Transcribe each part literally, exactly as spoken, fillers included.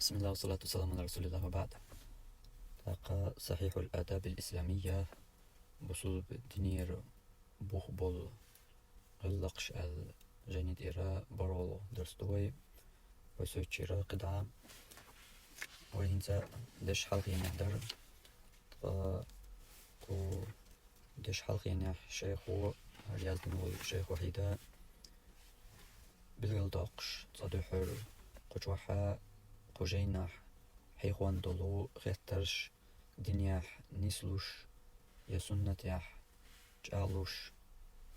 بسم الله والصلاة والسلام على رسول الله وبعد. ТӀаккха «Сахихьул Адабил Исламия», бусулба динера бух болу гӀиллакхаш аьлла жайни тӀера бархӀалгӀа дарс ду вай. Вай соцучера кхидӀа вай хӀинца деш хьалхенехь дара. Ткъа кху деш хьалхенехь шайхо, хӀара яздина волу шайх Вахьида, билгалдоккхуш цкъа дуьххьара кху чохь, кху жайнахь хьехош долу хеттарш динехь нислуш я суннатехь чӀагӀлуш,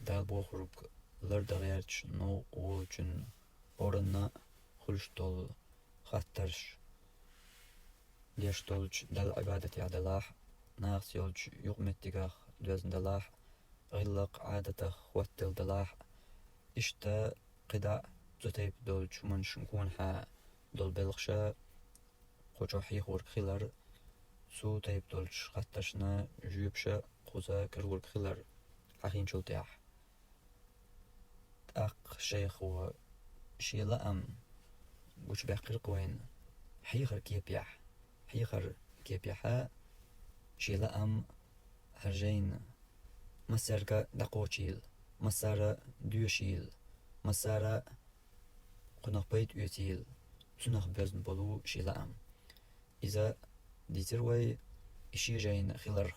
Дала бохург лардан гӀерташ новкъа волчун хӀоранна хуьлуш долу хаттарш, деш долчу Далла Ӏибадатехь делахь, нахаца йолчу юкъаметтигах доьзна делахь, гӀиллакх-Ӏадатах хӀоттаделла делахь, иштта кхидӀа цу тайпа долчу хӀуманашна гонахьа долу белхаша кху чохь хьехорг хилар, цу тайпа долчу хаттаршна жоьпаша кхуза карорг хилар хьахийначул тӀаьхьа. ТӀаккха шайхо шен лаам гучубаьккхира-кх вайна хьехаран кепехь, хьехаран кепехьа шен лаам хӀара жайна массаьрга дӀакхочийла, массара доьшийла, массара кхунах пайда оьцийла, цунах боьзна болу шен лаам. Иза дийцира вай, и шен жайна хиларх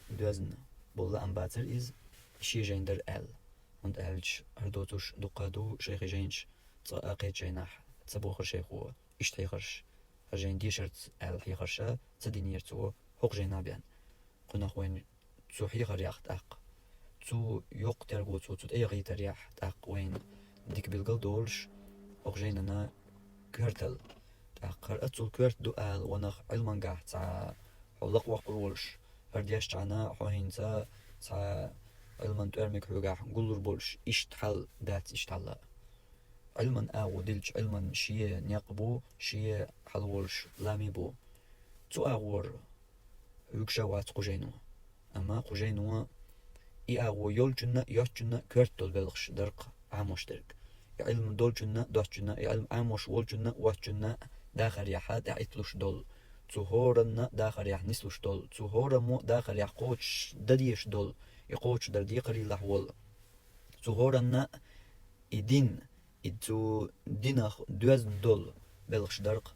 доьзна болу лаам бацара иза, и шен жайна дара аьлла. ХӀунда аьлча хӀара доцуш дуккха а ду шайхи жайнаш, цкъа а кхечу жайнахь ца бохура шайхо, иштта хьехарш, хӀара жайна дешарца аьлла хьехарш ца динера цо хӀокху жайнахь бен. Кхунах вайна цу хьехарехь тӀаккха, цу йоккха терго цо цу тӀе яхийтарехь тӀаккха вайна дика билгал долуш, хӀокху жайнана коьртал. ТӀаккха хӀара аццул коьрта ду ала ванах Ӏилмангахь цхьа хьо лакхавоккхур волуш, хӀара дешчхьана хьо хӀинца цхьа Ӏилман тӀоьрмиг хьоьгахь гуллур болуш, иштта хьал дац иштта хьалла. Ӏилман агӀо дилча, Ӏилман шен некъ бу, шен хьал волуш лами бу. Цу агӀор хьоьгуш а вац кху жайно. Амма кху жайно и агӀо йолчунна а, йоцчунна а коьрта долу белхаш дара-кх Ӏамош дерг. И Ӏилма долчунна а, доцчунна а, и Ӏилма Ӏамош волчунна а, воцчунна а дахарехь тӀаьхьа итталуш долу, цу хӀоранна а дахарехь нислуш долу, цу хӀораммо а дахарехь кхочуш дан дезаш долу, и кхочушдар декхарийлахь волу. Цу хӀоранна а и дин, и цу динах доьзна долу белхаш дара-кх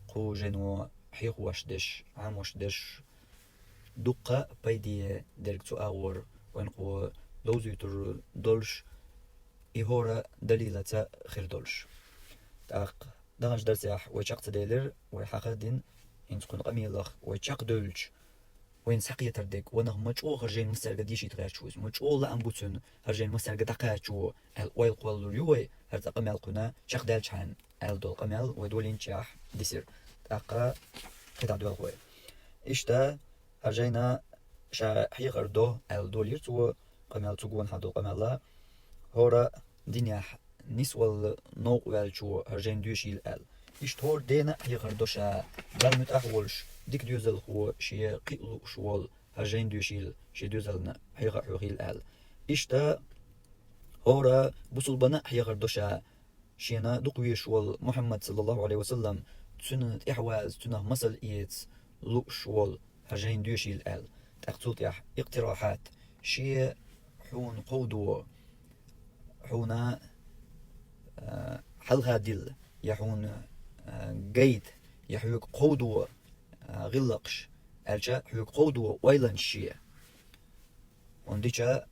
кху жайно хьехош дерш, Ӏамош дерш. Дуккха а пайде дерг цу агӀор вайна кхо довзуьйтур долуш, и хӀора далилаца хир долуш. ТӀаккха даханчу дарсехь вай чекх ца делира, вай хьаха а дина, хӀинца кхуьнан къамелах вай чекхдевлча, вайна схьакхетар дерг, ванах ма чӀогӀа хӀара жайна массаьрга дешийта гӀерташ ву иза, ма чӀогӀа лаам бу цуьнан хӀара жайна массаьрга дӀакхачо, аьлла ойла кхоллалур ю вай, хӀара цкъа къамел кхуьнан чекхдаьлчхьана аьлла долу къамел вай долийначехь дисира. ТӀаккха кхидӀа доьлху вай. Иштта, хӀара жайна ша хьехар до аьлла долийра цо, къамел цу гонахьа долу къамелла, хӀора динехь нисвала новкъа ваьллачо хӀара жайна доьшийла аьлла. Иштта хӀора дена а хьехар до ша, Далла муьтӀахь а волуш, дика доьзалхо шен кхин а лууш волу, хӀара жайна доьшийла, шен доьзална хьеха а хьоьхийла аьлла. Иштта хӀора бусулбана а хьехар до ша, шена дукха везаш волу Мухьаммад, саллаллаху Ӏалайхи ва саллам, цуьнан тӀаьхьаваза, цуьнах масал эца лууш волу, хӀара жайна доьшийла аьлла. ТӀаккха цул тӀаьхьа икътирахьат, шен хьуна кховдо, хьуна, а, хьалха дилла, я хьуна, а, гайта, я хьоьга кховдо, а, гӀиллакхаш, аьлча хьоьга кховдо ойланаш шен. Хьуна дича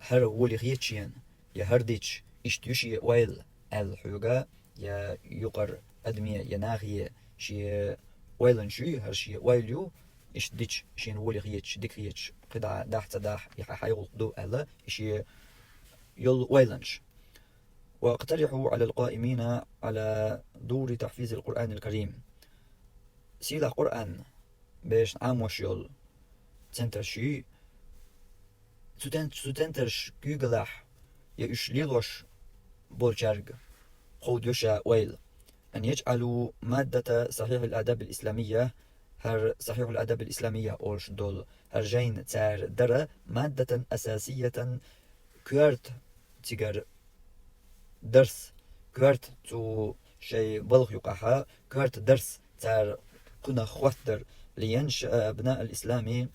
хӀара воле хета шена, я хӀара дича иштта ю шен ойла аьлла хьоьга, я юкъара адаме, я нахе шен ойланаш ю, хӀара шен ойла ю, иштта дича шена воле хеташ, дика хеташ, кхидӀа дахьа ца дахьа, и хьан хьайн гӀуллакх ду аьлла, и шен йолу ойланаш. وأقترح على القائمين على دور تحفيظ القرآن الكريم. Сийлахь Къуръан берашна Ӏамош йолу центраш ю, цу цен-, цу центраш куьйгаллехь я уьш лелош болчаьрга кховдо ша ойла. أن يجعلوا مادة صحيح الآداب الإسلامية, хӀара Сахьихьул Адабил Исламия олуш долу хӀара жайна цара дара مادة أساسية, коьрта цигара дарс, коьрта цу шайн балха юкъахьа коьрта дарс цар кхунах хоттар: لينشأ أبناء الإسلام,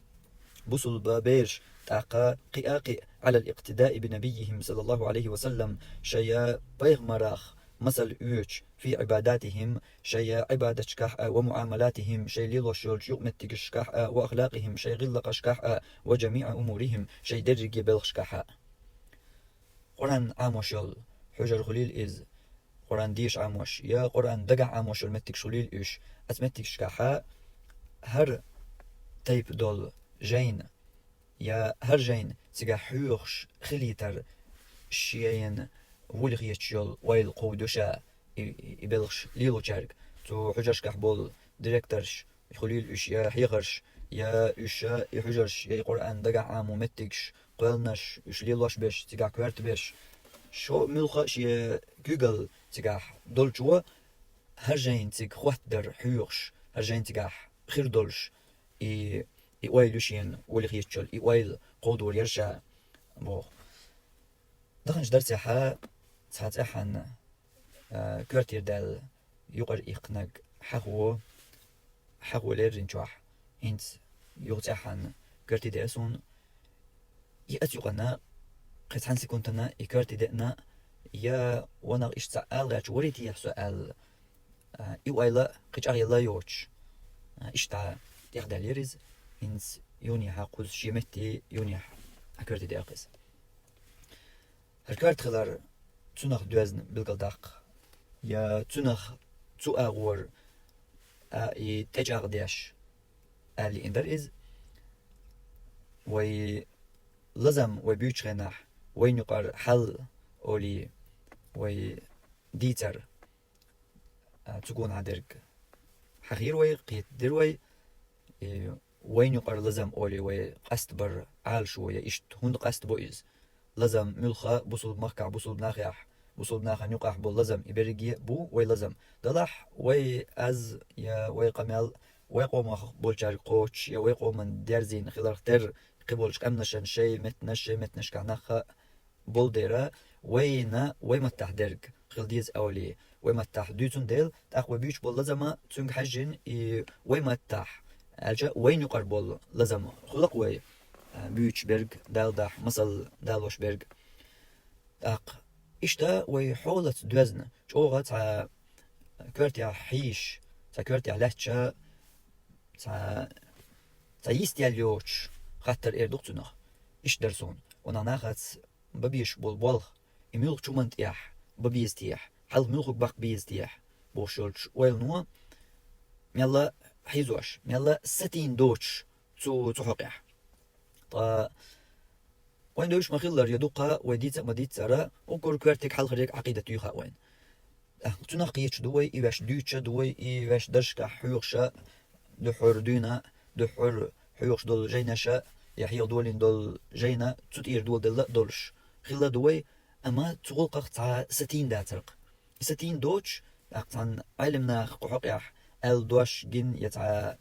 бусулба бераш тӀаккха кхы а кхы على الاقتداء بنبيهم صلى الله عليه وسلم, шоай пайхамарах масал оьцуш, في عباداتهم, шоай Ӏибадаташкахь а, ومعاملاتهم, шоай лелош йолчу юкъаметтигашкахь а, وأخلاقهم, шоай гӀиллакхашкахь а, وجميع أمورهم, шоай дерриге белхашкахь а. Къуръан Ӏамош йолу хьужар хуьлийла иза, Къуръан деша Ӏамош, я Къуръан дагахь Ӏамош йолу меттигаш хуьлийла уьш. Оцу меттигашкахь а хӀара тайпа долу жайна, я хӀара жайна цигахь хьоьхуш хилийтар шайна вуьлхьа хеташ йолу ойла кховдо ша и, и белхаш лелочаьрга. Цу хьужаршкахь болу директорш хуьлийла уьш, я хьехарш, я уьш и хьужарш, я и Къуръан дагахь Ӏамо меттигаш, кхоьллинарш, уьш лелош берш, цигахь коьрта берш. Шо муьлхха а шен куьйгалла цигахь долчо хӀара жайна цига хоттадар хьоьхуш, хӀара жайна цигахь хир долуш, и, и ойла ю шена вуьлхьа хеташ йолу, и ойла кховдор яра ша, боху. Даханчу дарсехь а цхьа цӀеххьана, а, коьртера даьлла юкъара иккхинарг хьахо, хьахо леррина чохь, хӀинца юха цӀеххьана коьртий деа суна. И оцу юкъана кхин цхьана секундана и коьртий деана, я ванах иштта цхьаъ ала гӀерташ варий техьа со аьлла, а, и ойла кхин чӀагӀъелла йоцуш, а, иштта тӀехдаьллера иза, хӀинца юнехьа кхуза шен метте юнехьа а коьртий деа кхуза. ХӀара коьрта хилар цунах доьзна билгалдаккха, я цунах цу агӀор, а, и тӀечӀагӀдеш аьлла лиъна дара иза. Вай лазам вай буьйцучу хенахь, вайна юкъара хьал олий, вай дийцар, а, цу гонахь дерг хьахийра вай, кхетадира вай, и вайна юкъара лазам олий вай къастабар Ӏалашо я, иштта хӀунда къастабо иза? Лазам муьлхха бусулба махкахь, бусулба нахехь, бусулба нахана юкъахь болу лазам, и берриге а бу вай лазам. Делахь вай аз я вай къамел вай къомах болчаьрга кхочуш, я вай къоман дерзийна хиларх терра кхиболчу къаьмнашна шайн меттанаш, шайн меттанашкахь нах а болу дела, вайна вай маттахь дерг хила деза олий, вай маттахь дуьйцун дела, тӀаккха вай буьйцуш болу лазам а цуьнга хьаьжжина, и вай маттахь, аьлча вайна юкъара болу лазам хуьлу-кх вай, а, буьйцуш берг, далдахь, масал далош берг. ТӀаккха иштта вай хьолаца доьзна, чӀогӀа цхьа коьртехь хьийзаш, цхьа коьртехь лаьтташ, цхьа, цхьа йистел йоцуш хаттар эр ду-кх цунах. Иштта дара суна. Ванах нахаца бан безаш болу болх, и муьлхачу хӀуманна тӀехь бан беза техьа, хьалха муьлхарг баккха беза техьа, бохуш йолчу ойлано мелла хьийзош, мелла сатийна доцуш цу, цу хьокъехь. Ткъа вайн девзаш ма-хиллара, я дуккха вай дийца а ма-дийццара, уггар коьртиг хьалхарерг Ӏакъидат юй хаьа вайна. Цунах кхеташ ду вай, и ваьш дуьйцуш а ду вай, и ваьш дарсашкахь хьоьхуш а, дуьххьара дуьйна, дуьххьара хьоьхуш долу жайнаш а, я хьеха долийна долу жайна цу тӀера доладелла а долуш хилла ду вай, амма цу гӀуллакхах цхьа сатийна дацар-кх. И сатийна доцуш, тӀаккха цхьана Ӏелам наха кху хьокъехь аьлла дош гина, я цхьа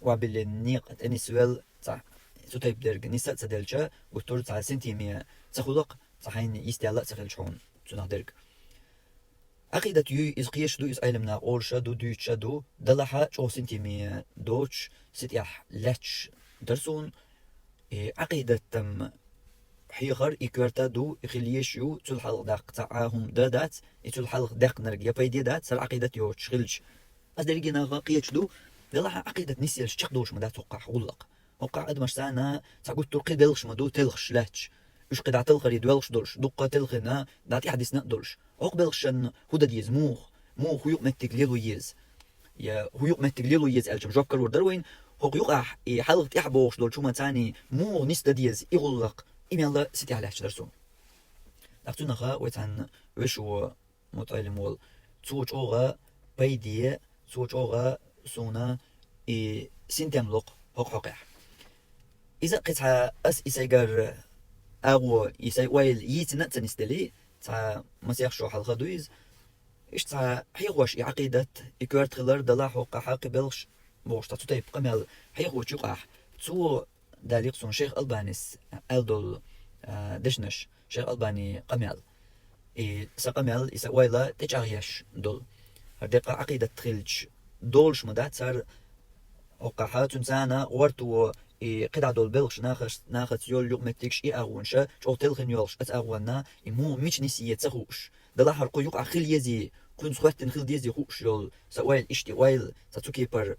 охьабиллина некъа тӀе нисвелла, цхьа цу тайпа дерг нис а ца делча, гуттар а цхьа синтеме ца хуьлу-кх, цхьа хьайна йистел а ца хилча хьуна цунах дерг. Ӏакъидат юй, иза кхеташ ду, иза Ӏелам наха олуш а ду, дуьйцуш а ду, делахь а чӀогӀа синтеме доцуш, синтехь лаьтташ дара суна, и Ӏакъидатан хьехар и коьрта ду, и хила езаш ю, цул хьалха даккха цхьа а хӀума дан дац, и цул хьалха даьккхинарг я пайде дац, хӀара Ӏакъидат йоцуш хилча. Ас дерриге наха кхеташ ду, делахь а Ӏакъидат нисъелча чекхдолуш ма дац хӀокхахь гӀуллакх. ХӀокхахь адамаш царна цхьа гуттар а кхин белхаш ма ду телхаш лаьтташ. Уьш кхин дӀа талхаре доьлхуш долуш, дуккха а телхина дӀа тӀаьхьадисна а долуш. ХӀокху белхашна хӀун дан деза, муха, муха хӀун юкъаметтиг лело еза? Я хӀун юкъаметтиг лело еза аьлча жоп карор дара вайна, хӀокху юкъахь и хьалха тӀаьхьа богӀуш долчу хӀуманца муха нисдан деза и гӀуллакх, и мелла а синтехь лаьтташ дара суна. ТӀаккха цунаха вай цхьана вешо МутаӀеллим волу, цо чӀогӀа пайде, цо чӀогӀа суна и синтем ло-кх хӀокху хьокъехь. Иза а кхин цхьа ас и сайгара агӀо, и сайн ойла йийцина а ца нисделий, цхьа масех шо хьалха ду иза. Иштта цхьа хьехош и Ӏакъидат, и коьрта хилар, делахь а хӀокхахь кхин белхаш бохуш цхьа цу тайпа къамел хьехочу юкъахь, цо далийра-кх суна шайх Албанис аьлла долу, а, дешнаш, шайх Албанин къамел. И сан къамел, и сан ойла тӀечӀагӀъеш долу. ХӀара деккъа Ӏакъидат хилча, долуш ма дац цара. ХӀокхахьа цуьнан царна гӀорто и кхидӀа долу белхаш нахаш, нахаца йолу юкъаметтигаш и агӀонаш, чӀогӀа телхина йолуш оцу агӀонна, и муха мича нисъе ца хууш. Делахь хӀара кху юкъахь хила езий, кхуьнца хӀоьттина хила дезий хууш йолу сан ойла, иштта ойла, сан цу кепара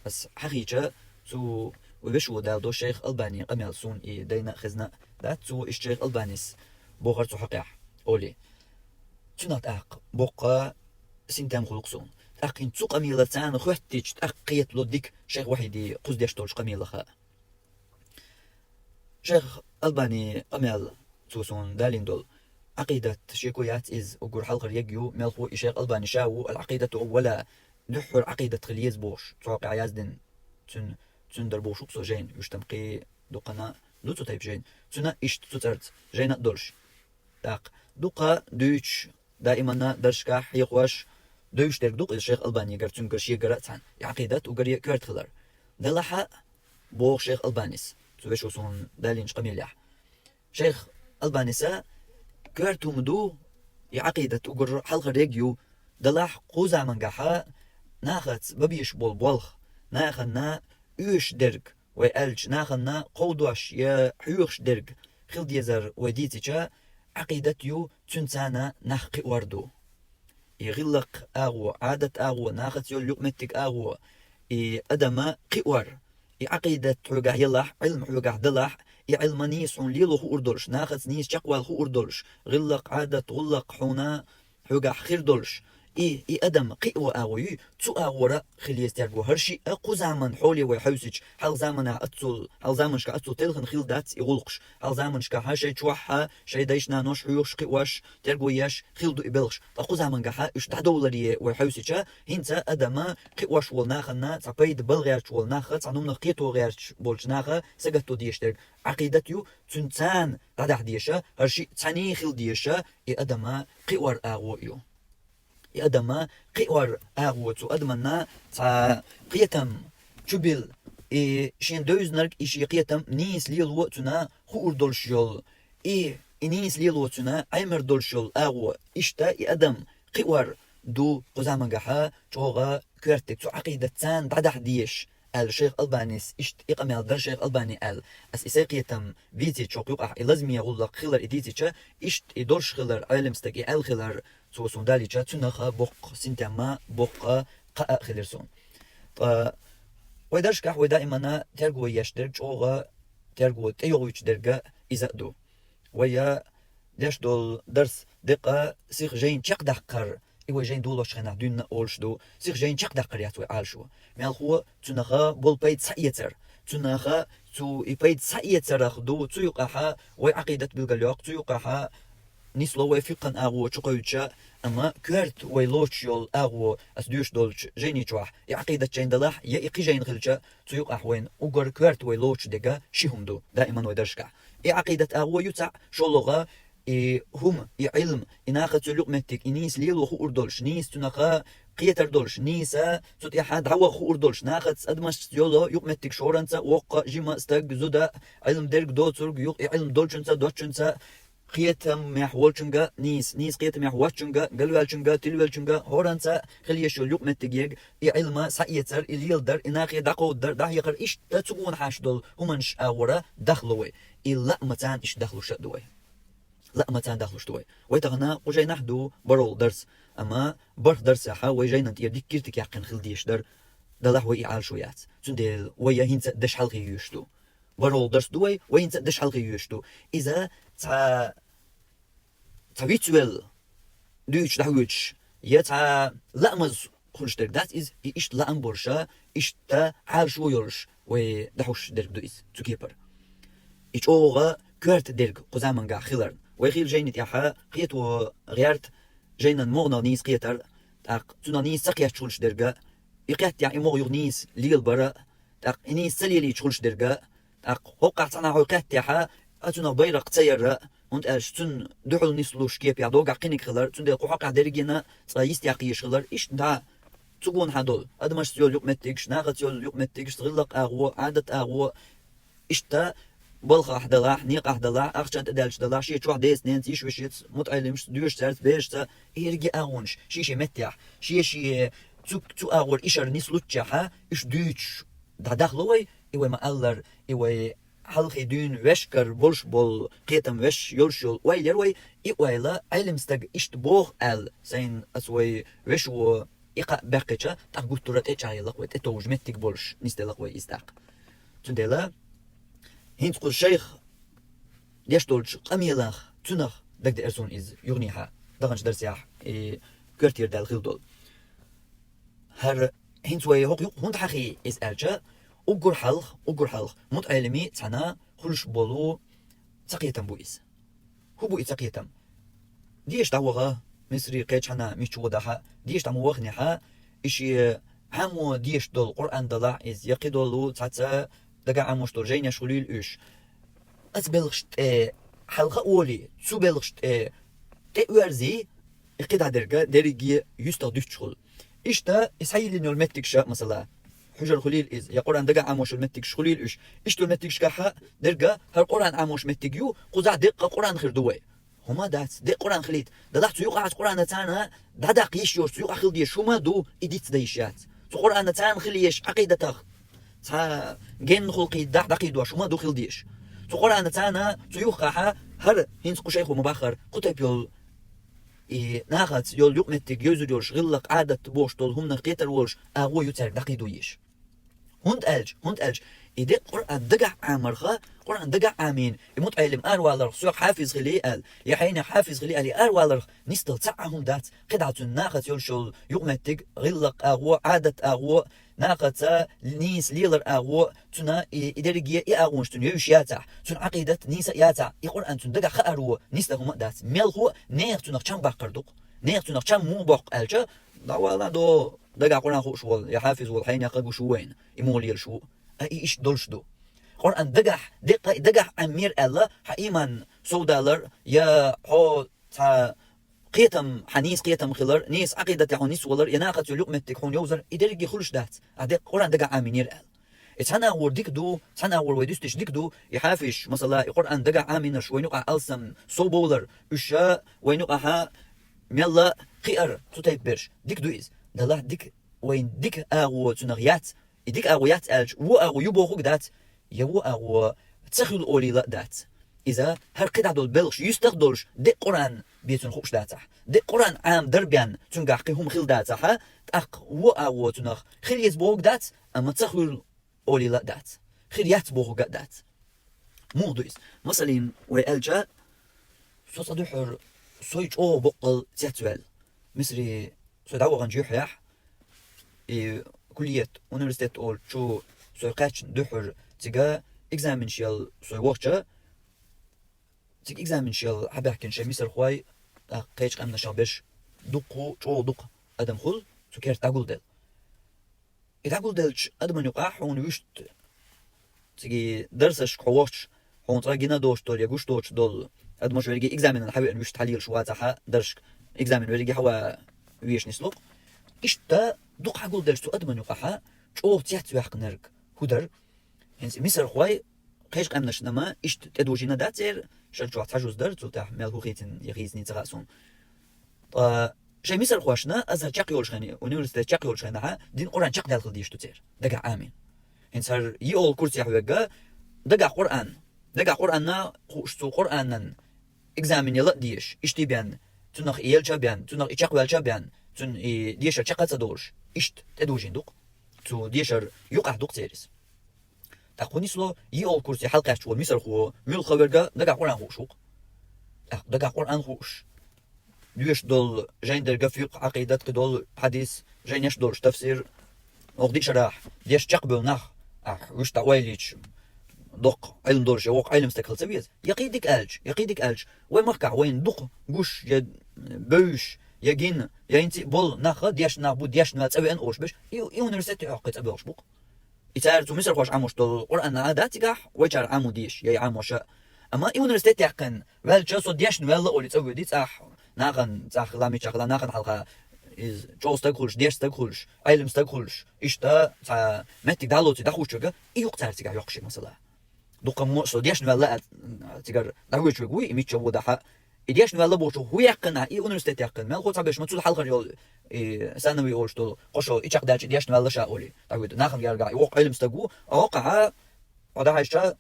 ас хьахийча, цу вешо Дала до шайх Албани къамел суна и дайна а хезна а дац, цо иштта шайх Албанис бохар цу хьокъехь, олий. Цуьнан тӀаккха боккха синтем хуьлу-кх суна. ТӀаккха хӀинца цу къамелаца царна хӀоьттича, тӀаккха кхетало дика шайх Вахьиди кхуза деш долчу къамелаха. Шайх Албани къамел, цо суна далийна долу, Ӏакъидат шеко яц иза, уггар хьалхара ерг ю, мелхо и шайх Албани ша ву, ал-Ӏакъидату аввала, дуьххьара Ӏакъидат хила еза бохуш, цу хьокъехь яздина, цуьнан, цуьнан дар бохуш-кх со жайна, уьш там кхин дуккхана ду цу тайпа жайна, цуьнан иштта цу цӀарца жайна а долуш. ТӀаккха дуккха дуьйцуш, даиманна дарсашкахь хьехош, девзаш дерг ду-кх иза шайх Албанигара, цуьнгара, шегара а цхьаьна, и Ӏакъидат уггаре а коьрта хилар. Делахь а, боху шайх Албанис, цу вешо суна далийначу къамелехь. Шайх Албаниса коьрта хӀума ду, и Ӏакъидат уггар хьалхара ерг ю, делахь кху замангахьа нахаца бан безаш болу болх, нахана оьшуш дерг, вай аьлча, нахана кховдош я хьоьхуш дерг хила дезар вай дийцича, Ӏакъидат ю, цуьнца царна нах кхиор ду. И гӀиллакх агӀо, Ӏадат агӀо, нахаца йолу юкъаметтиг агӀо, и адама кхиор, и Ӏакъидат хьоьгахь ялахь, Ӏилма хьоьгахь далахь, и Ӏилма нийса хьуна лело хуур долуш, нахаца нийса чекхвала хуур долуш, гӀиллакх, Ӏадат, гӀуллакх хьуна хьоьгахь хир долуш, и, и адам кхио агӀо юй, цу агӀора хила еза терго. ХӀара шиъ а кху заман хьоле вай хьовсича, хьалха заманахь аццул, хьалха заманашкахь аццул телхина хилла дац и гӀуллакхаш. Хьалха заманашкахьа шайн чохьа, шайн дайша-наноша хьоьхуш, кхиош, терго еш хилла ду и белхаш. Ткъа кху замангахьа уьш дӀадовларе вай хьовсича, хӀинца адама кхиош волу нахана, цхьа пайда бала гӀерташ волу наха, цхьа хӀуманах кхето гӀерташ болчу наха сагатто дезаш дерг Ӏакъидат ю, цуьнца царна дӀадахьа деза, хӀара шиъ цхьаьний хила деза, и адама кхиор агӀо ю. И адама кхиор агӀо, цу адаманна цхьа кхетам чубилла, и шена девзинарг, и шен кхетам нийса лело цуьнан хуур долуш йолу, и, и нийса лело цуьнан Ӏемар долуш йолу агӀо. Иштта и адам кхиор ду кху замангахьа чӀогӀа коьртиг, цу Ӏакъидат царна дӀадахьа дезаш, аьлла шайх Албанис, иштта и къамел дара шайх Албани аьлла. Ас и сайн кхетам бийцича, хӀокху юкъахь и лазаме гӀуллакх хилар и дийцича, иштта и долуш хилар Ӏелам стага и аьлла хилар, цо суна далийча, цуьнан боккха синтем а, боккха кхаъ а хилира суна. Ткъа вай дарсашкахь вай даимана терго еш дерг чӀогӀа терго тӀейогӀуьйтуш дерг а иза а ду. Вай деш долу дарс декъа сиха жайна чекхдаккхар, и вай жайна долочу хенахь дуьйна а олуш ду, сиха жайна чекхдаккхар яц вай Ӏалашо. Мелхо цуьнах болу пайда схьаэцар. Цуьнах цу и пайда схьаэцарах ду, цу юкъахьа вай Ӏакъидат билгалйоккху, цу юкъахьа нисло вай фикъхӀан агӀо чукхуьйцуча, амма коьрта вай лоцуш йолу агӀо, ас доьшуш долчу жайни чохь, и Ӏакъидат жайна далахь, я и кхин жайна хилча, цу юкъахь вайна уггар коьрта вай лоцуш дерг ши хӀума ду, даиман вай дарсашкахь. И Ӏакъидат агӀо ю цхьаъ, шолгӀа, и хӀума, и Ӏилма, и нахаца йолу юкъаметтиг, и нийса лело хуур долуш, нийса цуьнах кхетар долуш, нийса цу тӀехь дӀаваха хуур долуш, нахаца, адамашца йолу юкъаметтигаш хӀоранца, воккха, жима, стаг, зуда, Ӏилма дерг, доцург, юкъ-, и Ӏилма долчуьнца, доцчуьнца, кхетамехь волчуьнга нийса, нийса кхетамехь воцчуьнга, галваьллачуьнга, тилвеллачуьнга, хӀоранца хила еш йолу юкъаметтиг ерг, и Ӏилма схьаэцар, и леладар, и нахе дӀакховдадар, дӀахьекхар, иштта цугонахьаш долу хӀуманаш агӀора дахло вай. И лаамца иштта дахлуш а ду вай. Лаамца дахлуш ду вай. Вай тахана кху жайнахь ду бархӀалгӀа дарс, амма бархӀ дарсехьа вай жайнан тӀера дика киртиг яьккхина хила дезаш дара, далахь вай и Ӏалашо яц. Цундела вай я хӀинца а деш хьалхе йоьшуш ду. ВорхӀалгӀа дарс ду вай, вай хӀинца а деш хьалхе йоьшуш ду. Иза цхьа, цхьа вицвелла дуьйцуш дӀахьоьцуш, я цхьа лаамаза хуьлуш дерг дац иза, и иштта лаам болуша, иштта Ӏалашо йолуш вай дӀахьош дерг ду иза цу кепара. И чӀогӀа коьрта дерг кху замангахь хиларна. Вай хийла жайни тӀехьа кхето гӀерта жайнан могӀанах нийса кхетар, тӀаккха цунах нийса ца кхетташ хуьлуш дерг, и кхеттехь и могӀа юха нийса лелабар, тӀаккха и нийса ца лелийча хуьлуш дерг, тӀаккха хӀокхахь цхьанхьа хьо кхеттехьа, а цунах байракх ца яр, хӀунда аьлча цунна дуьхьал нислуш кепехь догахь кхиниг хилар, цундела кху хьокхахь дерригенна цкъа йистехь кхийш хилар, иштта дӀа цугонахьа долу, адамашца йолу юкъаметтигаш, нахаца йолу юкъаметтигаш, гӀиллакх агӀо, Ӏадат агӀо, иштта балхахь далахь, некъахь далахь, ахчан тӀе даьлча далахь, шен чохь деца-ненаца, йиша-вешица, мутаӀеллимашца, доьшучаьрца, берашца, и ерриге агӀонаш, шен-шен меттехь, шен-шен Цу, цу агӀор ишар нислуччехьа, уьш дуьйцуш дӀадахлу вай, и вай ма-аллара, и вай хьалхе дуьйна вешкара болуш болу, кхетам веш йолуш йолу ойла яра вай, и ойла Ӏелим стага иштта боху аьлла, сайна аса вай вешо и кхаъ баьккхича, тӀаккха гуттара а тӀечӀагӀъелла-кх вай, тӀетовжа меттиг болуш нисделла-кх вай иза тӀаккха. Цундела хӀинца кху шайх деш долчу къамелах, цунах дагадеара суна иза юханехьа, даханчу дарсехь и коьртера даьлла хилла долу. ХӀара хӀинца вай хӀокху юкъа хӀунда хьахий иза аьлча, уггар хьалха, уггар хьалха мутаӀеллими цхьаьна хуьлуш болу цакхетам бу иза. ХӀун бу и цакхетам? Деша дӀаваха, Мисаре кхечхьана мичча вон дахьа, деша дӀа ма ваханехьа, и шен Ӏамо дезаш долу Къуръан далахь иза, я кхидолу цхьацца дагахь Ӏамош долу жайнеш хуьлийла уьш. Аса белхаш тӀе хьалха а волий, цу белхаш тӀе тӀеоьрзий, и кхидӀа дерг дерриге юьстах дуьтуш хуьлу. Иштта и схьайиллина йолу меттигаш, масала, хьуьжар хуьлийла иза, я Къуръан дагахь Ӏамош йолу меттигаш хуьлийла уьш. Иштта йолу меттигашкахь дерг хӀара Къуръан Ӏамош меттиг ю, кхузахь деккъа Къуръан хир ду вай. ХӀума дац, деккъа Къуръан хилийта. Далахь цу юкъахь аса Къуръана царна дӀадаккха йиш йоцу, цу юкъахь хила дезаш хӀума ду, и диц дан йиш яц. Цу Къуръана царна хила езаш Ӏакъидатах цхьа генна гӀуллакхий дӀа-, дӀакхийдош хӀума ду хила дезаш. Цу Къуръана царна цу юххехь хӀара хӀинца кху шайхо ма-баххара, кху тайпа йолу и нахаца йолу юкъаметтиг йовзур йолуш, гӀиллакх, Ӏадат бохуш долу хӀуманах кхетар волуш, агӀо ю цаьрга дӀакхийдо езаш. ХӀунда аьлча, хӀунда аьлча, и деккъа Къуръан дагахь Ӏамарха, Къуръан дагахь Ӏамийна, и мутаӀеллим араваларх, соьга хьафиз хилий аьлла, я хьенех хьафиз хилий аьлла, и араваларх нисдала цхьа а хӀума дац, кхидӀа цуьнан нахаца йолуш йолу юкъаметтиг, гӀиллакх агӀо, Ӏадат агӀо, нахаца нийса лелар агӀо, цуьнан и, и дерриге и агӀонаш цуьнан йовзуш яцахь, цуьнан Ӏакъидат нийса а яцахь, и Къуръан цуьнан дагахь хаар ву, нисдан хӀума а дац. Мел хӀу а нехан цуьнах чам баккхар ду-кх. Нехан цуьнах чам муха боккху аьлча, дӀавала до, дагахь Къуръан хууш волу, я хьафиз волу хьенех гуш ву вайна, и муха лелаш ву. А и иштта долуш ду. Къуръан дагахь, деккъа и дагахь Ӏаммера аьлла, хьан ийман совдалар, я хьо цхьа кхетам, хьан нийса кхетам хилар, нийса Ӏакъидатехь хьо нисвалар, я нахаца йолу юкъаметтиг хьуна йовзар, и дерриге хуьлуш дац, ахь деккъа Къуръан дагахь Ӏамийнера аьлла. И цхьана агӀор дика ду, цхьана агӀор вай дуьстича дика ду, и хьафизаш, масала, и Къуръан дагахь Ӏамийнарш вайна юкъахь алсам совбовлар, уьш вайна юкъахь мелла кхиар, цу тайпа берш. Дика ду иза. Далахь дика, вайна дика агӀо цуьнах яц, и дика агӀо яц аьлча, вон агӀо ю бохург а дац, я вон агӀо ца хуьлу олийла а дац. Иза хӀара кхидӀа долу белхаш юьстах а долуш, деккъа Къуръан бен цунна хууш дацахь. Деккъа Къуръан Ӏамадар бен цуьнгахь кхин хӀума хила дацахь, тӀаккха вон агӀо цуьнах хила еза бохург а дац, амма ца хуьлу олийла а дац. Хир яц бохург а дац. Муха ду иза? Масалин, вай аьлча, со цкъа дуьххьара сой чӀогӀа боккъал цецваьлла. Мисаре со дӀаваханчу юьххьехь, и куллият, университет олучу сой кхаьчна дуьххьара цига экзаменаш яла сой вахча, цига экзаменаш яла хьабаьхкина шайн мисархой, тӀаккха кхечу къаьмнашах берш дуккха, чӀогӀа дукха адам хуьлу цу керта дӀагулделла. И дӀагулделлачу адаман юкъахь хьуна вуьшта цига дарсашка хьо вахча, хьуна цкъа гина доцуш долу я гуш доцуш долу адамаш верриге экзаменан хьавеана вуьшта хьалелаш вацахьа дарсашка, экзамен верриге хьава вешан нислу-кх. Иштта дукха хьагулделлачу цу адаман юкъахьа чӀогӀа цецваьккхинарг хӀун дара? ХӀинца мисархой кхечу къаьмнашна-м иштта тӀедожийна дац церан, шарчохь цхьа жуз дара, цул тӀаьхьа мел хӀун хийцина я хийцина ца хаьа суна. Ткъа шайн мисархошна Азхар чекхйолуш хенахь, университет чекхйолуш хенахь, дин Къуръан чекхдаьлла хила дезаш ду церан, дагахь Ӏамийна. ХӀинца хӀара йиолу курсехь верг, дагахь Къуръан, дагахь Къуръанна хууш, цу Къуръанан экзамен яла а дезаш, иштта бен, цунах и елча а бен, цунах и чекхваьлча а бен, цуьнан и дешар чекх а ца долуш, иштта тӀедожийна ду-кх. Цу дешар юкъахь ду-кх церан иза. ТӀаккха хӀун нисло, йиолу курсе хьалакхаьчча волу мисархо, муьлхха верг дагахь Къуръан хууш ву-кх. ТӀаккха дагахь Къуръан хууш, доьшуш долу жайн дерг фикъхӀ, Ӏакъидат, кхидолу хьадис, жайнеш долуш тафсир, оха диъ шарахь деш чекхбевлла нах, ахь вуьшта дӀаойлийча, доккха Ӏилма долуш я воккха Ӏилма стаг хила ца веза. Я кхин дика аьлча, я кхин дика аьлча, вай махкахь вайна дукха гуш, я бевзаш, я гина, я хӀинца а болу нах, дешна нах бу, дешна ваьлла цӀа веана олуш берш, и, и университете хьокху цӀа боьлхуш бу-кх. И цара цу мисархоша Ӏамош долу Къуръан а дац цигахь, вайчара Ӏамо дезаш, я и Ӏамоша. Амма и университет яьккхина ваьлча, со дешна ваьлла олий цӀа воьдий цӀахь, нахана цӀахь хила, мичахь хила, нахана хьалха иза чӀогӀа стаг хуьлуш, дешна стаг хуьлуш, Ӏилма стаг хуьлуш, иштта цхьа меттиг дӀалоций дӀахуучуьрга, и ю-кх цара цигахь йоккхуш, масала. Дукха мо со дешна ваьлла а цигара дӀавоьдуш верг вуй, и мичча ву дахьа, И дешна ваьлла бохучо хӀу яьккхина, и университет яьккхина, мелхо цхьа берш ма цул хьалхара йола, и санави олуш долу, кхо шо и чекхдалча дешна ваьлла ша олий. ТӀаккха вай нахана гергахь, и воккха Ӏилма стаг ву, а воккхахьа, хьо дӀахьаьжча,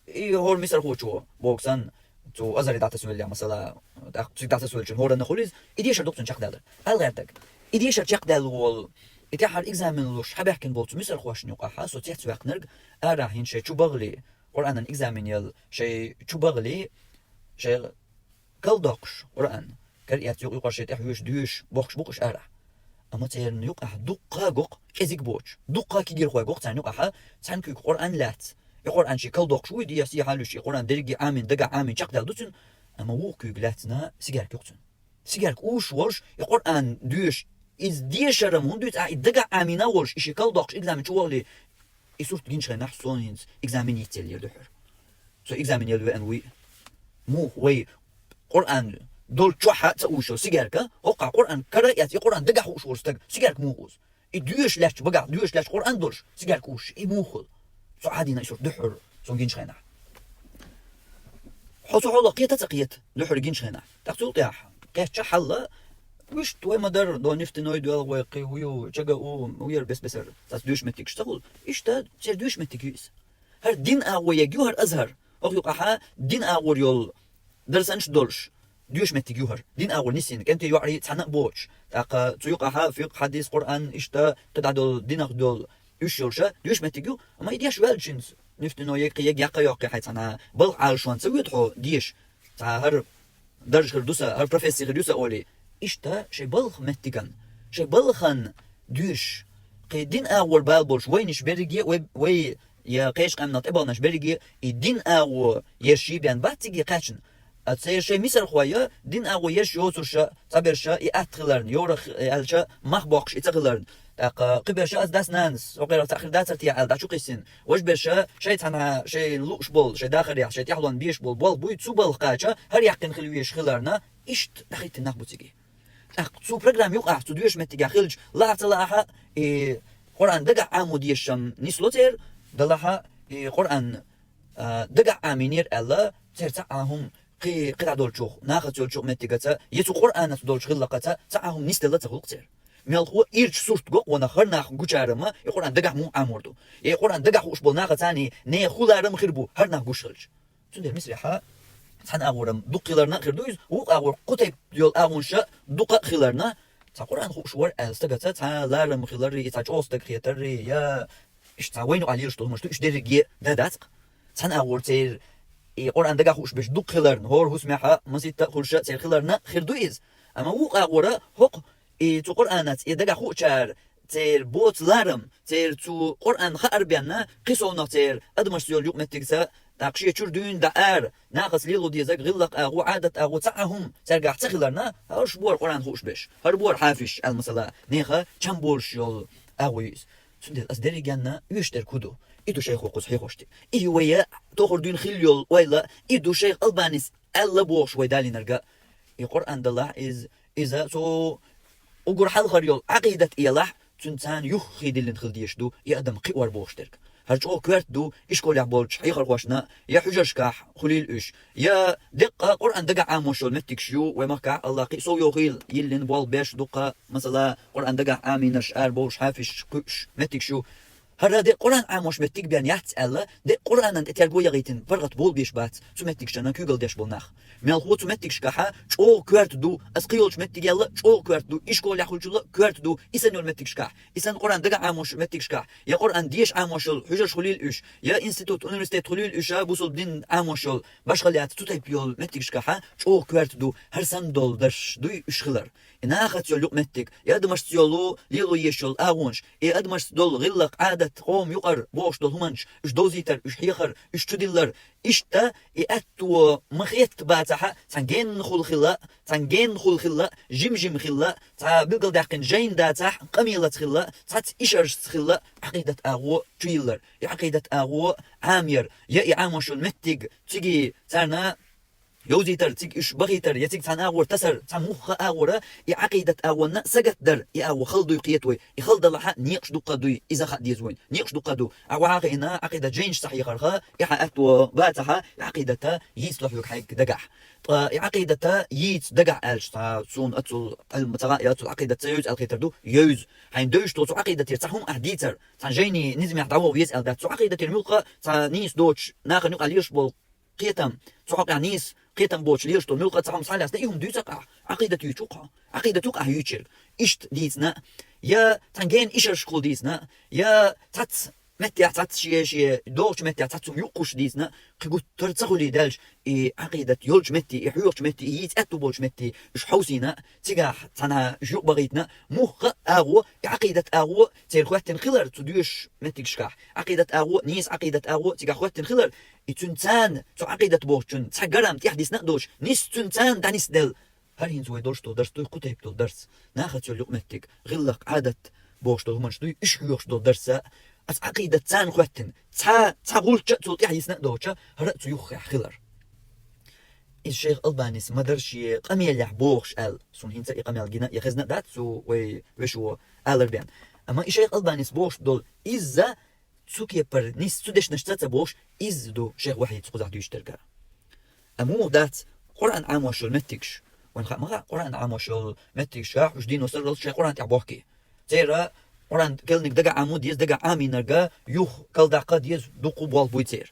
и хӀора мисархочо, боху санна, цу Азхаре дӀатасавеллехь, масала, тӀаккха цига дӀатасавеллачун хӀоранна хуьлу иза, и дешар ду-кх цуьнан чекхдаьллар. Ала гӀертарг. И дешар чекхдаьлла волу, и тӀаьххьара экзамен луш, хьабаьхкина болу цу мисархошна юкъахьа, со цецваьккхинарг, арахь хӀинца шайн чу бахале, Къуръанан экзамен яла, шайн чу бахале, шайн кал доккхуш Къуръан, кара эцна юкъ-юкъара шайн тӀехь вуьйш, доьшуш, бохкуш бу-кх уьш арахь. Амма церан юкъахь дуккха а го-кх, кӀезиг боцуш, дуккха а кегийрхой го-кх царна юкъахьа, цхьана куьйга Къуръан лаьцна. И Къуръан шен кал доккхуш вуй, дехьа сехьа луьйш, и Къуръан дерриге а Ӏамийна, дагахь Ӏамийна чекхдаьлла ду цуьнан, амма вукху куьйга лаьцна сигарка ю-кх цуьнан. Сигарка уьйш волуш, и Къуръан доьшуш, иза дешар-м хӀунда дуьйцу ахь, и дагахь Ӏамийна а волуш, и шен кал доккхуш экзамен чу вахале, и сурт гинчу хенахь, суна хӀинца экзамен йийца елла дара дуьххьара. Со экзамен яла веана вуй. Муха вай Къуръан долччохь а ца уьйш йолу сигарка, хӀокхахь Къуръан кара а эцна, и Къуръан дагахь хууш волу стаг, сигарка муха уьйш? И доьшуш лаьтташ, багахь доьшуш лаьтташ Къуръан долуш, сигарка уьйш, и муха хуьлу? Со Ӏадийна и сурт дуьххьара, суна гинчу хенахь. Хьо цу хьолах кхета а ца кхета, дуьххьара гинчу хенахь. ТӀаккха цул тӀаьхьа кхечча хьалла, вуьшта вай ма-дарра, до нефтяной доьлху вай, кхин хӀу ю, чага у, уьйр бес-бесара, цхьацца доьшуш меттигаш ца хуьлу. Иштта церан доьшуш меттиг ю иза. ХӀара дин агӀо ерг ю хӀара Азхар. ХӀокху юкъахьа дин агӀор йолу дарсанаш долуш, доьшуш меттиг ю хӀара. Дин агӀор нисйина, кӀентий, йоӀарий цхьаьна а боцуш. ТӀаккха цу юкъахьа фикъхӀ, хьадис, Къуръан, иштта кхидӀа долу динах долу уьш йолуш а доьшуш меттиг ю, амма и деш ваьлла хӀинца, нефтяной ерг, кхин ерг яккха а йоккхий, хьайн цхьана балха Ӏалашонца ца воьду хьо деша. Цхьа хӀара дарж хир ду сан, хӀара профессия хир ю сан олий. Иштта шайн балха меттиган, шайн балхан доьшуш, кхин дин агӀор бала болуш вайнаш берриге а, вай, вай я кхечу къаьмнах тӀебаханаш берриге а, и дин агӀо ерш бен бац цига кхаьчна. А церан шайн мисархой а, дин агӀо ерш йоцурш а, цхьаберш а и атта хиларна, йорах аьлча, мах боккхуш и ца хиларна. ТӀаккха кхиберш а ас дас-нанас, хӀокхерах цхьаъ хир дацара техьа аьлла, дӀачукхиссина. Важберш а шайн цхьана шайн лууш болу, шайн дахарехь, шайн тӀаьхьалонна безаш болу болх буй, цу балха кхача, хӀара яьккхина хила везаш хиларна, иштта дӀахӀиттина нах бу цига. ТӀаккха цу программа юкъахь, цу доьшуш меттигехь хилча, лаахь а ца лаахь а, и Къуръан дагахь Ӏамо дезаш-м нисло церан, далахь а, и Къуръан, а, дагахь Ӏамийнера аьлла, церан цхьа а хӀума кхин, кхидӀа долчух, нахаца йолчу меттигаца, я цу Къуръанаца долчу гӀиллакхаца цхьа а хӀума нисделла ца хуьлу-кх церан. Мелхо ирча сурт го-кх вайна хӀара нах гучара-м, и Къуръан дагахь муха Ӏамор ду. И Къуръан дагахь хууш болу нахаца нехан хӀу ларам хир бу, хӀара нах гуш хилча. Цундела мисарехьа цхьана агӀор-м дукха хиларна а хир ду иза, вукху агӀор кху тайпа йолу агӀонаш а дукха а хиларна, цхьа Къуръан хууш вара аьлла стагаца цхьа ларам хиларий, цхьа чӀогӀа стаг хетарий, я иштта цхьа вайна юкъахь лелаш долу хӀуманаш ду, уьш дерриге а дан дац-кх. Цхьана агӀор церан и Къуръан дагахь хууш берш дукха хиларна, хӀора хӀусамехьа масийтта а хуьлуш а церан хиларна а хир ду иза. Амма вукху агӀора хӀокху и цу Къуръанаца и дагахь хуучара церан боцу ларам, церан цу Къуръан хаар бен, кхин совнах церан адамашца йолу юкъаметтигца, тӀаккха шен чуьра дуьйна дӀа ара, нахаца лело дезарг, гӀиллакх агӀо, Ӏадат агӀо цхьа а хӀума цаьргахь ца хиларна, хӀорш бу-кх Къуръан хууш берш, хӀара бу-кх хьафизаш аьлла, масала, нехан чам болуш йолу агӀо ю иза. Цундела ас дерригенна оьшуш дерг хӀун ду? И ду шайх воккхуза хьехош дерг. И ю вай тохара дуьйна хилла йолу ойла, и ду шайх Албанис аьлла бохуш вай далийнарг а. И Къуръан далахь иза, иза цу уггар хьалхара йолу Ӏакъидат элахь, цуьнан царна юххе диллина хила дезаш ду и адам кхиор бохуш дерг. ХӀара чӀогӀа коьрта ду ишколехь болчу хьехархошна, я хьуьжаршкахь хуьлийла уьш, я деккъа Къуръан дагахь Ӏамош йолу меттигаш ю вай махкахь, Аллах кхин а сов йохийла, йиллина болх беш дуккха, масала, Къуръан дагахь Ӏамийнарш, ара бовлуш хьафизаш кхуьуш меттигаш ю. ХӀара де Къуръан Ӏамош меттиг бен яц аьлла, де Къуръанан тӀе терго яхийтина паргӀат болабеш бац цу меттигашна куьйгалла деш болу нах. Мелхо цу меттигашкахьа чӀогӀа коьрта ду, ас кхин йолчу меттигелла чӀогӀа коьрта ду, ишколехь хуьлучулла коьрта ду, и санна йолу меттигашкахь, и санна Къуръан дагахь Ӏамош меттигашкахь, я Къуръан деша Ӏамош йолу хьуьжарш хуьлийла уьш, я институт, университет хуьлийла уьш, а бусулба дин Ӏамош йолу башхалла яц, цу тайпа йолу меттигашкахьа чӀогӀа коьрта ду, хӀара санна долу дарш дуй уьш хилар. И нахаца йолу юкъаметтиг, и адамашца йолу лело езаш йолу агӀонаш, и адамашца долу гӀиллакх, Ӏадат, къоман юкъара бохуш долу хӀуманаш, уьш довзийтар, уьш хьехар, уьш чудиллар, иштта и аьтто ма хетта бацахь а, цхьана геннахула хилла, цхьана геннахула хилла, жим-жим хилла, цхьа билгалдаьккхина жайна дацахь а, къамелаца хилла, цхьацца ишаршца хилла, Ӏакъидат агӀо чуйиллар, и Ӏакъидат агӀо Ӏамаяр, я и Ӏамош йолу меттиг цига царна йовзийтар, цига уьш бахийтар, я цига цхьан агӀор тасар, цхьа муха агӀора, и Ӏакъидат агӀонна сагатдар, и агӀо хала дуй кхета вай. И хала далахьа, некъаш дукха дуй, иза хаа деза вайна. Некъаш дукха ду. Ахьа ваха хиъна, Ӏакъидат жайнаш ца хьехарха, и хьа аьттув бацахьа, и Ӏакъидата йийца лохьуг хьайг дагахь. Ткъа и Ӏакъидата йийца дагахь аьлча, цхьа суна ацул Ӏилма ца гӀа, я ацул Ӏакъидат ца йовза аьлла хетар ду, йовза. Хьайна девзаш тхо цу Ӏакъидатера цхьа хӀума ахь дийцар, цхьа жайни низамехь дӀавоха веза аьлла дац. Цу Ӏакъидатера муьлхха цхьа нийса доцуш, наха нуькъа лелаш болу кхетам, цу хьокъехь нийса кхетам боцуш лелаш долу муьлхха цхьа хӀума схьалаьцна, и хӀума дуьйцу ахь. Ӏакъидат юьйцу хьо. Ӏакъидат ю-кх ахь юьйцург. Иштта дийцина, я цхьана гена ишаршкахула дийцина, я цхьацца меттехь цхьацца шен-шен догӀучу меттехь цхьацца хӀума юккъуш дийцина, кхин гуттар а ца хуьлий даьлча, и Ӏакъидат йолчу метте, и хьоьхучу метте, и йийца аьтту болчу метте, уьш хьовсийна, цигахь цхьана уьш юкъабахийтина, муха а агӀо, и Ӏакъидат агӀо церан хӀоьттина хилар цу доьшуш меттигашкахь. Ӏакъидат агӀо, нийса Ӏакъидат агӀо цигахь хӀоьттина хилар, и цуьнан царна, цу Ӏакъидат бохучун цхьа гарам тӀехь дисна а доцуш, нийса цуьнан царна дӀанисделла. ХӀара хӀинца вай долуш долу дарс дуй, кху тайпа долу дарс. Нахаца йолу юкъаметтиг, гӀиллакх, Ӏадат бохуш долу хӀуманаш дуй, уьш хьоьхуш долу дарс а, аса Ӏакъидат царна хӀоьттина. Цхьа, цхьа гӀулч а цул тӀаьхьа йисна а доцуш, хӀара а цу юххехь хилар. Иза шайх Албанис ма-дарра шен къамелехь бохуш аьлла, суна хӀинца и къамел гина а, я хезна а дац, цу вай вешо алар бен. Амма и шайх Албанис бохуш долу, иза цу кепара нийса цу дешнашца ца бохуш, иза ду шайх Вахьидас кхузахь дуьйцуш дерг а. Амма муха дац Къуръан Ӏамош йолу меттигаш? Вайн хаа ма хаьа, Къуръан Ӏамош йолу меттигаш, уьш дийно сарралц шайн Къуръан тӀехь бохкий. Церан Къуръан керланиг дагахь Ӏамо деза, дагахь Ӏамийнарг а юха калдаккха деза дуккха болх буй церан.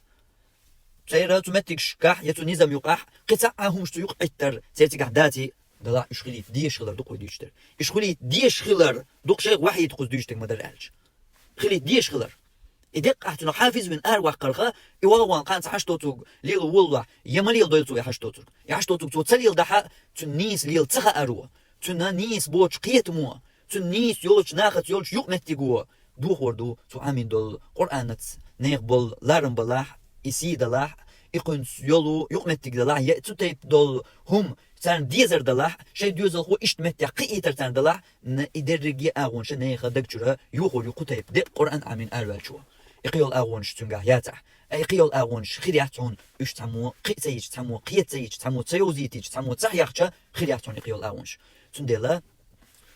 Церан цу меттигашкахь я цу низам юкъахь кхин цхьа а хӀумаш цу юкъа Ӏиттар церан цигахь даций, далахь уьш хилийта дезаш хилар ду-кх вай дуьйцуш дерг. Уьш хилийта дезаш хилар ду-кх шайх Вахьида кхуза дуьйцуш дерг ма-дарра аьлча. Хилийта дезаш хилар. И деккъа ахь цунах хьафиз вина араваккхарха, и вогӀу ван кхана цхьа хьаш тоцург лело волавахь, я ма леладойла цо и хьаш тоцург. И хьаш тоцург цо ца леладахь а, цуьнан нийса лела ца хааро, цуьнан нийса боцуш кхетамо, цуьнан нийса йолчу нахаца йолчу юкъаметтиго дохор ду цо Ӏамийна долу Къуръанаца нехан болу ларам балахь, и сий далахь, и кхуьнца йолу юкъаметтиг далахь, я цу тайпа долу хӀума царна дезар далахь, шайн доьзалхо иштта меттехь кхиийтар царна далахь, н-, и дерриге а агӀонаш нехан даг чуьра йохор ю кху тайпа декъа Къуръан Ӏамийна араваьллачо. И кхийолу агӀонаш цуьнгахь яцахь. Ткъа и кхийолу агӀонаш хир яц хьуна, уьш цхьаммо кхиа ца йича, цхьаммо кхета ца йича, цхьаммо ца йовзийтича, цхьаммо ца хьехча, хир яц хьуна и кхийолу агӀонаш. Цундела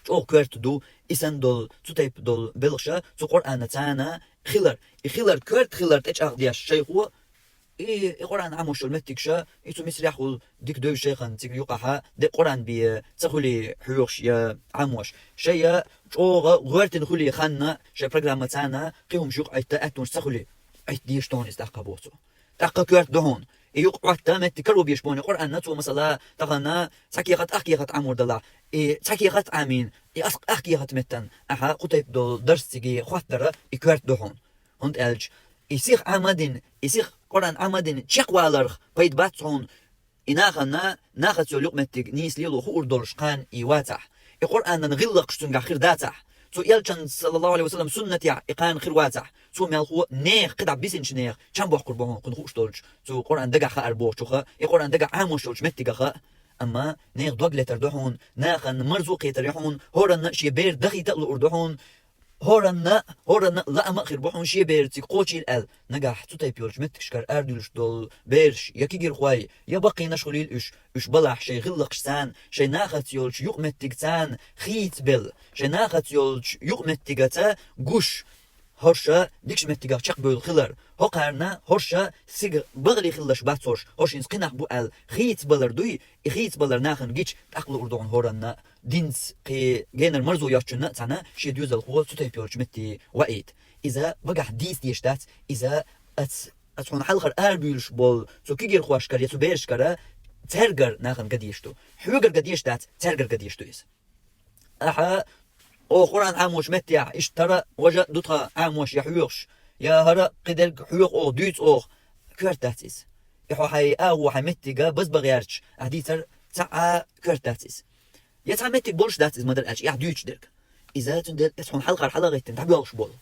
чӀогӀа коьрта ду и санна долу, цу тайпа долу белхаша, цу Къуръана царна хилар. И хилар, коьрта хилар тӀечӀагӀдеш шайхо, и, и Къуръан Ӏамош йолу меттигаш, и цу Мисрехула дика девза шайхана цига юкъахьа, де Къуръан бен ца хуьлий хьоьхуш я Ӏамош. Шайн чӀогӀа гӀоьртина хуьлий ханна, шайн программа царна кхин хӀумаш юкъа Ӏитта аьттонаш ца хуьлий, Ӏитта дезаш тхуна иза тӀаккха боху цо. ТӀаккха коьрта ду хьуна. И юкъа Ӏотта меттиг каро беш боху Къуръанна цо, масала, тахана цхьа кехат, ах кехат Ӏамор далахь. И цхьа кехат Ӏамийна, и ас-, ах кехат меттан ахьа кху тайпа долу дарс цига хоттара и коьрта ду хьуна. ХӀунда аьлча и сиха Ӏамадина, и сиха Къуръан Ӏамадина чекхваларх пайда бац хьуна, и нахана, нахаца йолу юкъаметтиг нийса лело хуур долуш кхана и вацахь. И Къуръанан гӀиллакхаш цуьнгахь хир дацахь. Цу элчан, саллаллаху алейхи ва саллям, суннатехь и кхана хир вацахь. Цо мелхо нехан, кхидӀа бисинчу нехан чам боккхур бу хьуна, кхунна хууш долчу, цу Къуръан дагахь хаар бохучуха, и Къуръан дагахь Ӏамош йолчу меттигаха. Амма нехан дог летар ду хьуна, нахана марзо кхетар ю хьуна, хӀоранна а шен бер дахийта а луур ду хьуна, хӀоранна, хӀоранна лаам а хир бу хьуна шен бер цига кхочийла аьлла. Нагахь цу тайпа йолчу меттигашкара арадуьйлуш долу бераш я кегийрхой, я баккхийнаш хуьлийла уьш, уьш балахь шайн гӀиллакхаш царна, шайн нахаца йолчу юкъаметтиг царна хийца белла, шайн нахаца йолчу юкъаметтигаца гуш, хӀорша дикачу меттигах чекхбевлла хилар, хӀокхарна хӀорша сига багӀале хилалаш бац хӀорш, хӀорш хӀинца кхин нах бу аьлла, хийца балар дуй, и хийца балар нахана гича, тӀаккха луур ду хьуна хӀоранна, динца кхин генара марзо йоцучунна а цхьаьна шен доьзалхо цу тайпа йолчу метте ваийта. Иза багахь дийца дезаш дац, иза ац-, аса хьуна хьалхара арабуьйлуш болу цу кегийрхошкара я цу берашкара цаьргара нахана ган дезаш ду. Хьоьгара ган дезаш дац, цаьргара ган дезаш ду иза. Ахьа, оха Къуръан Ӏамочу меттехь, иштта хӀара а, важа а ду тхан Ӏамош я хьоьхуш, я хӀара а кхидерг хьоьху оха, дуьйцу оха, коьрта дац иза. И хьо хьайн агӀо, хьайн меттига базбан гӀерташ ахь дийцар цхьа а коьрта дац иза. Я цхьа меттиг болуш дац иза ма-дарра аьлча, и ахь дуьйцуш дерг. Иза цундела аса хьуна хьалхара хьалагӀиттина дӀабоьлхуш болу.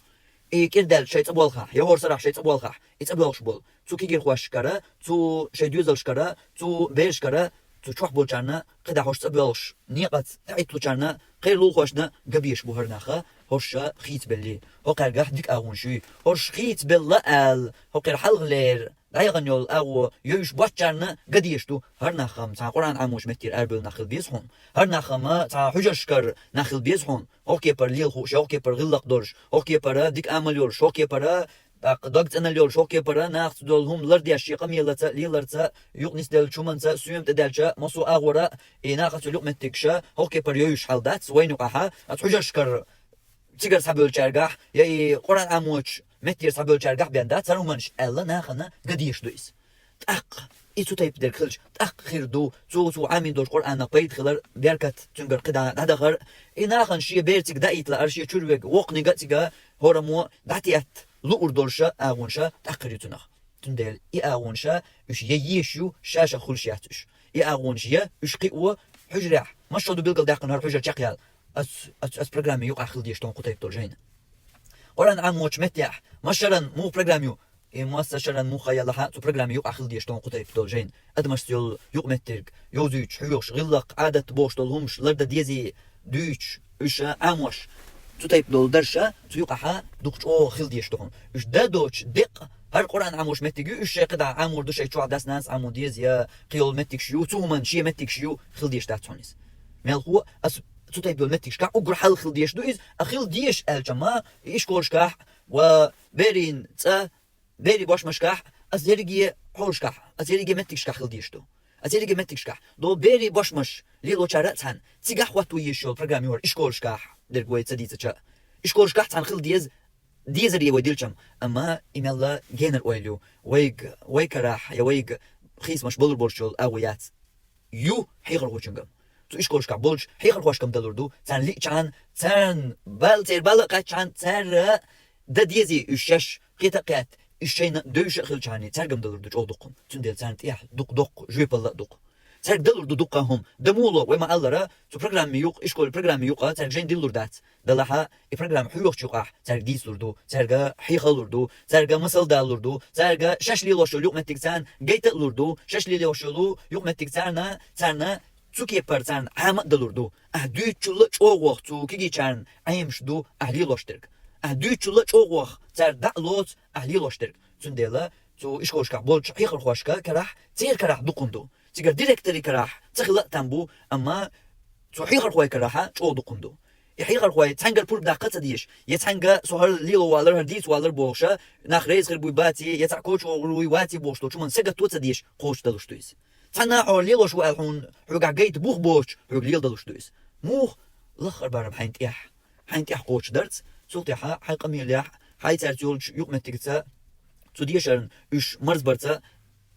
И кӀирдал шайн цӀа боьлхахь, я хӀора сарахь шайн цӀа боьлхахь, и цӀа боьлхуш болу. Цу кегийрхошкара, цу шайн доьзалшкара, цу берашкара, цу чохь болчарна, кхидӀа хӀорш цӀа боьлхуш, некъаца дӀаӀитталучарна, кхеран лулахошна ган безаш бу хӀара нах, хӀорш хийцабеллий, хӀокхаьргахь дика агӀонаш юй. ХӀорш хийцабелла аьлла, хӀокхеран хьалхалера дӀаяхана йолу агӀо йовзуш боцчарна ган дезаш ду. ХӀара нах-м цхьа Къуръан Ӏамочу меттера арабевлла нах хила беза хьуна. ХӀара нах-м цхьа хьуьжаршкара нах хила беза хьуна. ХӀокху кепара лела хууш я, хӀокху кепара гӀиллакх долуш, хӀокху кепара дика амал йолуш, хӀокху кепара тӀаккха дог цӀанал йолуш, хӀокху кепара нахаца долу хӀума лардеш, шен къамелаца, леларца, юкъа нисделлачу хӀуманца, соьма тӀедаьлча, массо а агӀора, и нахаца йолу юкъаметтигаш хӀокху кепара йовзуш хьал дац вайна юкъахь, оцу хьуьжаршкара цигара схьабевллачаьргахь, я и Къуръан Ӏамочу меттера схьабевллачаьргахь бен дац хӀара хӀуманаш аьлла, нахана ган дезаш ду иза. ТӀаккха и цу тайпа дерг хилча, тӀаккха хир ду цо, цо Ӏамийна долчу Къуръанах пайда хилар, беркат цуьнгара кхидӀа дӀадахар. И нахана шен бер цига даийта лаар, шен чуьра верг воккханиг а цига хӀораммо дӀатетта луур долуш агӀонаш тӀаккха хир ю цунах. Цундела и агӀонаш уьш я езаш ю, ша-шах хуьлуш яц уьш. И агӀонаш я уьш кхио хьуьжарехь, массо а ду билгалдаьккхина хӀара хьуьжар чекхъяла. Ас, ас, ас программе юкъахь хила дезаш ду хьуна кху тайпа долу жайна. Къуръан Ӏамочу меттехь, масалан, муха программа ю? И массо а шаран муха ялахь а, цу программе юкъахь хила дезаш ду хьуна кху тайпа долу жайна. Адамашца йолу юкъаметтиг йовзуьйтуш, хьоьхуш, гӀиллакх, Ӏадат бохуш долу хӀумаш лардан дезий, дуьйцуш, уьш Ӏамош, цу тайпа долу дарша цу юкъахьа дукха чӀогӀа хила дезаш ду хьуна. Уьш дан доцуш деккъа, хӀара Къуръан Ӏамош меттиг ю, уьш шайн кхидӀа Ӏамор ду, шайн чохь дас-нанас Ӏамор деза, я кхин йолу меттигаш ю, цу хӀуманна шен меттигаш ю, хила дезаш дац хьуна иза. Мелхо, ас цу тайпа йолу меттигашкахь уггар хьалха хила дезаш ду иза, а хила дезаш аьлча ма, и ишколашкахь ва берийн цӀа, берийн бошмашкахь, ас ерриге хьолашкахь, ас ерриге меттигашкахь хила дезаш ду. Ас ерриге меттигашкахь. До берийн бошмаш лелочара а цхьаьна, цигахь хӀотто езаш йолу программа ю хӀара ишколашкахь, дерг вай ца дийцича. Ишколашкахь цхьаьна хила деза, дезаре вай дилчам, амма и мелла генара ойла ю. Вайга, вай карахь, я вайга хийцамаш балур болуш йолу агӀо яц. Ю хьехархочуьнгам. Цу ишколашкахь болчу хьехархошкам далур ду, царна лиъчхьана, царна бал-, церан бала а кхаьччхьана, цара дан дезий уьш шаьш, кхета а кхетта, уьш шайна девзаш а хилчхьана, цаьргам далур ду чӀогӀа дукха хӀума. Цундела царна тӀехь дукха доккха жоьпалла а дукха. Цаьрга далур ду дукха хӀума. Дан муха ло, вай ма-аллара, цу программе юкъа, ишколан программе юкъа цаьрга жайна диллур дац. Делахь а, и программа хьоьхучу юкъахь цаьрга дийцалур ду, цаьрга хьехалур ду, цаьрга масал далалур ду, цаьрга шаьш лелош йолу юкъаметтиг царна гайта а лур ду, шаьш лелош йолу юкъаметтиг царна, царна цу кепара царна Ӏама а далур ду. Ахь дуьйцучул а чӀогӀа цу кегийчарна Ӏемаш ду ахь лелош дерг. Ахь дуьйцучул а чӀогӀа цара дӀа а лоцу ахь лелош дерг. Цундела цу ишколашкахь болчу хьехархошка карахь, церан карахь дукха хӀума ду. Цигара директорийн карахь ца хила а там бу, амма цу хьехархойн карахьа чӀогӀа дукха хӀума ду. И хьехархой цхьаьнгара пурба даккха а ца дезаш, я цхьаьнга со хӀара лело валар, хӀара дийца валар бохуша, нах реза хир буй баций, я цхьаъ коча вогӀур вуй ваций бохуш долчу хӀуманна сагатто а ца дезаш, кхочушдалуш ду иза. Цхьана а хьо лелош ву аьлла хьуна, хьоьгахь гайта бух боцуш, хьоьга леладалуш ду иза. Муха? Лаххара барам хьайна тӀехь. Хьайна тӀехь кхочушдарца, цул тӀаьхьа хьайн къамелехь, хьай цаьрца йолчу юкъаметтигца, цу дешарна уьш марзбарца,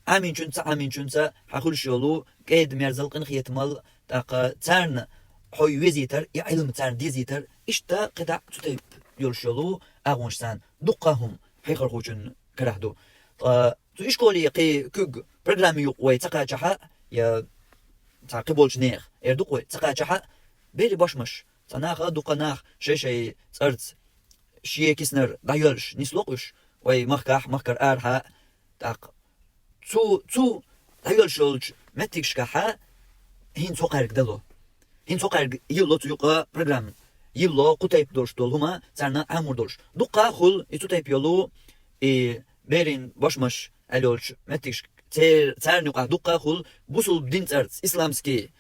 Ӏаминчуьнца, ца Ӏаминчуьнца хьан хуьлуш йолу кӀеда-мерзал, къинхетамал, тӀаккха царна хьо везийтар, и Ӏилма царна дезийтар, иштта кхидӀа цу тайпа йолуш йолу агӀонаш царна дуккха а хӀума хьехархочун карахь ду. Ткъа цу ишколе кхин куьг программа юкъа вай ца кхачахьа, я цхьа кхин болчу нехан, эр ду-кх вай, ца кхачахьа, берийн бошмаш, цхьа наха а дуккха нах шай-шай цӀарца шен киснара дӀайоьллуш нисло-кх уьш, вай махкахь, махкара арахьа, тӀаккха цу, цу дӀайоьллуш йолчу меттигашкахьа хӀинца хӀокхаьрга дало. ХӀинца хӀокхаьрга йилло цу юкъа программа. Йилло кху тайпа долуш долу хӀума царна Ӏамор долуш. Дуккха а хуьлу и цу тайпа йолу, и берийн бошмаш аьлла йолчу меттигаш цер-, царна юкъахь дуккха а хуьлу бусулба дин цӀарца, исламский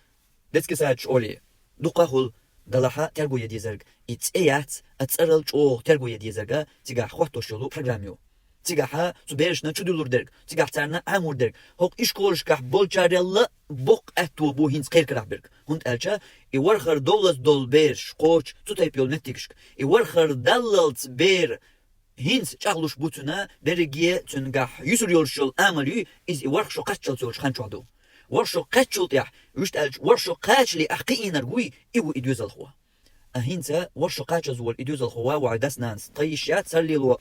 детский садаш олий. Дуккха а хуьлу, делахь а терго ян дезарг и цӀе яц, а цӀарал чӀогӀа терго ян дезарг а цигахь хӀоттош йолу программа ю. Цигахьа цу берашна чудуьллур дерг, цигахь царна Ӏамор дерг, хӀокху ишколашкахь болчарелла боккха аьтто бу хӀинца кхеркарахь берг. ХӀунда аьлча и вархара довлаза долу бераш кхочу цу тайпа йолу меттигашка. И вархара даллалц бер хӀинца чӀагӀлуш бу цуьнан, берриге цуьнгахь юьсур йолуш йолу амал юй, иза и ворхӀ шо кхаччалц йолчу хан чохь ду. ВорхӀ шо кхаьччул тӀаьхьа, вуьшта аьлча, ворхӀ шо кхачале ахь кхиийнарг вуй, и ву и доьзалхо. А хӀинца ворхӀ шо кхачаза волу и доьзалхо ван ву хьайн дас-нанас, тхан йиш яц хӀара лело,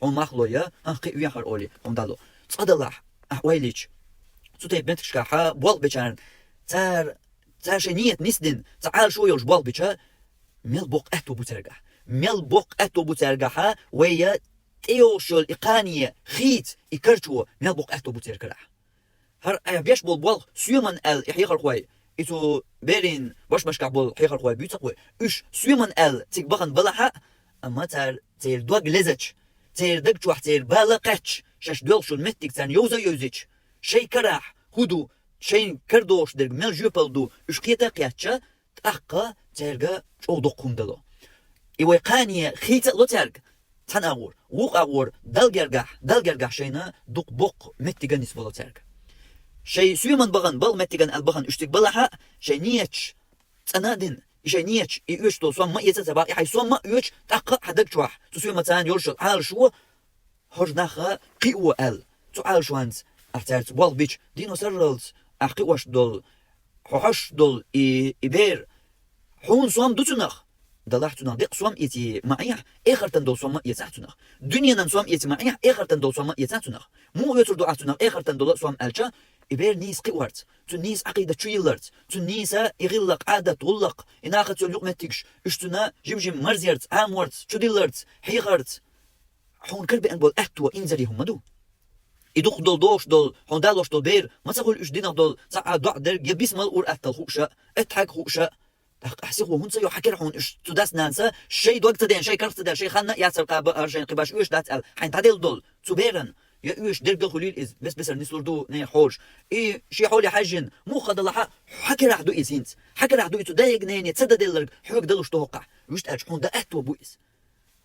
хьуна мах ло я, хӀан кхин вехьара олий, хьуна дало. Цкъа далахь, ахь ойла йича, цу тайпа меттигашкахьа болх бечарна, цара, цара шайн нийят нисдина, цхьа Ӏалашо йолуш болх бича, мел боккха аьтто бу цаьргахь. Мел боккха аьтто бу цаьргахьа, вай я тӀейогӀуш йолу и кхане хийца, и карчо, мел боккха аьтто бу церан карахь. ХӀара айхьа беш болу болх соьман аьлла и хьехархой, и цу берийн бошмашкахь болу хьехархой буьйцу-кх вай, уьш соьман аьлла цига бахана балахьа, амма цара церан дог лезача, церан даг чохь церан бала кхаьчча, шаьш доьлхуш йолу меттиг царна йовза а йовзуьйтуш, шайн карахь хӀун ду, шайна карадогӀуш дерг мел жоьпалла ду, уьш кхета а кхетча, тӀаккха цаьрга чӀогӀа доккха хӀума дало. И вай кхане хийца а ло цаьрга, цхьана агӀор, вукху агӀор, Далла гергахь, Далла гергахь шайна дукха боккха меттиг а нисбало цаьрга. Шайн соьман бахана, балха меттиган аьлла бахана уьш цига балахь а, шайн нийяташ цӀана а дина, и шайн нийяташ, и оьшуш долу сом ма эца ца бакъ, и хьайн сом ма оьцу, тӀаккха а хьан даг чохь, цу соьман царна йолуш йолу Ӏалашо, хӀорш нах кхио аьлла. Цу Ӏалашонца ахь цаьрца болх бича, дийно сарралц ахь кхиош долу, хьо хьоьжуш долу и, и бер, хьуна сом ду цунах, далахь цунах декъа сом эций ма Ӏехь, эхартан долу сом ма эцахь цунах. Дуьненан сом эций ма Ӏехь, эхартан долу сом ма эцахь цунах. Муха оьцур ду ахь цунах эхартан долу а сом аьлча, и бер нийса кхиорца, цуьнан нийса Ӏакъидат чу йилларца, цуьнан нийса и гӀиллакх, Ӏадат, гӀуллакх, и нахаца йолу юкъаметтигаш, уьш цуьнан жим-жим марзъярца, Ӏаморца, чу дилларца, хьехарца, хьуна карабеана болу аьтто инзаре хӀума ма ду. И дукха долу дохуш долу, хьуна далош долу бер, ма ца хуьлу уьш динах долу цхьа а доӀа дерг я бисмал ур-атталла хууш а, аттахьаг хууш а. ТӀаккха ахь сихо хӀунда ца йо, хьан кара хьуна уьш цу дас-нанаса, шайн дог ца дена, шайн карах ца дена, шайн ханна а яцар кхаба а, шайн кхин баш оьшуш дац аьлла, хьайна дӀаделла долу цу беран, я оьшуш дерг а хуьлийла иза, бес-бесара нислур ду нехан хьолаш. И шен хьоле хьаьжжина, муха далахь а, хьан карахь ду иза хӀинца? Хьан карахь ду и цу дайга-нене ца дан делларг хьоьга далуш ду хӀокхахь? Вуьшта аьлча, хьуна дан аьтто бу иза.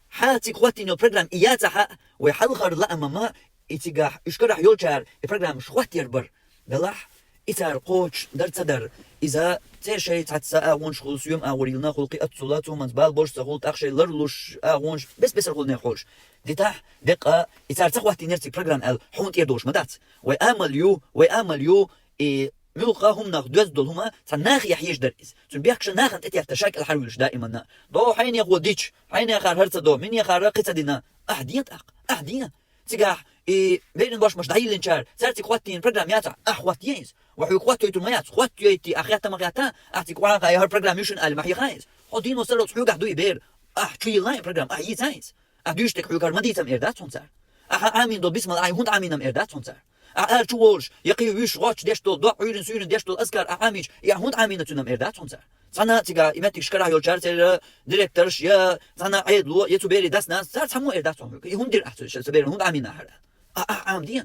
Хьан цига хӀоттийна йолу программа и яцахь а, вай хьалхара лаамма, и цигахь уьш карахь йолчара и программаш хӀоттаяр бара. Делахь, и цара кхочуш дара ца дара. Иза церан шайн цхьацца агӀонаш хуьлу, соьма агӀор йиллина хуьлу, кхин а цул а цоманца бала болуш ца хуьлу, тӀаккха шайн ларлуш агӀонаш, бес-бесара хуьлу нехан хьолаш. Дитахь, декъа, и цара ца хӀоттийнера цига программа аьлла, хьуна тӀера долуш ма дац. Вай амал ю, вай амал ю, и муьлхха а хӀуманах доьзна долу хӀума цхьа нахе хьежа дара иза. Цуьнан бехкаш нахана тӀететтара ша кӀелхьарвуьйлуш даиманна. До хьайнехо дича, хьайнехара хӀара ца до, минехара кхин ца дина. Ахь де тӀаккха, ахь де. Цигахь и берийн бошмаш дӀайиллинчара, цара цига хӀоттийна программа яцахь, ахь хӀоттае иза. Ва хьоьга хӀоттайойтур ма яц, хӀоттайойти, ахь хетта ма хетта, ахь цига охьахаа, хӀара программа ю шуна аьлла ма хьехахь иза. Хьо дийно сарралц хьоьгахь ду и бер, ахь чу йилла и программа, ахь йийца иза. Ахь дуьйцуш дерг хьоьгара ма дийца-м эр дац хьуна цара. Ахьа Ӏамийна долу бисмал ахьа хӀунда Ӏамийна-м эр дац хьуна цара. Ахьа аьлла чу волуш, я кхин вуьш гӀотташ деш долу, доӀа Ӏуьйрина суьйрина деш долу азкар ахьа Ӏамийча, и ахьа хӀунда Ӏамийна цуьнан-м эр дац хьуна цара. Цхьана а цигахь и меттигаш карахь йолчара церан директораш, я цхьана а Ӏедало, я цу берийн дас-нанас, цара цхьаммо эр дац хьуна хьоьга. И хӀунда дира ахьа цу, ша, цу берана хӀунда Ӏамийна ахьара? А, а, Ӏамаде.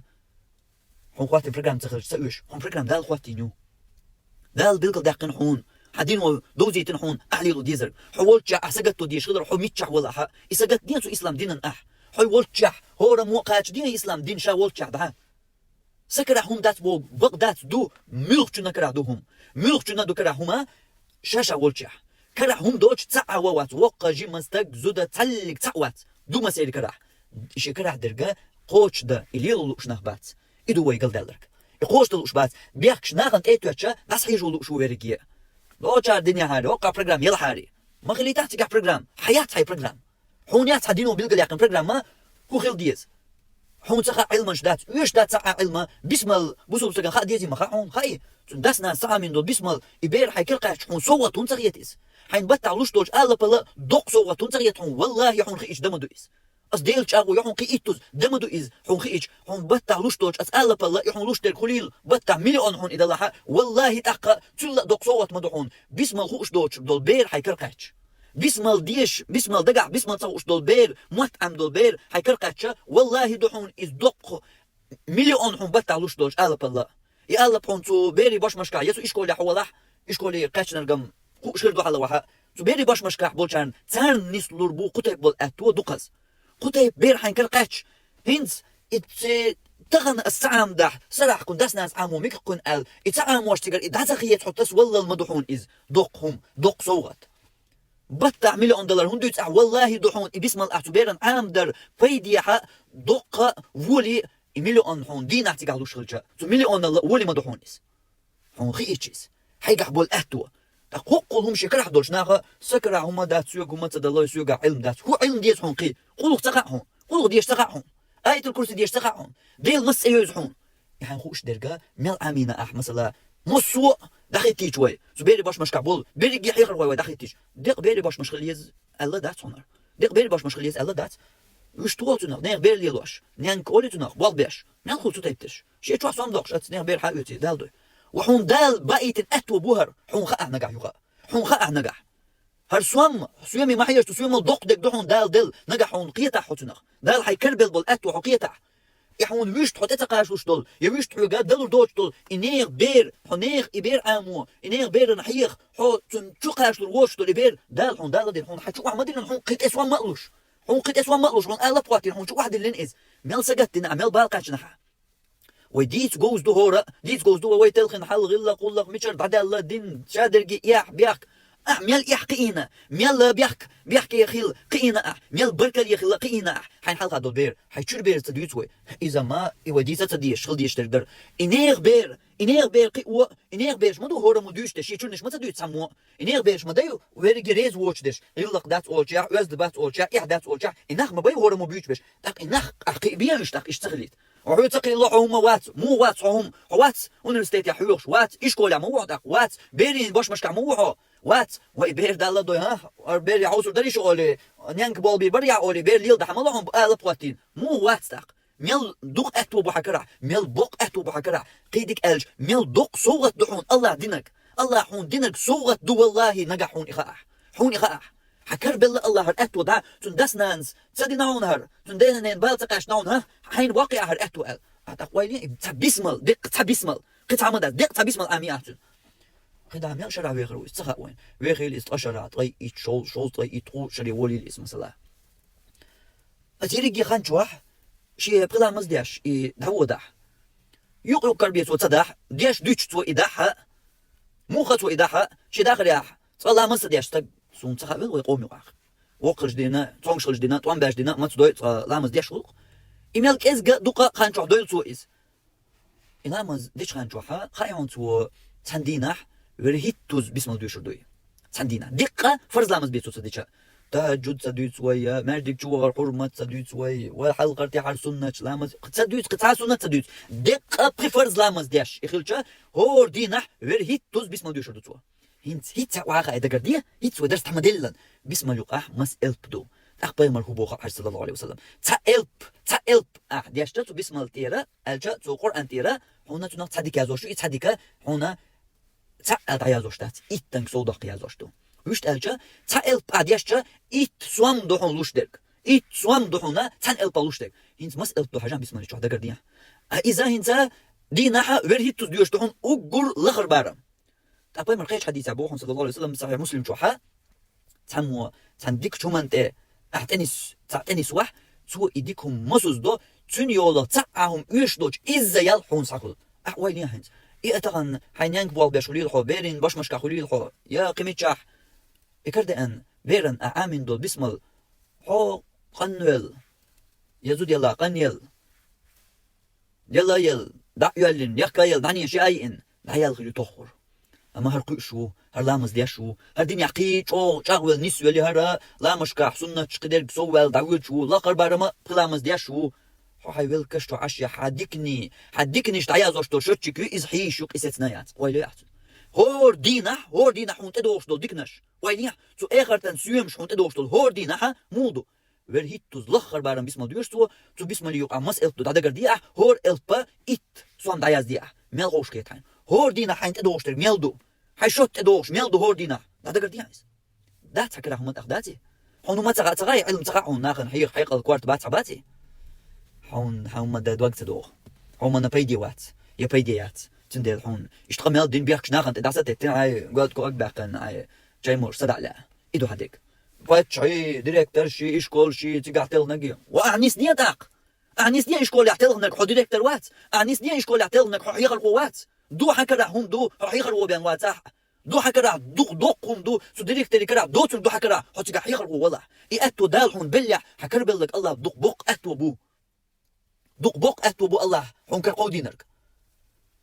Хьуна хӀоттийна программа ца хилча ца оьшу. Хьуна программа Дала хӀоттийна ю. Дала билгалдаьккхина хьуна. Хьан дино довзийтина хьуна ахьа лело дезарг. Хьо волччохь ахьа сагатдо дезаш хилар, хьо миччахь валахь а. И сагатде цу ислам динан ахь. Хьо волччохь, хӀораммо а кхачаде ислам дин ша волччохь дахьа. Сан карахь хӀума дац боху бакъ дац ду, муьлххачунна карахь ду хӀума. Муьлххачунна ду карахь хӀума, ша-ша волччохь. Карахь хӀума доцуш цхьа а ван вац, воккха, жима, стаг, зуда, цхьаллиг цхьаъ вац. Ду массеран карахь. И шен карахь дерг кхочушдан, и лело лууш нах бац. И ду вай галдаьлларг. И кхочушдан лууш бац. Бехкаш нахана тӀе а тоьттуш, дӀасахьежо лууш ву верриге. Лочара динехьара, хӀокхахь программа елахьара. Ма хилийтахь цигахь программа. Хьан яц хьайн программа? Хьуна яц хьан дино билгалъяьккхина программа, хӀун хила деза? Хьуна ца хаьа Ӏилманаш дац, оьшуш дац цхьа а Ӏилма, бисмал бусулба стагана хаа дезий ма хаьа хьуна, хаьий? Цуьнан дас-нанас ца Ӏамийна долу бисмал, и бер хьайн кара кхаьчча, хьуна совгӀат хӀунда ца хета иза? Хьайна баттахь луш долчу алапалла доккха совгӀат хӀунда ца хета хьуна? Валлахи, хьуна хиъча дан ма ду иза. Ас Делан чӀагӀо йо хьуна кхин иттаза, дан ма ду иза, хьуна хиъча, хьуна баттахь луш долчу ас алапалла, и хьуна луш дерг хуьлийла, баттахь миллион хьуна и далахь а, валлахи, тӀаккха цул а доккха совгӀат ма ду хьуна, бисмал хууш доцуш долу бер хьайн кара кхаьчча. Бисмал деш, бисмал дагахь, бисмал ца хууш долу бер, мотт Ӏамийна долу бер хьайн кара кхаьчча, валлахи, ду хьуна иза доккха миллион хьуна баттахь луш долчу алапалла. И алап хьуна цу берийн бошмашкахь, я цу ишколехь хьо валахь, ишколе кхаьчнаргам хууш хир ду хьала вахьа. Цу берийн бошмашкахь болчарна, царна нислур бу кху тайпа болу аьтто дукхаза. Кху тайпа бер хьайн кара кхаьчча, хӀинца и ци тахана ас ца Ӏамадахь, сарахь кхуьнан дас-нанас Ӏамо мегар кхуьнан аьлла, и ца Ӏамош цигара и дӀа ца хеца хьо тасаваллал ма ду хьуна иза, доккха хӀума, доккха совгӀат. Баттахь миллион далар хӀунда дуьйцу ахь, валлахи, ду хьуна и бисмал ахь цу берана Ӏамадар пайдехьа, доккха воли, и миллион хьуна дийнахь цигахь луш хилча, цу миллионалла воли ма ду хьуна иза. Хьуна хиъча иза. Хьайгахь болу аьтто. ТӀаккха хӀоккхул хӀума шен карахь долчу наха, сан карахь хӀума дац, соьга хӀума ца дало, соьгахь Ӏилма дац. ХӀун Ӏилма деза хьуна кхин? Къуллух ца хаьа хьуна? ГӀуллакх деша ца хаьа хьуна? Аятул-Курси деша ца хаьа хьуна? Делан маса цӀе йовза хьуна? И хьайн хууш дерг, мел Ӏамийна ахь, масала, массо а дӀахӀиттийча вай, цу берийн бошмашкахь болу, берриге хьехар вай, вай дӀахӀиттийча, декъа берийн бошмаш хила еза аьлла дац хьуна. Декъа берийн бошмаш хила еза аьлла дац. Уьш тухал цунах, нехан бер лелош, ненга олий цунах, болх беш. Мел хуьлу цу тайпа дерш? Шен чохь сом доккхуш, аца нехан бер хьан оьций, Дала дуй. Ва хьуна Дала баийтина аьтто бу хӀара, хьуна хаахь нагахь юха. Хьуна хаахь нагахь. ХӀара сом, соьме ма хьежа, цу соьмал доккха дерг ду хьуна Дала делла, нагахь хьуна кхетахь хьо цунах. Дала хьайн карабелла болу аьтто хьо кхетахь. И хьуна вуьшта хьо тӀе ца кхачалуш долу, я вуьшта хьоьга далур доцуш долу, и нехан бер, хьо нехан и бер Ӏамо, и нехан берана хьеха, хьо цунна чу кхачалур воцуш долу и бер, Дала хьуна Дала дина, хьуна хьан чу охьа ма диллина, хьуна кхин тӀе сом ма луш. Хьуна кхин тӀе сом ма луш, хьуна алапа хӀоттийна, хьуна чу охьа диллина иза. Мел сагатдина ахь, мел бала кхаьчна ахь. Вай дийца говза ду хӀора, дийца говза ду вай, вай телхина хьал, гӀиллакх, гӀуллакх, мичара дӀадаьлла, дин, шадерриге эхь, бехк. Ахь мел эхь кхиийна, мел бехк, бехке хила кхиийна ахь, мел баркалле хила кхиийна ахь. Хьайна хьалха долу бер, хьайн чуьра бераца ца дуьйцу вай. Иза ма, и вай дийца ца дезаш, хила дезаш дерг дара. И нехан бер, и нехан бер кхио, и нехан бераш ма ду хӀора ма дуьйцуш дерш, шен чуьрнаш ма ца дуьйцу цхьаммо. И нехан бераш ма даю, верриге реза воцуш дерш, гӀиллакх дац олчехь, оьзда бац олчехь, эхь дац олчехь, и нах ма бай хӀора ма буьйцу берш. ТӀаккха и нах ахь кхиабе уьш, тӀаккха иштта ца хилийта. Хьо хьоьца кхиалло, хьо хӀума вац, муха вац хьо хӀума, хьо вац университетехь хьоьхуш, вац, ишколехь ма ву хьо тӀаккха, вац, берийн бошмашкахь ма ву хьо, вац, вай бер Далла дой, хӀа, хӀара бер я хьовсур дара иша олий, ненга болбий бара я олий, бер леладахьа ма ло хьуна алапа хӀоттийна, муха вац тӀаккха. Мел дукха аьтто бу хьан карахь, мел боккха аьтто бу хьан карахь, кхидиг аьлча, мел доккха совгӀат ду хьуна АллахӀ динарг. АллахӀ хьуна динарг совгӀат ду, валлахӀи, нагахь хьуна и хаахь. Хьуна и хаахь. Хьан карабелла АллахӀ хӀара аьтто дӀа, цуьнан дас-нанас ца дина хьуна хӀара, цуьнан дена-ненан бала ца къаьстина хьуна, хӀа, хьайна воккхий ахь хӀара аьтто аьлла. А тӀаккха ойла е, цхьа бисмал, деккъа цхьа бисмал, кхин цхьа ма дац, деккъа цхьа бисмал Ӏамий ахь цуьнан. КхидӀа мел шарахь вехар ву иза, ца хаьа вайна. Вехийла иза ткъа шарахь, ткъе итт, шовзткъа, шовзткъе итт, ткъо шаре волийла иза, масала. Аса ерриге хан чохь шен пхи ламаз деш и дӀаводахь. Юкъ-юкъ карабе цо ца дахь, деш дуьтуш цо и дахь, муха цо и дахь, шен дахарехь цкъа ламаз ца деш стаг, суна ца хаьа велла вай къоман юкъахь. Воккха хилча дийна, цомгуш хилча дийна, тӀом баьча дийна, маца дой цкъа ламаз деш гӀуллакх. И мел кӀезга дукха хан чохь дойла цо иза. И ламаз дечу хан чохь хаьа хьуна цо цхьана дийнахь вуьрхӀиттуза бисмал доьшур дуй. Цхьана дийнахь. Деккъа фарз ламаз бе цо ца дича. ТахӀажжуд ца дуьйцу вай, я маьждиг чу вахар хьурмат ца дуьйцу вай, вай хьалхара тӀаьхьара суннаташ ламаз ца дуьйцу, кхин цхьа суннат ца дуьйцу. Деккъа пхи фарз ламаз деш и хилча, хӀора дийнахь вуьрхӀиттуза бисмал доьшур ду цо. ХӀинца хӀинца вахьа ай дагарде, хӀинца вай дарс тхьамадиллан. Бисмал юкъахь маса элп ду. ТӀаккха пайхамар хӀун боху ахь, саллаллаху Ӏалайхи ва саллам? Цхьа элп, цхьа элп ахь дешча цу бисмал тӀера, аьлча цу Къуръан тӀера, хьуна цунах цхьа дика язош ю, и цхьа дика хьуна цхьаъ аьлла дӀаязош дац, иттанга сов доккха язош ду. Вуьшта аьлча, цхьа элп ахь дешча, итт сом ду хьуна луш дерг. Итт сом ду хьуна цхьана элпа луш дерг. ХӀинца маса элп ду хьажахь бисмал чохь, дагардехьа. А иза хӀинца дийнахьа вуьрхӀиттуза доьшуш ду хьуна уггар лахара барам. ТӀаккха пайхамар кхечу хьадисехь боху, саллаллаху Ӏалайхи ва саллам, сахьихь Муслим чохь, цхьаммо цхьана дикачу хӀуманна тӀе ахь тӀенис, цхьаъ тӀенисвахь, цо и дика хӀума масаза до, цуьнан йолах цхьа а хӀума оьшуш долчу изза ял хьуна схьахуьлу. Ахь ойла е хьайнца. И а тахана хьайн ненга болх беш хуьлийла хьо, берийн бошмашкахь хуьлийла хьо, я кхин мичахь, и карадеана беран ахь Ӏамийна долу бисмал, хьо къанвелла, я зуда елла къанъелла, Яла а елла, дӀа а йоьллина, яхка а елла, дӀане шиъ а йиъна, дӀаяьлла хир ю тоххур. Амма хӀара кхуьуш ву, хӀара ламаз деш ву, хӀара динехь кхин чӀогӀа чӀагӀвелла нисвелла хӀара, ламашкахь суннаташ кхидерг сов ваьлла дӀавоьдуш ву, лакхара барама пхи ламаз деш ву. Хьо хьайн велкаш чу Ӏаш я, хьан диканийн, хьан диканиш дӀаязош долу шоччик ю, иза хьийзаш ю, къийсецна яц. Ойла е ахь цунна. ХӀора дийнахь, хӀора дийнахь хьуна тӀедогӀуш долу диканаш. Ойла е ахь, цу эхартан соьмаш хьуна тӀедогӀуш долу хӀора дийнахьа муха ду? ВерхӀиттуза лаххара барам бисмал доьшу цо, цу бисмале юкъа маса элп ду дӀадагарде ахь, хӀора элпа итт сом дӀаязде ахь. Мел ховш кхета хьайна. ХӀора дийнахь хьайна тӀедогӀуш дерг мел ду? Хьайн шотта тӀедогӀуш мел ду хӀора дийнахь? ДӀадагарде ахь иза. Дац хьан карахь хӀума тӀаккха, дац и? Хьуна хӀума ца хаьа, ца хаьа, Ӏилма ца хаьа хьуна, нахана хьеха хьекъал корта бац хьан, бац и? Хьуна хьан хӀума дан дог ца догӀу. Хьуна пайде вац, я пайде яц. Цундела хьуна иштта къамел дина бехкаш нахана тӀе дӀаса а теттина, хьайн гоьлда ког баьккхина, хьайн чай молуш садаӀа лаьа. И ду хьан дерг. Паччахьий, директорший, ишколший, цигахь телхинаргий. Ва ахьа нисде тӀаккха? Ахьа нисде ишколехь телхинарг, хьо директор вац? Ахьа нисде ишколехь телхинарг, хьо хьехархо вац? Ду хьан карахь хӀума ду, хьо хьехаро бен вац ахьа? Ду хьан карахь дукха доккха хӀума ду, цу директорийн карахь доцург ду хьан карахь, хьо цигахь хьехархо валахь? И аьтто Дала хьуна беллехь, хьан карабелларг АллахӀа дукха боккха аьтто бу. Дукха боккха аьтто бу АллахӀа хьуна кара кховдийнарг.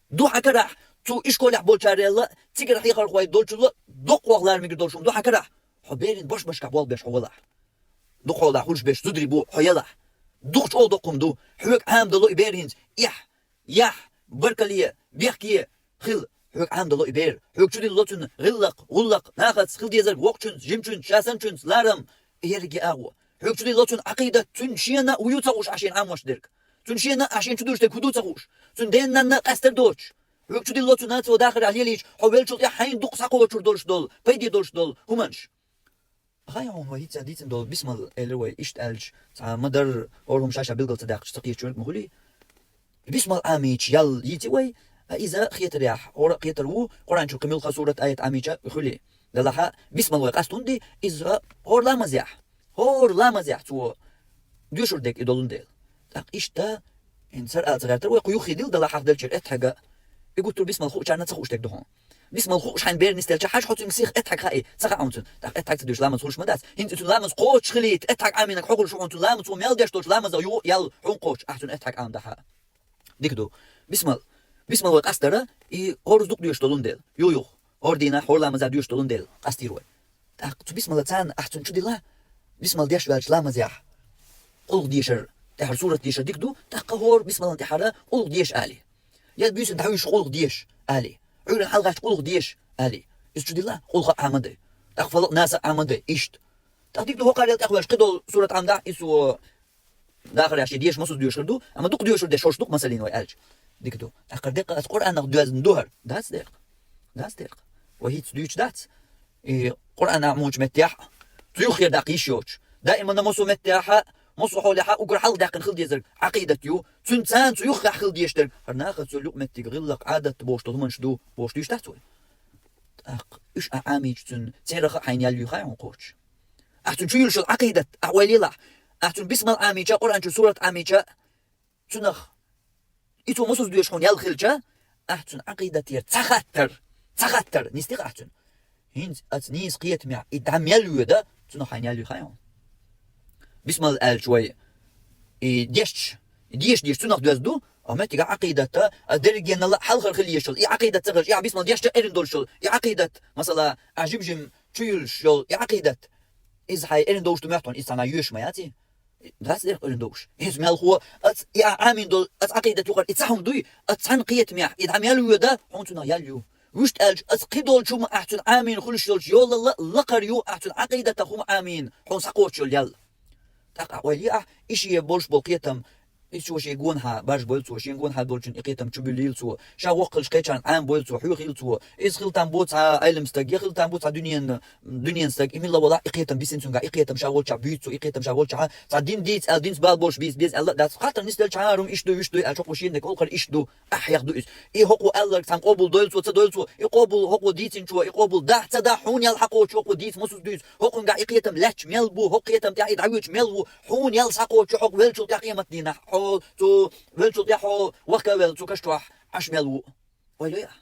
Ду хьан карахь, цу ишколехь болчарел а, цигара хьехархой долчул а доккхох лара мегар долуш хӀума ду хьан карахь, хьо берийн бошмашкахь болх беш хьо валахь. Дукха хьолахь хуьлуш берш зударий бу хьо елахь. Дукха чӀогӀа доккха хӀума ду, хьоьга Ӏамадало и бер хӀинца эхь, яхь, баркалле, бехке хила. Хьоьга Ӏамадало и бер, хьоьга чудиллало цуьнан гӀиллакх, гӀуллакх, нахаца хила дезарг, воккхачуьнца, жимачуьнца, ша санначуьнца ларам, и ерриге агӀо. Хьоьга чудиллало цуьнан Ӏакъидат, цуьнан шена а хӀун ю ца хууш ахь шена Ӏамош дерг. Цуьнан шена а ахь шена чудуьллуш дерг хӀун ду ца хууш. Цуьнан ден-нанна а къаьстар доцуш. Хьоьга чудиллало цуьнан цо дахарехь лелийча, хьо веллачул тӀаьхьа хьайна дукха схьакхочур долуш долу, пайде долуш долу хӀуманаш. Хай хьуна вай хӀинца дийцина долу бисмал элира вай, иштта аьлча, цхьа ма-дарра хӀора хӀума ша-ша билгал ца даьккхича ца кхеташ верг ма хуьлий. Бисмал Ӏамийча ял йийци вай, а иза хетарехь, хӀора а хетар ву, Къуръан чу кхы муьлхха сурат аят Ӏамийча хуьлий. Делахь а, бисмал вай къаста хӀунда дий, иза хӀора ламазехь, хӀора ламазехь цо доьшур дерг и долун дела. ТӀаккха иштта, хӀинца хӀара ала ца гӀертар вай, кху юххе дилла делахь хьалха делчуьра эттахьега. И гуттар бисмал хуучарна ца хууш дерг ду хьуна. Бисмал хууш хьайна бер нисделча хьажа хьо цуьнга сиха эттахьег хаий, ца хаьа хьуна цунна. ТӀаккха эттахьег ца дуьйш ламаз хуьлуш ма дац. ХӀинца и цуьнан ламаз кхочуш хилийта, эттахьег Ӏамийнарг хьо хуьлуш хьуна цуьнан ламаз хьо мел деш долчу ламаза ю ял хьуна кхочуш, ахь цуьнан эттахьег Ӏамда хьа. Дика ду. Бисмал. Бисмал вай къастара, и хӀораз дукха доьшуш долун дела. Ю-юх. ХӀора дийнахь, хӀора ламаза доьшуш долун дела. Къастийра вай. ТӀаккха цу бисмала царна ахь цунна чу дилла, бисмал деш ваьлча ламазехь къулх дешар, тӀехьара сурат дешар дика ду, тӀаккха хӀора бисмалан тӀехьара къулх деша али. Я буьйсанна дӀавуьйш къулх деша али. Ӏуьйранна хьалхача къулх деша али. Иза чу дилла, къулха а Ӏамаде. ТӀаккха фалакъ, нас а Ӏамаде, иштта. ТӀаккха дика ду хӀокхарел тӀехваьлча кхидолу сурат Ӏамдахь, иза цо дахарехь шен деша, масуз доьшур ду, амма дукха доьшур деш хӀорш дукха масаллина вай аьлча. Дика ду. ТӀаккха деккъа аса Къуръанах доьзна ду хӀара. Дац деккъа. Дац деккъа. Вай хӀинца дуьйцуш дац. И Къуръан Ӏамочу меттехь, цу юххера даккха йиш йоцуш. Даимана массо а меттехьа, массо а хьолехьа уггар хьалха даьккхина хила дезарг Ӏакъидат ю. Цуьнан царна цу юххехь хила дезаш дерг, хӀара нахаца йолу юкъаметтиг гӀиллакх, Ӏадат бохуш долу хӀуманаш ду, бохуш дуьйцуш дац вай. ТӀаккха уьш ахь Ӏамийча цуьнан, церах а хьайна ял юй хаьий хьуна кхочуш. Ахь цуьнан чу йолуш йолу Ӏакъидат, ахь вай лелахь. Ахь цуьнан бисмал Ӏамийча, Къуръан чу сурат Ӏамийча, цунах и цо масуз доьшу хьуна ял хилча, ахь цуьнан Ӏакъидатера цхьа хаттар, цхьа хаттар нисдира ахь цуьнан. ХӀинца аса нийса кхетамехь и дӀа мел воьду, цунах хьайна ял юй хаьий хьуна. Бисмал аьлча вай, и дешча, и деша-деша цунах доьзна ду, а меттигахь Ӏакъидата, а дерригенал а хьалхара хила езаш йолу, и Ӏакъидат ца хилча, и ахь бисмал дешча а эрна долуш йолу, и Ӏакъидат, масала, ахь жим-жим чу йолуш йолу, и Ӏакъидат, иза хьайн эрна долуш ду моьтту хьуна, иза цхьана йоьшуш ма яций? Дац дерг къуьллина догуш. ХӀинца мел хо, аца и Ӏамийна долу, аца Ӏакъидат юкъара и цхьа хӀума дуй, аца цхьаьна кхетамехь, и дӀа мел воьду, хьуна цунах ял ю. Вуьшта аьлча, аца кхидолчу хӀума ахь цуьнан Ӏамийна хуьлуш йолчу йолалла лакхара ю, ахь цуьнан Ӏакъидатах хӀума Ӏамийна, хьуна схьакхочуш йолу ял. ТӀаккха ойла е ахь, и шен болуш болу кхетам, иза цо шен гонахьа баржабойла цо, шен гонахьа болчун и кхетам чубуьллийла цо, ша воккхалш кхечарна Ӏамабойла цо, хьоьхийла цо. Иза хила там бу цхьа Ӏелам стаг, я хила там бу цхьа дуьненан дуьненан стаг, и милла валахь, и кхетам бисина цуьнгахь, и кхетам ша волчохь буьйцу цо, и кхетам ша волчохь, цхьа дин дийца аьлла, динца бала болуш бийца беза аьлла, дац хаттар нисделча хьарум иштта ду, вуьшта ду аьлча, хӀокхо шена дерг олхар иштта ду, ахь хьех ду иза. И хӀокхо аьлларг цхьамма къобал дойла цо, ца дойла цо, и къобал хӀокхо дийцинчо, и къобал дахь ца дахь, хьуна ял хьакхочу хӀокхо дийца масуз дуьйцу, хӀокхунгахь и кхетам лаьтташ мел бу, хӀокху кхетам тӀехь и дӀавоьдуш мел ву, хьуна ял схьакхочу хьо веллачул тӀехь къематдийнахь, хьо цу веллачул тӀехь хьо вахка а велла цу каш чохь Ӏаш мел ву. Ойла е ахь.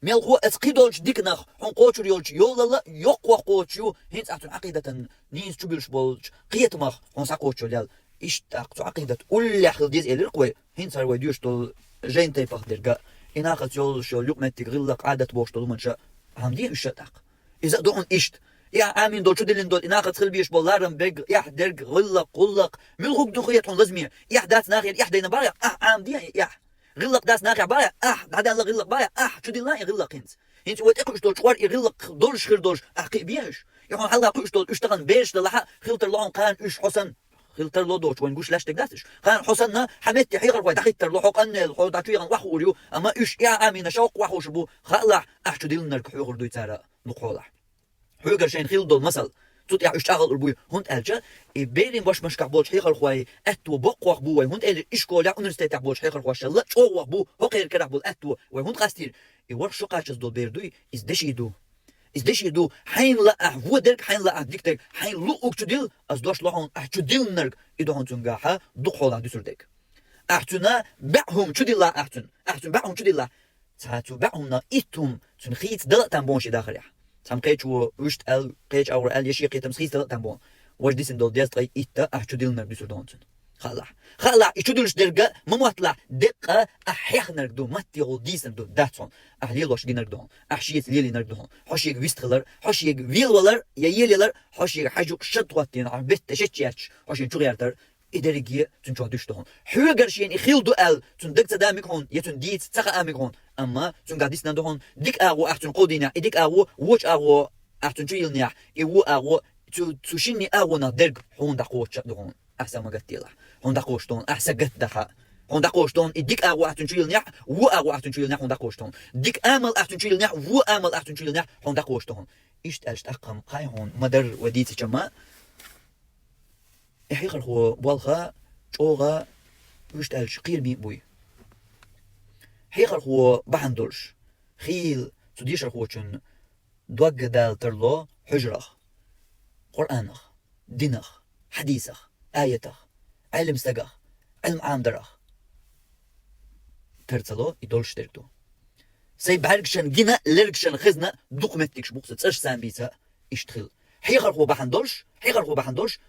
Мелхо а аса кхидолчу диканах хьуна кхочур йолчу йолалла йоккхох кхочуш ю, хӀинца ахь цуьнан Ӏакъидатан нийса чубуьллуш болчу кхетамах хьуна схьакхочуш йолу ял. Иштта тӀаккха цу Ӏакъидат уллехь хила деза элира-кх вай, хӀинца хӀара вай доьшуш долу жайна тайпах дерг а, и нахаца йолуш йолу юкъаметтиг гӀиллакх, Ӏадат бохуш долу хӀуманаш а, Ӏамде уьш а тӀаккха. Иза а ду хьуна иштта. И ахь Ӏамийна долу, чудиллина долу, и нахаца хила безаш болу ларам берг, и ахь дерг, гӀиллакх, гӀуллакх, муьлхарг ду хета хьуна лазаме, и ахь дац нахера, и ахь дайна бара, ахь Ӏамаде и ахь. ГӀиллакх дац нахехь бара, ахь, дӀадаьлла гӀиллакх бара, ахь, чудилла и гӀиллакх хӀинца. ХӀинца вай тӀекхуьуш долчу къор и гӀиллакх долуш хир долуш, ахь кхиабе уьш. И хьуна хьалха кхуьуш долу уьш тахана бераш далахь а, хила тарло хьуна кхана уьш хьо санна. Хила тарло доцуш, вайна гуш лаьцна дерг дац уьш. Кхана хьо санна, хьан метте хьехархой дӀахӀиттарло, хьо къаннел, хьо дӀа чу яхана охьахуур ю, амма уьш и Ӏамийна ша хӀокху охьахууш бу, хаалахь, ахь чудиллинарг хьоьхур дуй цара, дукха хьолахь. Хьоьгара шайна хилла долу масал, цу тӀехь уьш чӀагӀлалур буй, хӀунда аьлча и берийн бошмашкахь болчу хьехархойн аьтто боккхох бу вай, хӀунда элира и школехь, университетехь болчу хьехархошалла чӀогӀох бу хӀокхеран карахь болу аьтто вай, хӀунда къастийра? И ворхӀ шо кхачаза долу бер дуй, иза деши ду. Иза деши ду, хьайна лаахь вон дерг, хьайна лаахь дика дерг, хьайна луъург чудилла, аса дош ло хьуна, ахь чудиллинарг, и ду хьуна цуьнгахь дукха хьолахь дуьсур дерг. Ахь цуьнан баьӀ хӀума чудилла ахь цуьнан, ахь цуьнан баьӀ хӀума чудилла. Цхьа цу баьӀ хӀуманах итт хӀума цуьнан хийца дала а там бу шен дахарехь. Цхьамма кхечо вуьшта аьлла, кхечу агӀор аьлла, я шен кхетамца хийца дала а там бу. Важа дисина долу дезткъе итт ахь чудиллинарг дуьсур ду хьуна цуьнан. Хаалахь. Хаалахь, и чудуьллуш дерг а ма мотталахь, деккъа ахь хьехнарг ду, маттехула дийцинарг ду, дац хьуна. Ахь лелош гинарг ду хьуна. Ахь шеца лелийнарг ду хьуна. Хьо шега вистхилар, хьо шега велавалар, я елаялар, хьо шега хьажа юкъа шад хӀоттийна, ахь бетта шечъяьрташ, хьо шена чу гӀертар, и дерриге цуьнан чохь дуьсуш ду хьуна. Хьоьгара шена и хилла ду аьлла, цуьнан дага ца да мега хьуна, я цуьнан дийца ца хаа мега хьуна, амма цуьнгахь дисина ду хьуна, дика агӀо ахь цуьнан кховдийнехь, и дика агӀо, вочу агӀо ахь цуьнан чу йиллинехь, и вон агӀо, цу, цу шинне агӀонах дерг хьуна дӀакхочуш а ду хьуна, ахь са ма гатделахь. Хьуна дӀакхочуш ду хьуна, ахь са гатдахь. Хьуна дӀакхочуш ду хьуна, и дика агӀо ахь цуьнан чу йиллинехь, вон агӀо ахь цуьнан чу йиллинехь хьуна дӀакхочуш ду хьуна. Дика амал ахь цуьнан чу йиллинехь, вон амал ахь цуьнан чу йиллинехь хьуна дӀакхочуш ду хьуна. Иштта аьлча тӀаккха-м хаьий хьуна ма-дарра вай дийцича-м, и хьехархо болх чӀогӀа, вуьшта аьлча, кхераме а буй. хьехархо бахьана долуш, хийла цу дешархочун дог дала тарло хьуьжарах, Къуръанах, динах, хьадисах, аятах, Ӏелам стагах, Ӏилма Ӏамдарах. Тар ца ло, и долуш дерг ду. Сайн бӀаьргашна гина, лергашна хезна дукха меттигаш бу-кх сан цӀераш сан бийца, иштта хилла. Хьехархо бахьана долуш, хьехархо бахьана долуш,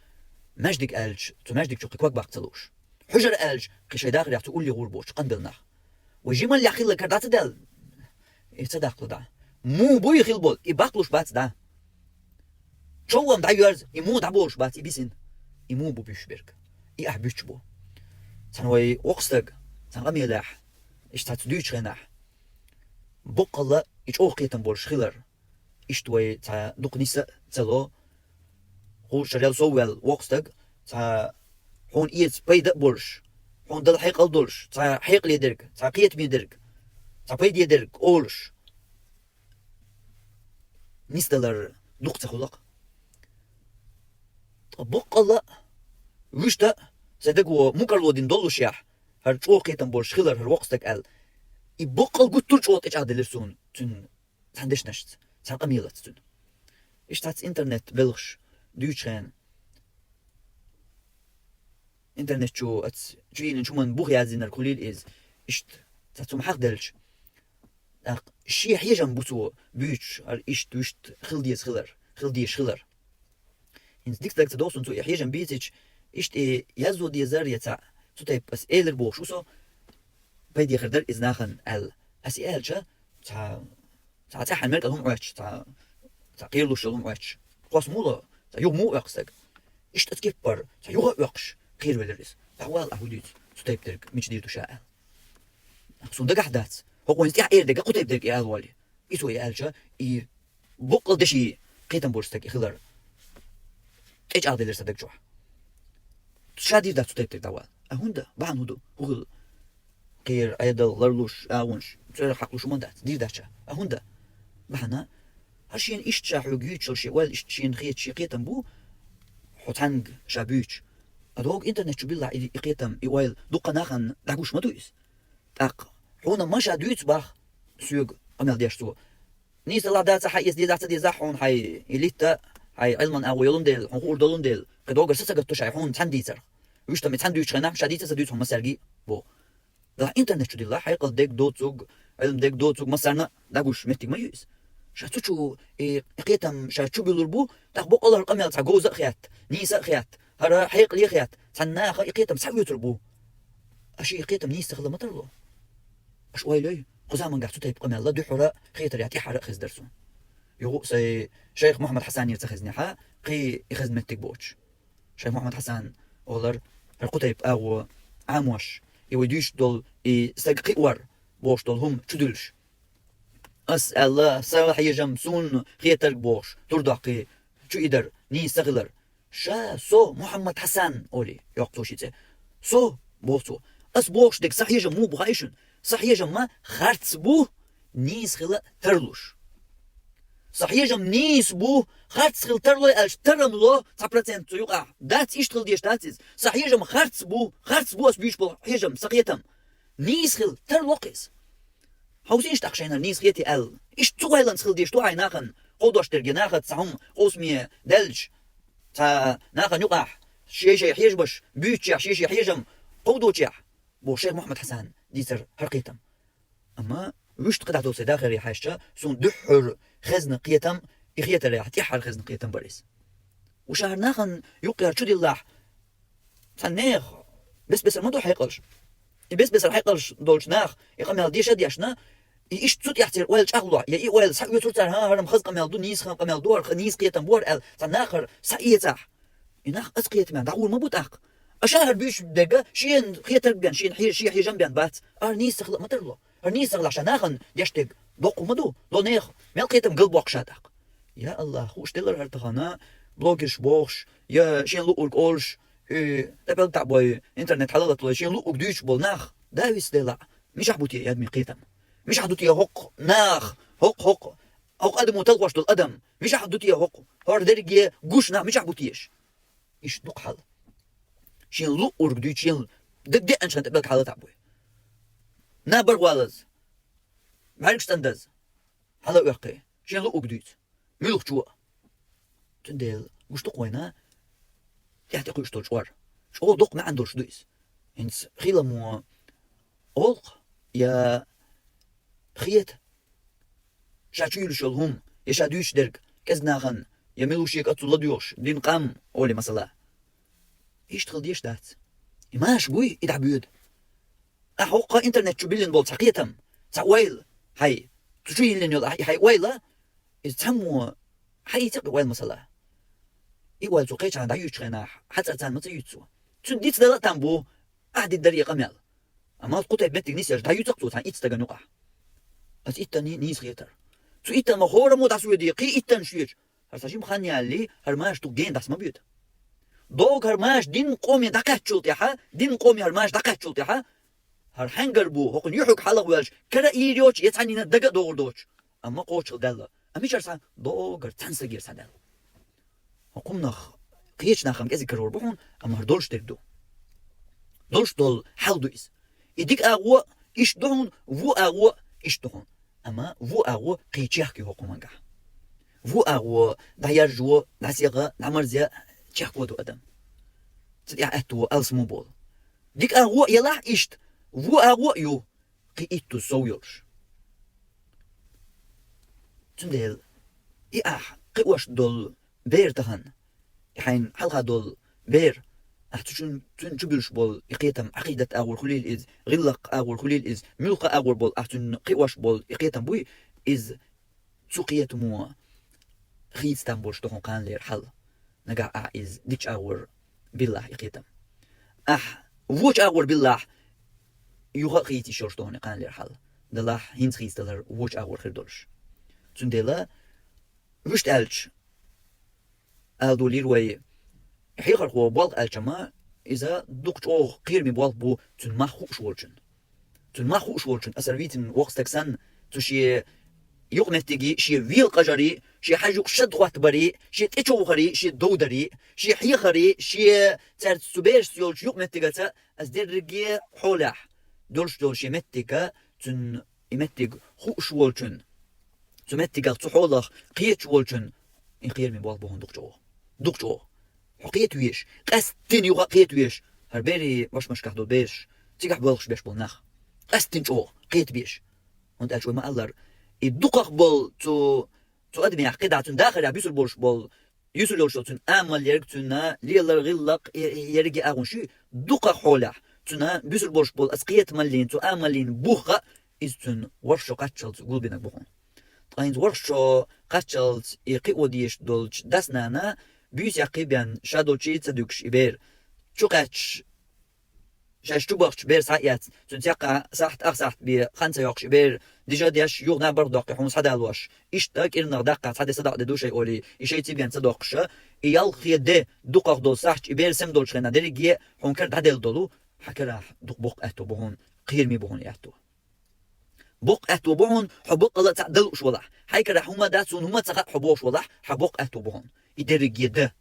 маьждиг аьлча, цу маьждиг чу кхин ког баккха ца лууш. Хьуьжар аьлча, кхин шайн дахарехь цу улле гӀур боцуш къанбелла нах. Вай жималлехь хилларг хӀара дӀа ца даьлла, и ца даккхалу дӀа. Муха буй хила болу, и баккхалуш бац дӀа. Чов-м дӀайоьрзу, и муха дӀаболуш бац, и бисина. И муха бу буьйш берг? И ахь буьйцуш бу. Цхьана вай воккха стаг, цхьана къамелехь, иштта цхьацца дуьйцучу хенахь, боккъалла и чӀогӀа кхетам болуш хилар. Иштта вай цхьа дукха нис а ца ло, хӀора шарел сов ваьлла воккха стаг, цхьа хьуна эца пайда а болуш, хьуна дала хьекъал долуш, цхьа хьекъале дерг, цхьа кхетаме дерг, цхьа пайде дерг олуш, нисдалар дукха ца хуьлу-кх. Ткъа боккъалла а, вуьшта а, сайн даго мукӀарло дина доллушехь, хӀара чӀогӀа кхетам болуш хилар хӀара воккха стаг аьлла, и боккъал гуттар а чӀогӀа тӀечӀагӀделира суна цуьнан цхьана дешнашца, цхьана къамелаца цуьнан. Иштта цхьацца интернет белхаш дуьйцучу хенахь, интернет чу аца чу йиллинчу хӀуманна бух яздинарг хуьлийла иза. Иштта цхьацца хӀума хьахаделча, тӀаккха шен хьежам бу цо буьйцуш, хӀара иштта-вуьшта хила деза хилар, хила дезаш хилар. ХӀинца дика стаг ца догӀу суна цо и хьежам бийцича, иштта и язъян дезара я цхьаъ, цу тайпа ас элира бохуш ву со, пайде хир дара иза нахана аьлла. Ас и аьлча, цхьа, цхьа цӀеххьана мел кӀала хӀума Ӏоьттича, цхьа, цхьа кхералуш йолу хӀума Ӏоьттича, кхосса муха ло, цхьа юха муха оьккху стаг? Иштта аса кеппара, цхьа юха а оьккхуш, кхеравелира иза. ДӀахӀоьлла ахь хӀун дуьйцу, цу тайпа дерг мича дийр ду ша аьлла. Суна дагахь дац, хӀокхо хӀинца тӀаьхьа эр дерг кху тайпа дерг и ала волий. И цо и аьлча, и боккъал деши кхетам болуш стаг и хилар тӀечӀагӀделира сан даг чохь. Ша дийр дац цу тайпа дерг дӀавала. А хӀунда? Бахьана хӀун ду? ХӀун хилла? Кхера Ӏедал, ларлуш, агӀонаш, цӀерах хьакхалуш хӀумма дац, дийр дац ша. А хӀунда? Бахьана, хӀара шена иштта ша хьоьга юьйцуш йолу шен ойла, иштта шена хеташ шен кхетам бу, хьо цхьаьнга ша буьйцуш. А догу интернет чу биллахь и, и кхетам, и ойла дуккха нахана дӀагуш ма ду иза. ТӀаккха хьуна ма ша дуьйцу бах, соьга къамел деш цо. Нийса ла дац, хьан эца дезахь, ца дезахь, хьуна хьайн и литта, хьайн Ӏилман агӀо йолун дела, хьуна хуур долун дела, кхин догар са ца гатто шай хьуна цхьаьна дийцарх. Вуьш там и цхьаьна дуьйцучу хенахь, ша дийца а ца дуьйцу хьуна массаьрга а боху. Ткъа интернет чу диллахь, хьекъал дерг доцург, Ӏилма дерг доцург массарна а дӀагуш меттиг ма ю иза. Ша цу чу и, и кхетам ша чу буьллур бу, тӀаккха боккъал хӀара къамел цхьа говза а хетта, нийса а хетта, хӀара хьекъале а хетта, цхьана наха и кхетам схьа оьцур бу. Аша и кхетам нийса ца хила ма тарло. Аша ойла йой, кху замангахь цу тайпа къамелла дуьххьара а хетарехь тӀаьххьара а хезна дара суна. Юха а сайн шайх Мухьаммад Хьасанера ца хезнехь а, кхин и хезна меттиг боцуш. Шайх Мухьаммад Хьасан олар, хӀара кху тайпа агӀо Ӏамош, и вай дуьйцуш долу и стаг кхиор бохуш долу хӀума чу дуьллуш. Ас аьлла, сан хьежам, суна хетарг бохуш, тур доккхий, чу и дара, нийса ца хилар. Ша, со, Мухьаммад Хьасан, олий, йоккху цо ши цӀе. Со, боху цо, ас бохуш дерг сан хьежам муха бу хаьий шуна? Сан хьежам ма харц бу, нийса хила тарлуш. Сан хьежам нийса бу, харц хила тарлой аьлча, тарам ло цхьа процент цу юкъахь. Дац, иштта хила дезаш дац иза. Сан хьежам харц бу, харц бу ас буьйцуш болу хьежам, сан кхетам. Нийса хила тарло-кх иза. Хьовсийша тӀаккха шайнара нийса хетий аьлла. Иштта цу гӀайланца хила дезаш ду хьайн нахана кховдош дерг, я нахаца цхьа хӀума къовсаме даьлча, цхьа нахана юкъахь шай-шай хьежамаш буьйцучехь, шай-шай хьежам кховдочехь, боху шайх Мухьаммад Хьасан дийцар хӀара кхетам. Амма вуьшта кхидӀа долу сайн дахаре хьаьжча, суна дуьххьара хезна кхетам, и хетарехь тӀаьххьара хезна кхетам бара иза. Уьш хӀара нахана юккъера чу диллахь, цхьана нехан бес-бесара ма ду хьекъалш. И бес-бесара хьекъалш долчу наха и къамел деша а дешна, и иштта цу тӀехь церан ойла чӀагӀло, я и ойла схьаоьцур цара, хӀан, хӀара-м хаза къамел ду, нийса къамел ду хӀара, нийса кхетам бу хӀара аьлла, цхьана нахара схьаэцахь. И нах аса кхетаме дӀагӀур ма бу тӀаккха. Аша хӀара буьйцуш дерг шена хетарг бен, шена хье-, шен хьежам бен бац. ХӀара нийса ца хила а ма тарло. ХӀара нийса ца хилахь, ша нахана деш дерг доккха ма ду. Ло нехан мел кхетам галбоккхуш а тӀаккха. Я АллахӀ, хууш делара хӀара тахана блогерш бохуш, я шена луург олуш, и тӀепӀелг таӀбой интернет хьалалаталой, шена луург дуьйцуш болу нах, да виса дела, мичахь бу те и адамийн кхетам? Мичахь ду те хӀокху нах, хӀокху, хӀокху, хӀокху адамо талхош долу адам? Мичахь ду те хӀокху, хӀора дерриге гуш нах мичахь бу теша? Иштта ду-кх хьал. Шена луург дуьйцу, шена дагадеанчу хенахь тӀебелг хьала таӀбой. Набар гӀоалаза, бӀаргаш цӀандаза, хьала а оьккхий, шен луъуг дуьйцу. Муьлхачо а. Цундела гуш ду-кх вайна тӀехь тӀекхуьуш долчу гӀор. ЧӀогӀа доккха маьӀна долуш ду иза. ХӀинца хиламо олу-кх, я хета ша чуьйлуш йолу хӀума, я ша дуьйцуш дерг кӀезиг нахана, я мила ву шега оццул ладоьгӀуш дина къам, олий масала. Иштта хила дезаш дац. И маша буй, и дӀабоьду. Ахьа хӀокху интернет чу биллина болу цхьа кхетам, цхьа ойла, хьай, цу чу йиллина йолу ахьа, хьай ойла, иза цхьаммо хьаийца-кх и ойла масала. И ойла цо кхечахьа дӀаюьйцучу хенахь, хьан цӀа царна ма ца юьйцу цо. Цуьнан дицдала а там бу, ахьа диддаре къамел. Амма кху тайпа меттиг нисъелча, дӀаюьйцу-кх цо цхьана итт стагана юкъахь. Аса иттанний нийса хетара. Цу иттанна ма хӀораммо дӀасаоьдий, кхин иттаннаш йоьдуш. ХӀара сан жима хан ялале, хӀара маша дукха гена дӀаса ма боьду. Догу хӀара маша динан къоме дӀакхаьччул тӀаьхьа, динан къоме хӀара маша дӀакхаьччул тӀаьхьа, хӀара хьаьнгара бу, хӀокхуьнан юьхьиг хьалха воьлча, кара а йийр йоцуш, я цхьаннена дага а догӀур доцуш. Амма кхочушхила даьлла. Амма мичара схьа? Доггара цхьана стагера схьадаьлла. ХӀокху хӀуманах кхечу нахам кӀезиг карор бу хьуна, амма хӀара долуш дерг ду. Долуш долу хьал ду иза. И дика агӀо иштта ду хьуна, вон агӀо иштта ду хьуна. Амма вон агӀо кхин чехка ю хӀокху хӀумангахь. Вон агӀо дӀаяржо, дӀасегӀа, дӀамарзе чехко ду адам. Цу тӀехь аьтто алсамо болу. Дика агӀо а елахь иштта, вон агӀо а ю, кхин иттуза сов йолуш. Цундела и ахь кхиош долу бер тахана, и хьайна хьалха долу бер, ахь цу чун, цуьнан чу буьлуш болу и кхетам, Ӏакъидат агӀор хуьлийла иза, гӀиллакх агӀор хуьлийла иза, муьлхха агӀор болу, ахь цуьнан кхиош болу и кхетам буй, иза цу кхетамо хийца там болуш ду хьуна кханалера хьал. Нагахь ахь иза дикачу агӀор биллахь и кхетам. Ахь вочу агӀор биллахь, юха а хийца йиш йолуш ду хьуна и кханалера хьал. Делахь хӀинца хийцадалар вочу агӀор хир долуш. Цундела, вуьшта аьлча, ала долийра вай, хьехархо болх аьлча-м, иза дукха чӀогӀа кхераме болх бу цуьнан мах хууш волчун. Цуьнан мах хууш волчун, аса вийцина воккха стаг санна, цу шен юкъаметтиге, шен велакъажаре, шен хьажа юкъа шад хӀоттабаре, шен тӀечовхаре, шен дов даре, шен хьехаре, шен цаьрца цу берашца йолчу юкъаметтигаца, аса дерриге хьолехь долуш долу шен меттига, цуьнан и меттиг хууш волчун, цу меттигах, цу хьолах кхеташ волчун, и кхераме болх бу хьуна дукха чӀогӀа. Дукха чӀогӀа. Хьо кхета везаш, къаьсттина юха а кхета везаш, хӀара берийн башмашкахь долу бераш, цигахь боьлхуш беш болу нах. Къаьсттина чӀогӀа кхета безаш. ХӀунда аьлча вай ма-аллара, и дукхах болу цу, цу адамех кхидӀа цуьнан дахарехь буьсур болуш болу юьсур йолуш йолу цуьнан амал ерг, цуьнан лелар, гӀиллакх, е-, е-, ерриге агӀонаш ю, дукхах хьолехь, цуьнан буьсур болуш болу аса кхетамаллин, цу амаллин бух а, иза цуьнан ворхӀ шо кхаччалц гулбинарг бу хьуна. Ткъа хӀинца ворхӀ шо кхаччалц и кхио дезаш долчу дас-нана буьйса яккхий бен, ша долчий ца дуьгуш и бер, чу кхаьчча, шаьш чу бахча бер схьа а эцна, цуьнца яккха сахьт, ах сахьт бен хан ца йоккхуш и бер, дижа а деш, юха наб барх доккхий хьуна схьадалош. Иштта кӀирнах даккха цхьа де садакъа де ду шайн олий, и шайца бен ца доккхуша, и ялхе де дукхах долу сахьташ и бер сема долчу хенахь дерриге а хьуна кара дӀаделла долу, хьан карахь дукха боккха аьтто бу хьуна, кхераме бу хьуна и аьтто. Боккха аьтто бу хьуна, хьо баккъала а цхьаъ дан лууш валахь. Хьайн карахь хӀума дац, суна хӀума ца хаьа, хьо бохуш валахь, хьан боккха аьтто бу хьуна. И дерриге дан,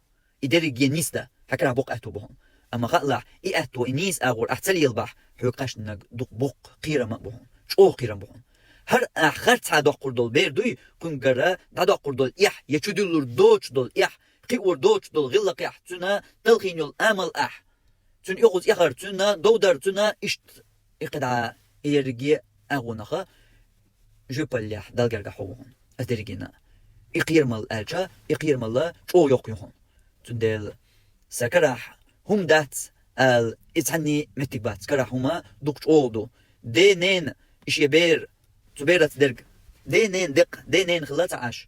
и дерриге нисдан, хьан карахь боккха аьтто бу хьуна. Амма хаалахь, и аьтто, и нийса агӀор ахь ца лелабахь, хьоьга кхаьчнарг дукха боккха кхерам а бу хьуна, чӀогӀа кхерам бу хьуна. ХӀара ахь харцхьа доккхур долу бер дуй, кхуьнгара дӀадоккхур долу эхь, я чудуьллур доцуш долу эхь, кхиор доцуш долу гӀиллакхехь, цуьнан талхийна йолу амал ахь. Цуьнан оьгӀаз эхар, цуьнан довдар, цуьнан иштта и кхидӀа и ерриге агӀонаха жоьпаллехь Далла гергахь хьо ву хьуна. Аса дерригена. И кхерамалла аьлча, и кхерамалла чӀогӀа йоккха ю хьуна. Цундела сан карахь хӀума дац ала, и цхьанний меттиг бац. Карахь хӀума дукха чӀогӀа ду. Ден-ненан и шен бер, цу бераца дерг, ден-ненан декъ, ден-ненан хилла ца Ӏаш.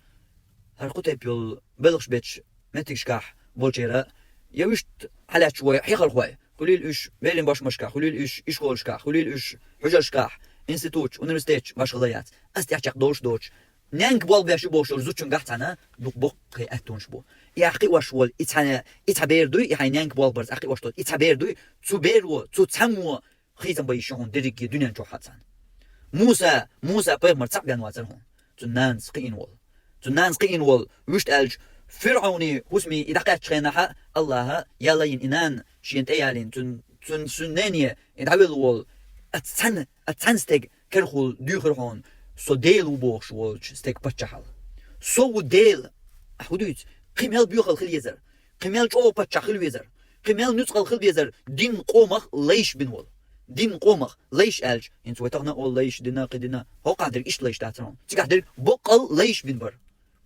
ХӀара кху тайпа йолу белхаш бечу меттигашкахь болчеран, я вуьшта хьалаьтташ вай хьехархой, хуьлийла уьш берийн башмашкахь, хуьлийла уьш ишколашкахь, хуьлийла уьш хьуьжаршкахь, институташ, университеташ, башхала яц. Ас тӀехь чекхдолуш доцуш, ненга болх беш ю бохуш йолу зудчуьнгахь цхьана дукха боккхий аьттонаш бу. И ахь кхиош волу, и цхьа, и цхьа бер дуй, и хьайн ненга болх барца ахь кхиош долу, и цхьа бер дуй, цу беро, цу цхьаммо хийцам бан йиш ю хьуна дерриге дуьнен чохь а царна. Муса, Муса пайхамар цхьаъ бен вацара хьуна. Цуьнан нанас кхиийна волу. Цуьнан нанас кхиийна волу, вуьшта аьлча, ФирӀавни хӀусаме и дӀакхаьччу хенахь а, Аллаха яла йина и нана шена тӀеялийна, цуьнан, цуьнан, цуьнан нене и дӀавелла волу, аса цхьана, аса цхьана стеган керахула дуьйхира хьуна. Со Дела ву бохуш волчу стеган паччахьал. Со ву Дела. Ахьа хӀун дуьйцу? Кхин мел боьхал хила езар, кхин мел чӀогӀа паччахь хила везар, кхин мел нуьцкъал хила везар дин къомах лайш бина волу. Дин къомах лайш аьлча, хӀинца вай тахана олу лайш дина, кхин дина. ХӀокхахь дерг иштта лайш дацара хьуна. Цигахь дерг боккъал лайш бина бара.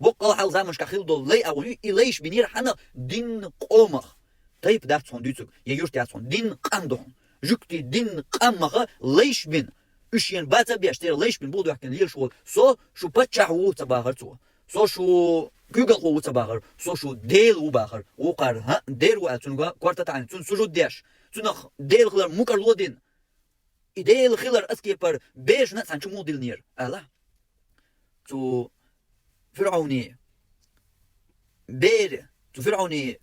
Боккъал хьалха заманашкахь хилла долу лай а ву, и лайш бинера хьанах дин къомах. Тайпа дац хьуна дуьйцург, я юрт яц хьуна, дин къам ду хьуна. Жуьгтий дин къамах лайш бина. Уьш шена баца а беш, церан лайш бина буха доьхкина лелаш волу. Со шу паччахь ву ца бахара цо. Со шу куьйгалхо ву ца бахара. Со шу Дела ву бахара. Вукхара, хӀаъ, Дела ву аьлла, цуьнга корта таӀийна, цунна сужуд деш, цунах Дела хилар мукӀарло дина. И Дела хилар аса кепара берашна а цхьаьна чу муха диллинера, аьлла. Цу ФирӀауни бер, цу ФирӀауни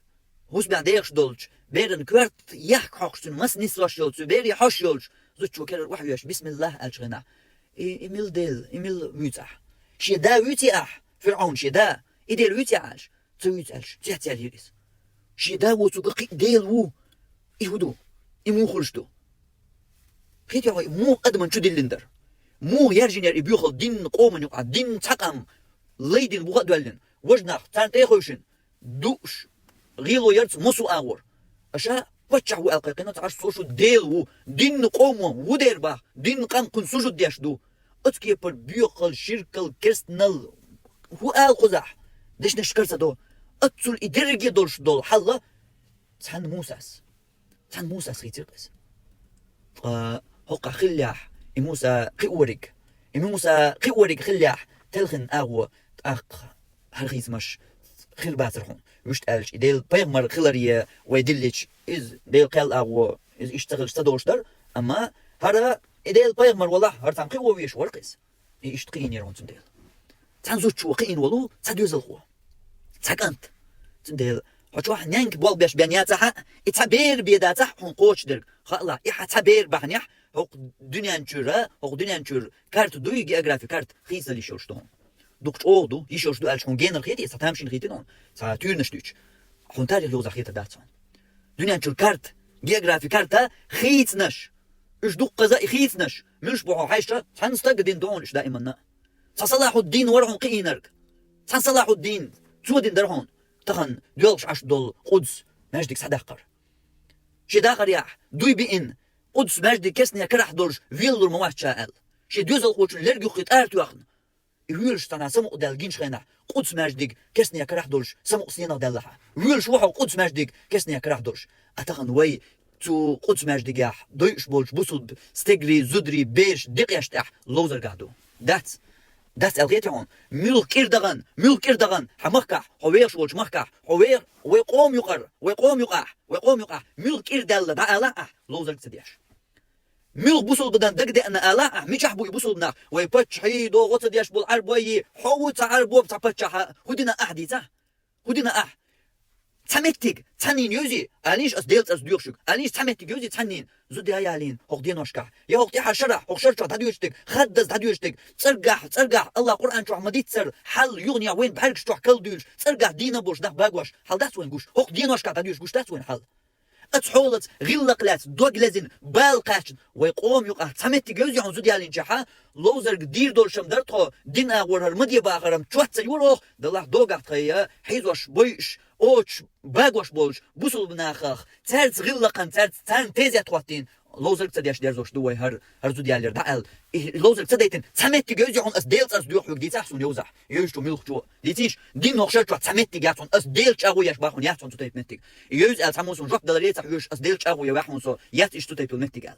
хӀусамехь дехаш долчу беран коьрта яхка хьокхуш, цуьнан мас нисвеш йолчу, цу бере хьош йолчу зудчо керара охьавоьжуш, бисмиллахӀ аьллачу хенахь, и, и мила Дела, и мила вуьйцу ахь? Шен да вуьйций ахь, ФирӀаун шен да, и Дела вуьйций ахь аьлча, ца вуьйцу аьлча, цец яьллера иза. Шен да воцург кхин а Дела ву. И хӀун ду? И муха хуьлуш ду? Хи тӀехь вай муха адаман чу диллина дара? Муха яьржинера и боьхал дин къоман юкъахь, дин цхьа къам лай дина буха а доьллина, важа нах царна тӀе а хевшина, дууш, гӀело ярца массо а агӀор. Аша паччахь ву аьлла кхайкхина, ца Ӏаш со шу Дела ву, дин къомо ву дера бах, дин къам кхунна сужуд деш ду. Оцу кепара боьхал, ширкал, керстанал, хӀун ала кхузахь, дешнаш кара ца до. Оццул и дерриге долуш долу хьалла цхьана Мусас. Цхьана Мусас хийцира иза. Ткъа хӀокхахь хиллехь, и Муса кхиориг, и Муса кхиориг хиллехь, телхина агӀо тӀаккха хӀара хийцамаш хир бацара хьуна. Вуьшта аьлча, и Делан пайхамар хиларе вай диллича, иза Делан кхел агӀо, иза иштта ца хилча ца долуш дара, амма хӀара и Делан пайхамар валахь, хӀара цхьана кхио везаш вара-кх иза. И иштта кхиийнера хьуна цундела. Цхьана зудчо кхиийна волу цхьа доьзалхо, цхьа кӀант. Цундела, хьо чохь ненга болх беш бен яцахьа, и цхьа бер бен дацахь, хьуна кхочушдерг. Хаалахь, и хьан цхьа бер бахьанехь, хӀокху дуьнен чуьра, хӀокху дуьнен чуьра карта дуй, географи карта хийцалуш йолуш ду хьуна. Дукха чӀогӀа ду, йиш йолуш ду аьлча, хьуна генара хетий, цхьа тамашийна хетина хьуна, цхьа туьйранаш дуьйцуш. Хьуна тарих йозахь хетар дац хьуна. Дуьнен чуьра карта, географи карта хийцинарш. Уьш дуккхаза и хийцинарш. Муьлш бу хьо хьаьжча, цхьана стага дина ду хьуна уьш даиманна. Цхьа Салахьуддин вара хьуна кхиийнарг. Цхьа Салахьуддин, цо дина дара хьуна тахана доьлхуш Ӏаш долу Къудс маьждиг схьадаккхар. Шен дахарехь, дуй биъна, Къудс маьждиг керстанех карахь долуш велалур ма вац ша аьлла. Шен доьзалхочун лерг юххе тӀара тоьхна. И воьлуш цхьана самукъадаьлла гинчу хенахь, Къудс маьждиг керстанех карахь долуш самукъа стенах даьллахьа. Воьлуш ву хьо Къудс маьждиг керстанех карахь долуш. А тахана вай цу Къудс маьждигехь дойуш болчу бусулба стегарий, зударий, бераш декъеш тӀехь ловзаргахь ду. Дац. Дац аьлла хетий хьуна? Муьлха кӀира дахана, муьлха кӀира дахана, хьан махкахь, хьо вехаш волчу махкахь, хьо вех-, вай къома юкъара, вай къома юкъахь, вай къома юкъахь, муьлха кӀира даьлла дӀаала ахь, ловзарг ца деш. Муьлха бусулбанан дага деана ала ахь, мичахь бу и бусулба нах? Вай паччахьий догӀо ца деш болу Ӏарбойи, хьо ву цхьа Ӏарбо, цхьа паччахьа, хӀун дина ахь дийцахь? ХӀун дина ахь? Цхьа меттиг, цхьаннийна йовзи, алийша ас Делан цӀарца доьху шуьга, алийша цхьа меттиг йовзи цхьаннийна, зуда ялийна хӀокху деношкахь. Я хӀокху тӀаьхьа шарахь, хӀокху шар чохь дӀадоьдуш дерг, хаддаза дӀадоьдуш дерг, цӀаргахь, цӀаргахь, Аллах Къуръан чохь ма-дийццара, хьал юханехь вайн бӀаьргаш чохь калдуьйлуш, цӀаргахь дийна болуш нах багош, хьал дац вайн гуш? ХӀокху деношкахь дӀадоьдуш гуш дац вайн хьал? Оцу хьолаца гӀиллакх лаьцна, дог лезина, бала кхаьчна, вай къома юкъахь цхьа меттиг йовзи хьуна зуда ялийначохь, ловзарг дийр долуш-м дара тхо, дин агӀор хӀара ма де бахар-м чот ца юра оха, делахь догахь тхайа хьийзош, бойуш, оцуш, багош болуш бусулба нахах, цаьрца гӀиллакхан, цаьрца, царна тезет хӀоттийна, ловзарг ца деш дерзош ду вай хӀара, хӀара зуда яллера дӀа аьлла. И ловзарг ца дайтина, цхьа меттиг йовзи хьуна ас Делан цӀарца доьху хьоьга дийцахь суна йовзахь. Йовзуш чу муьлхачо. Дийцийша, дин хӀокху шар чохь цхьа меттиг яц хьуна, ас Делан чӀагӀо еш бахуна яц хьуна цу тайпа меттиг. И йовзи аьлла цхьаммо суна жоп даларе ца хьоьжуш, ас Делан чӀагӀо я ваьхьуна со, яц иштта цу тайпа меттиг аьлла.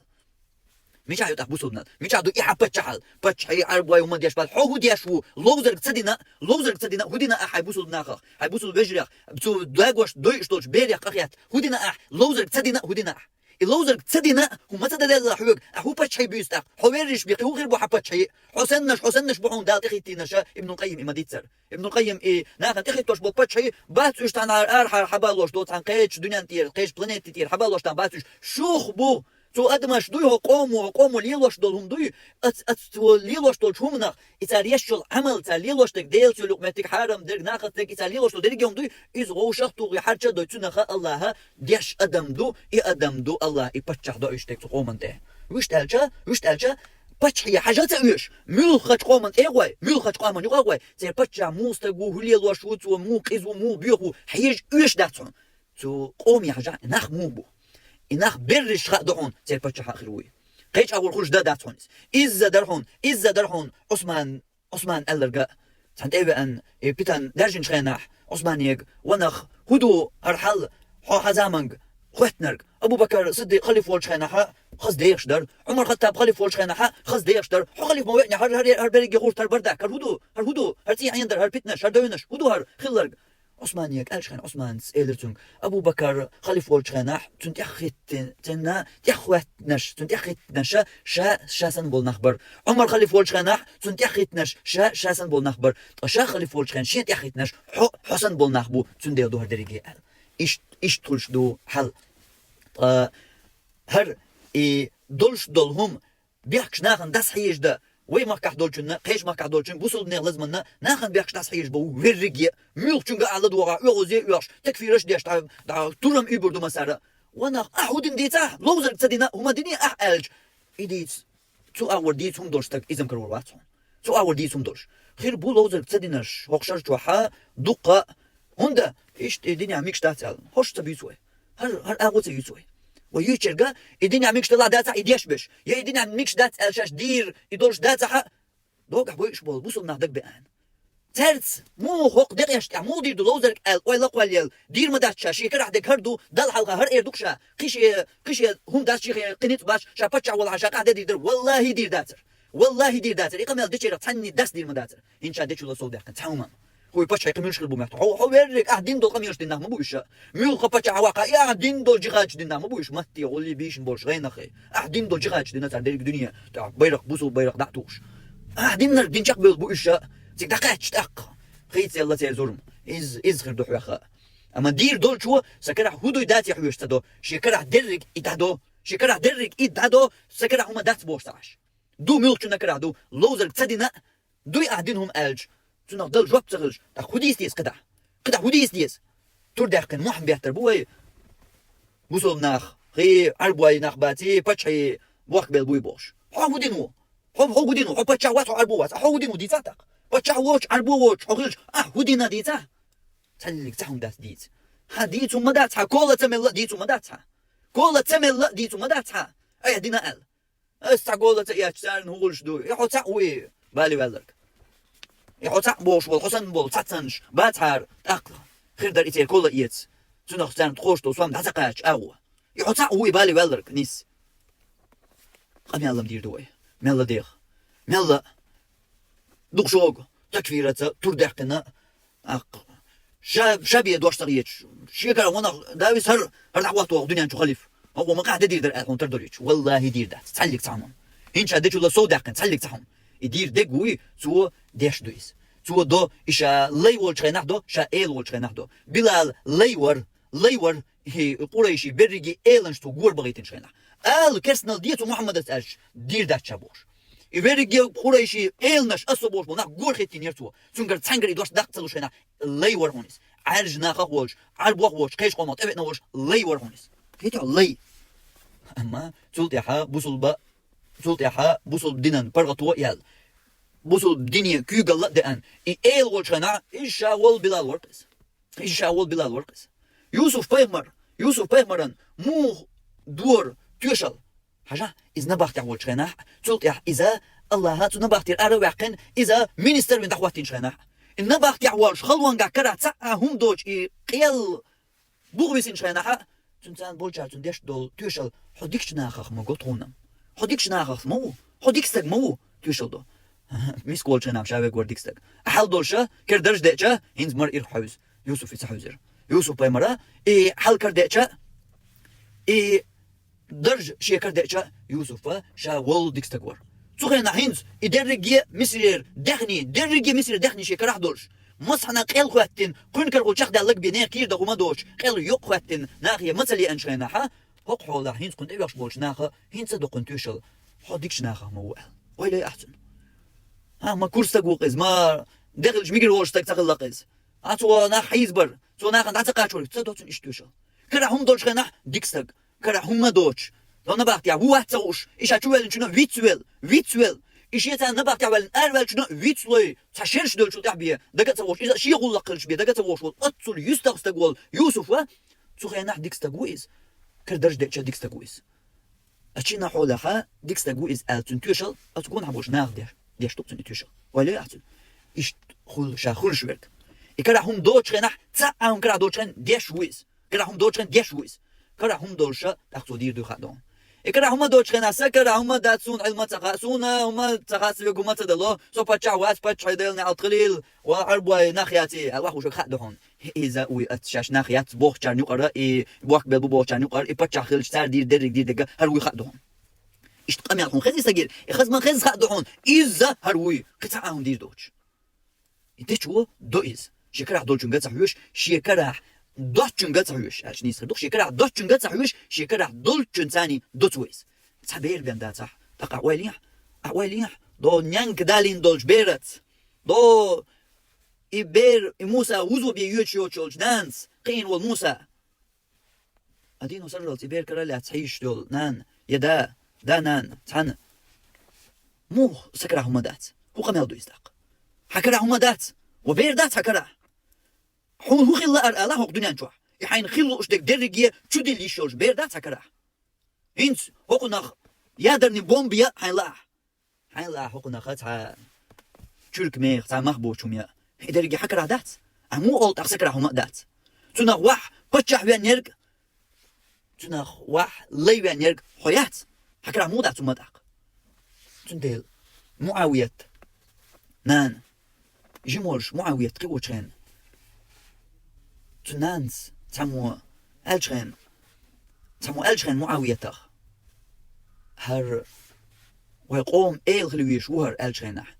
Мичахь ю тӀаккха бусулбанал? Мичахь ду и хьан паччахьал? Паччахьий, Ӏарбой, хӀумма деш бала. Хьо хӀун деш ву? Ловзарг ца дина, ловзарг ца дина, хӀун дина ахь хьайн бусулба нахах, хьайн бусулба вежарех, цу дагош дойуш долчу берех къахетта? ХӀун дина ахь? Ловзарг ца дина, хӀун дина ахь? И ловзарг ца дина, хӀун ма ца даделла хьоьга, ахь хӀун паччахьий буьйцу тӀаккха? Хьо верриш бен кхин хӀун хир бу хьан паччахьий? Хьо саннаш, хьо саннаш бу хьуна Дала тӀехӀиттийнаша, Ибнул Къаййим и ма-дийццара. Ибнул Къаййим и нахана тӀехӀиттош болу паччахьий бац уьш цхьана арахьара хьабалош долу, цхьана кхечу дуьнен тӀера, кхечу планете тӀера хьабалош тахана бац уьш. Шух бу! Цу адамаш дуй хӀо къомо, хӀо къомо лелош долу хӀума дуй, ац, ац цо лелош долчу хӀуманах, и цара еш йолу Ӏамал, цара лелош дерг, Делаца йолу юкъаметтиг, хьарам дерг, нахаца дерг, и цара лелош долу дерриге хӀума дуй, иза вовшах а тухий, хьарча а дой, цунаха Аллаха деш адам ду, и адам ду Аллаха и паччахь доуьйш дерг цу къоман тӀе. Вуьшта аьлча, вуьшта аьлча, Паччахье хьажа ца оьшу, муьлххача къоман тӀе а гӀой, муьлххача къоман юкъа а гӀой, церан паччахь муха стаг ву, хӀун лелош ву цо, муха къиза ву, муха боьха ву, хьежа оьшу дац хьуна. Цу къоме хьажа, и нах муха бу. И нах берриш хаа ду хьуна, церан паччахь а хир вуй. Кхеча агӀор хуьлуш дан дац хьуна иза. Изза дара хьуна, изза дара хьуна Ӏусман, Ӏусман аьлларга, цхьана тӀе а веана, и питана даьржинчу хенахь, Ӏусманега: «Ва нах, хӀун ду хӀара хьал, хьо хьан заманга хоьттинарг? Абу-Бакар Сиддикъ халифа волчу хенахьа хаза дехаш дара, Ӏумар-Хаттаб халифа волчу хенахьа хаза дехаш дара. Хьо халифа ма веънехь, хӀара, хӀара, хӀара берриге гӀуртар бар дац. ХӀара хӀун ду? ХӀара хӀун ду? ХӀара цӀий Ӏен дар, хӀара питанаш, хӀара девнаш, хӀун ду хӀара хилларг?» Ӏусманега аьллачу хенахь, Ӏусманас элира цуьнга: «Абу-Бакар халифа волчу хенахь цунна тӀеххӀиттина, цунна тӀеххӀоьттинарш, цунна тӀеххӀиттинарш ша, ша санна болу нах бара. Ӏумар халифа волчу хенахь цунна тӀеххӀиттинарш ша, ша санна болу нах бара. Ткъа ша халифа волчу хенахь шена тӀеххӀиттинарш хьо, хьо санна болу нах бу, цундела ду хӀара дерриге», – аьлла. Ишт-, иштта хуьлуш ду хьал. Ткъа хӀара и долуш долу хӀума бехкаш нахана дӀасахьежа дан, вай махкахь долчунна, кхечу махкахь долчунна, бусулбанех лазаманна, нахана бехкаш дӀасахьежа бан ву верриге а, муьлххачуьнга а ладогӀа, оьгӀазе а оьхуш, такфираш а деш, дӀа, дӀа, турам уьйр бур ду массара. Ва нах, ахь хӀун дина дийцахь, ловзарг ца дина, хӀума диний ахь аьлча, и дийца. Цу агӀор дийца хӀума долуш стаг иза-м карор вац хьуна. Цу агӀор дийца хӀума долуш. Хир бу ловзарг ца динарш, хӀокху шар чохьа дуккха а, хӀунда иштта и динехь мегаш дац аьлла, хӀорш ца буьйцу вай. ХӀара, хӀара агӀо ца юьйцу вай. Вай юьйцург, и динехь мегаш далахь дацахь, и деш беш. Я и динехь мегаш дац аьлла шаьш дийр, и долуш дацахь, догахь бойуш болу бусулба нах дагабеана. Цаьрца муха хӀокху декъеш тӀехь муха дийр ду ловзарг аьлла, ойла а кхоллаелла, дийр ма дац ша, шен карахь дерг хӀара ду, Далла хьалха хӀара эр ду-кх ша, кхин шен, кхин шен хӀума дац, шен кхин ницкъ бац, ша паччахь волахь ша къахь де дийр дара, валлахӀи, дийр дацара. ВаллахӀи, дийр дацара. И къамел дечерах цхьанний дас дийр ма дацара. ХӀинца ша дечул а сов даьккхина цхьа хӀуманна. ХӀой паччахье кхин муьлш хир бу моьтту. Хьо, хьо верриг, ахь дин долу къамелаш дина нах ма бу уьш. Муьлхха паччахь а ваккха, и ахь дин долу джихадаш дина нах ма бу уьш. Матте гӀуллий бийшина болуш гӀайнаххе. Ахь дин долу джихадаш дина цара дерриг дуьне. ТӀаккха байракх, бусул байракх дӀа а тухуш. Ахь диннарг дин чекхбевлла бу уьш. Цига дӀакхаьчча тӀаккха хийцаелла церан зурма. Иза, иза хир ду хьоьха. Амма дийр долчо, сан карахь хӀун дуй дацахь хьоьжуш ца до. Шен карахь дерриг и дӀадо. Шен карахь дерриг и дӀадо, сан карахь хӀума дац бохуш ца Ӏаш. Ду муьлххачунна карахь ду, ловзарг ца дина, дуй ахь дина хӀума аьлча, цунах дала жоп ца хилча, тӀаккха хӀун дийца деза кхидӀа? КхидӀа хӀун дийца деза? Тур даьккхина мохь беттар бу вай, бусулба нах, хи, Ӏарбой нах баций, паччахье бохкабелла буй бохуш. Хьо хӀун дина ву? Хьо, хьо хӀун дина ву? Хьо паччахь вац, хьо Ӏарбо вац. Ахь хьо хӀун дина ву дийцахь тӀаккха? Паччахь воцуш, Ӏарбо воцуш хьо хилча, ахь хӀун дина дийцахь? Цхьаллиг цхьа хӀума дац дийца. Хьан дийца хӀума дац, хьан кола ца мелла а дийца хӀума дац хьан? Кола ца мелла а дийца хӀума дац хьан? Айхьа дина аьлла. Ас цхьа гола ца эцча, царна хӀун хуьлуш ду? И хьо цхьаъ вуй, бале ваьлларг. И хьо цхьаъ бохуш болу, хьо санна болу цхьаццанаш бацахьара, тӀаккха хир дара и церан кола эца. Цунах царна тхош долу сом дӀа ца кхача агӀо. И хьо цхьаъ вуй, бале ваьлларг, нис. Къамелам дийр ду вай. Мелла деха. Мелла. Дукха шога, такфираца, тур даьккхина, тӀаккха. Ша, ша бен дош ца хеташ. Шегара ванах, давис хӀара, хӀара дӀахӀотта вогӀу дуьнен чу халифа. ХӀокхо ма къахь де дийр дара аьлла хьуна тардолуьйтуш. Валлахи, дийр дац. Цхьаллиг цхьа хӀума. ХӀинца дечул а сов даьккхина, цхьаллиг цхьа хӀума. И дийр дег вуй, цо деш ду иза. Цо до, и ша лай волчу хенахь до, ша эла волчу хенахь до. Билал лай вар, лай вар, и къурайши берриге эланаш цо гора бахийтинчу хенахь. Ала керстанал де цу Мухьаммадаца аьлча, дийр дац ша бохуш. И верриге къурайши эланаш, аса бохуш болу нах гора хеттийна яра цо. Цуьнгара цхьаьнгара и дош даккха ца луш хенахь, лай вара хьуна иза. Ӏаьржа нахах а волуш, Ӏарбох а воцуш, кхечу къомах тӀевеана волуш, лай вара хьуна иза. Кхетий хьо, лай. Амма цул тӀаьхьа бусулба, цул тӀаьхьа бусулба динан паргӀато а яьлла. Бусулба дине куьйгалла а деана. И эла волчу хенахь, иза ша волу Билал вара-кх иза. Иза ша волу Билал вара-кх иза. Юсуф-пайхамар, Юсуф-пайхамаран муха дора тоьшалла? Хьажахь, иза набахтехь волчу хенахь, цул тӀаьхьа иза, Аллаха цу набахтера ара а ваьккхина, иза министр вина дӀахӀоттийначу хенахь. И набахтехь волуш, халонгахь карахь цхьа а хӀума доцуш и къел бухависинчу хенахь, цуьнан царна болчара цунна деш долу тоьшалла: «Хьо дикачу нахах ма го тхуна. Хьо дикачу нахах ма ву. Хьо дика стаг ма ву», – тоьшалла до. Миска волчу хенахь ша верг вара дика стаг. Ахьа хьал долуша, кара дарж деача, хӀинца мара ирх хьаьвза. Юсуф и ца хьаьвзира. Юсуф-пайхамара, и хьал кара деача, и дарж шен кара деача, Юсуфа ша волу дика стаг вара. Цу хенахь хӀинца и дерриге Мисрера даьхний, дерриге Мисрера даьхний шен карахь долуш, масхьана къел хӀоьттина, кхуьнан карахула чекхдаьлла бен, нехан кийра дан хӀума доцуш, къел юкъа хӀоьттина, нахе мацалла еанчу хенахь, хӀокху хьолахь хӀинца кхунна тӀевеъча болчу наха хӀинца а до кхунна тоьшалла: «Хьо дикачу нахах ма ву», – аьлла. Ойла йой ахь цунна. ХӀа, ма кура стаг ву-кх иза, ма дехилча мигар волуш стаг ца хилла-кх иза. А цо нах хьийзабар, цо нахана дӀа ца кхачор, ца до цунна иштта тоьшалла. Карахь хӀума долчу хенахь дика стаг, карахь хӀума доцуш, Цо набахтехь ву вац ца хууш, и ша чу ваьллачунна вицвел, вицвел. И шен царна набахтехь ваьллина араваьллачунна вицлой, цхьа шераш долчул тӀаьхьа бе, дага ца вогӀуш, иза шен гӀуллакх хилча бе, дага ца вогӀуш волу оццул юьстах стаг волу Юсуф ван, цу хенахь дика стаг ву иза. Кара дарж деча дика стаг ву иза. А чина хьолахьа дика стаг ву иза аьлла цуьнан тоьшалла, оцу гонахь болчу наха деш, деш ду цуьнан и тоьшалла. Ойла яц цуьнан. Иштта хуьлу ша хуьлуш верг. И карахь хӀума доцучу хенахь, цхьа а хӀума карахь доцучу хенахь деш ву иза. Карахь хӀума доцучу хенахь деш ву иза. Карахь хӀума долуша, тӀаккха цо дийр дуй хаа ду хьуна. И карахь хӀума доцучу хенахь, сан карахь хӀума дац, суна Ӏилма ца хаьа, суна хӀума ца хаьа, сан вегу ма ца дало, со паччахь вац, паччахье Делан неӀалт хилийла, ва Ӏарбой нах яций, аьлла, ваха хӀушаг хаа ду хьуна. Иза вуй ат шаьш нах яц бохучарна юкъара, и бохк бел бу бохучарна юкъара, и паччахь хилча цара дийр дерриг дийр дерга хӀара вуй хаа ду хьуна. Иштта къамел хьуна хезий сан гира, и хаза ма хеза хаа ду хьуна, иза хӀара вуй, кхин цхьа а хӀума дийр доцуш. И дечо до иза. Шен карахь долчуьнга ца хьоьжуш, шен карахь доцчуьнга ца хьоьжуш, аьлча нийса хир ду-кх, шен карахь доцчуьнга ца хьоьжуш, шен карахь долчуьнца цхьаьний до цо иза. Цхьа бер бен дацахь, тӀаккха ахь ойла яхь, ахь ойла яхь, до нянка далийна долчу бераца, до и бер, и Муса вузо бен йоьдуш йоцуш йолчу нанас, кхиъна волу Муса. А дийно сарралц и бер кара а лаьцна хьийзаш йолу нана, я да, да, нана, цхьаьна. Муха сан карахь хӀума дац? ХӀун къамел ду иза тӀаккха? Хьан карахь хӀума дац? Ва бер дац хьан карахь? Хьуна хӀун хилла лаьара ала хӀокху дуьнен чохь? И хьайна хила лууш дерг дерриге чудилла йиш йолуш бер дац хьан карахь? ХӀинца хӀокхунах ядерный бомба яа хьайна лаахь? Хьайна лаахь хӀокхунах цхьа чуьрк меха, цхьа мах боцу хӀума яа? И дерриге хьан карахь дац? Ахь муха олу тӀаккха сан карахь хӀума а дац? Цунах вахь паччахь вен ерг, цунах вахь лай вен ерг хьо яц? Хьан карахь муха дац хӀума тӀаккха? Цундела Муавият, нана, жимолуш Муавият кхиочу хенахь, цу нанас цхьаммо аьлчу хенахь, цхьаммо аьлчу хенахь Муавиятах: «ХӀара вай къоман эла хила везаш ву хӀара», аьлчу хенахь,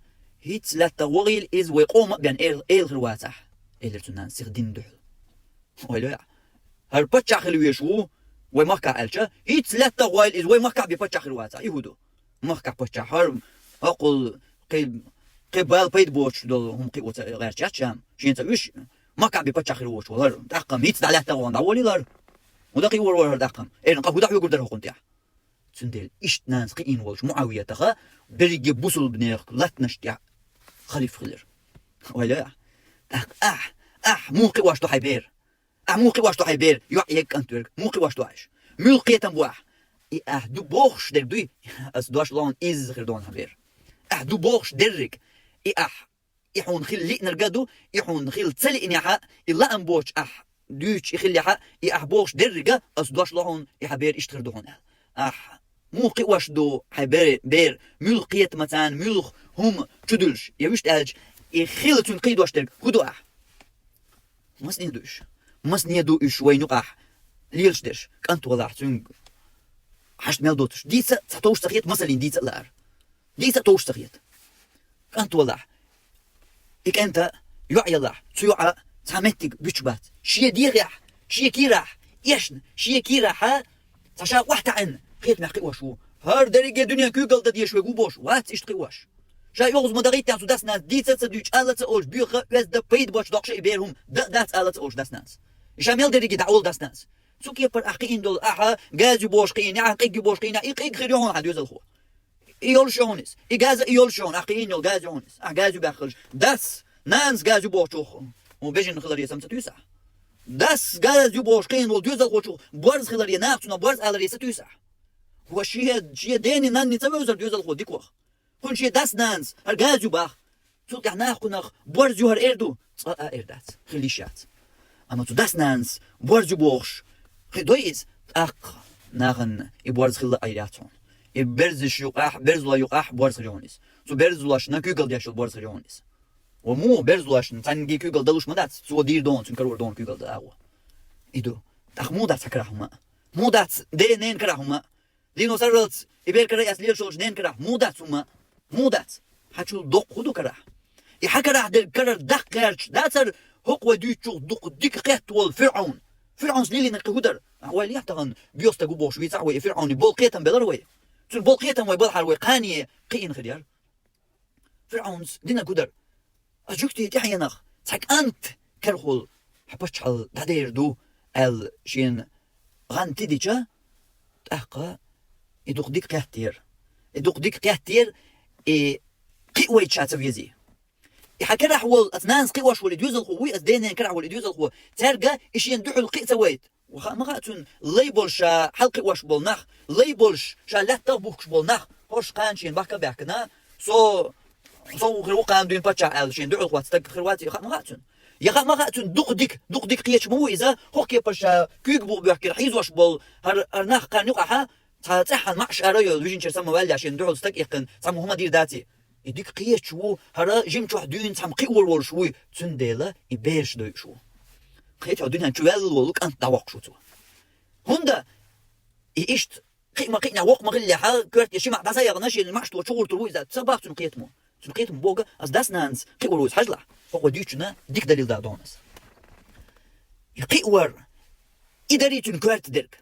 «ХӀинцца лаьттах вахийла иза, вай къоман а бен эла, эла хир вацахь», элира цу нанас сиха динна дуьхьал. Ойла яхь. «ХӀара паччахь хила везаш ву вай махкахь», аьлча, «ХӀинцца лаьттах вахийла иза, вай махкахь бен паччахь хир вацахь». И хӀун ду? Махкахь паччахь хӀара, хӀокхул кхин, кхин бала пайда боцуш долу хӀума кхио ца гӀерташ яц ша, шен ца уьш, махкахь бен паччахь хир воцуш волу хӀара. ТӀаккха хӀинцца дӀа лаьттах вахана дӀаволийла хӀара. ХӀун дан кхиор вара хӀара тӀаккха? Эрна къа хӀун дан хьоьгур дара хӀокхунна тӀехь? Цундела иштта нанас кхиийна волчу Муавиятаха берриге бусулбанех латтанаш тӀехь халиф хилира. Ойла яхь. ТӀаккха ахь, ахь муха кхиош ду хьайн бер? Ахь муха кхиош ду хьайн бер? ЙоӀ ерг, кӀант верг, муха кхиош ду ахь? Муьлха кхетам бу ахь? И ахь ду бохуш дерг дуй, ас дош лоьхна изза хир ду хьан бер. Ахь ду бохуш дерриг, и ахь, и хьуна хила лиънарг а ду, и хьуна хила ца лиънехь а, и лаам боцуш ахь дуьйцуш и хиллехь а, и ахь бохуш дерриг а, ас дош лоьхна, и хьан бер иштта хир ду хьуна аьлла. Ахь муха кхиош ду хьайн бер, бер, муьлха кхетамца, муьлха хӀума чудуьллуш, я вуьшта аьлча, и хила цуьнга кхийдош дерг хӀун ду ахь? Масане ду уьш? Масане ду уьш вайна юкъахь лелаш дерш? КӀант валахь, цуьнга хьашт мел доцуш. Дийца а ца товш ца хета, масаллин дийца а лаар. Дийца а товш ца хета. КӀант валахь, и кӀанта йоӀ ялахь, цу йоӀа цхьа меттиг буьтуш бац. Шен дегӀехь, шен кийрахь, эшна, шен кийрахьа цхьа ша охьатаьӀна кхетамехь кхиош ву. ХӀара дерриге дуьнен куьйгалла дан дезаш верг ву бохуш, вац иштта кхиош. Ша оьгӀаз ма дахийттехь цу дас-нанас дийца а ца дуьйцуш, ала а ца олуш, боьха, оьзда, пайда боцуш доккхуш и бер хӀума дан а дац ала а ца олуш дас-нанас. И ша мел дерриге дӀаолу дас-нанас. Цу кепара ахь кхиийна долу, ахьа газа ю бохуш кхиийна, ахьа къиг ю бохуш кхиийна, и къиг хир ю хьуна хьан доьзалхо. И йолуш ю хьуна иза. И газа и йолуш ю хьуна, ахь кхиийна йолу газа ю хьуна иза. Ахь газа ю баьхкалаш. Дас, нанас газа ю бохучух хьуна бежана хиларе сама ца туьйсу ахь? Дас газа ю бохуш кхиийна волу доьзалхочух борз хиларе, наха цунах борз аларе ца туьйсу ахь? Ва шен, шен дени нанни ца вевзара доьзалхо дикох. Кхунна шен дас-нанас хӀара газа ю бах. Цул тӀаьхьа наха кхунах борз ю хӀара эр ду? Цкъа а эр дац, хила йиш яц. Амма цу дас-нанас борз ю бохуш хи дой иза, тӀаккха нахана и борз хилла а Ӏийр яц хьуна. И берзаш юкъахь, берзалой юкъахь борз хир ю хьуна иза. Цу берзалошна куьйгалла деш йолу борз хир ю хьуна иза. Ва муха берзалошна цхьаьнгге куьйгалла далуш ма дац, цо дийр ду хьуна, цуьнан карор ду хьуна куьйгалла дан агӀо. И ду. ТӀаккха муха дац хьан карахь хӀума? Муха дац ден-ненан карахь хӀума? Дийно сарралц и бер кара эцна лелаш йолчу ненан карахь муха дац хӀума? Муха дац? Хьан чул доккха хӀун ду карахь? И хьан карахь дерг карара даккха гӀерташ дацара хӀокху вай дуьйцучух дукха дика кхетта волу ФирӀаун? ФирӀаунс лелийнарг кхин хӀун дара? Ахьа ойла яхь тахана, боьха стаг ву бохуш вийцахь вай, и ФирӀауне болу кхетам белара вай. Цуьнан болу кхетам вай балахьара вай кхане кхиийна хир яра. ФирӀаунс динарг хӀун дара? Ас жуьгтий тӀаьхьенах цхьа кӀант карахула хьан паччахьалла дӀадер ду аьлла шена гӀан тидича, тӀаккха И дукха дика кхеттера. И дукха дика кхеттера, и кхиъ вайта ша ца вези. И хьа карахь волу, ас нанас кхиош волу и доьзалхо вуй, ас ден-ненан карахь волу и доьзалхо. Цаьрга и шена дуьхьал кхиъ ца вайта. Ва хаьа ма хаьа цунна, лай болуш ша хьалакхиош болу нах, лай болуш ша лаьттах а бухкуш болу нах, хӀорш кхана шена бахка а баьхкина, со, со ву хир ву кхана дуьйна паччахь аьлла, шена дуьхьал хоьтту стаг хир вац, я хаьа ма хаьа цунна. Я хаьа ма хаьа цунна, дукха дика, дукха дика кхеташ ма ву иза, хӀокху кепара ша куьйга букъ боьхкира хьийзош болу хӀара, хӀара нах кхарна юкъахьа, цхьа цӀеххьана маьӀаш ара а йолу, вижинчуьра самаваьлла шена дуьхьал стаг а иккхина, цхьамма хӀума дийр дац и. И дика кхеташ ву, хӀара жимчохь дуьйна цхьамма кхиор волуш вуй, цундела и бераш дойуш ву. Кхетий хьо, дуьнен чу ваьлла волу кӀант дӀавоккхуш ву цо. ХӀунда и иштта кхиъ ма кхиънехь, воккха ма хиллехьа, коьртехь ши маьӀ дӀасаякъна, шена маьӀаш тӀе чугӀур тур ву иза. Ца боху цуьнан кхетамо. Цуьнан кхетамо боху, ас дас-нанас кхиор ву иза, хьажалахь. ХӀокхо дуьйцучунна дика далил дала догӀу ас. И кхиор, и дарий цуьнан коьрта дерг.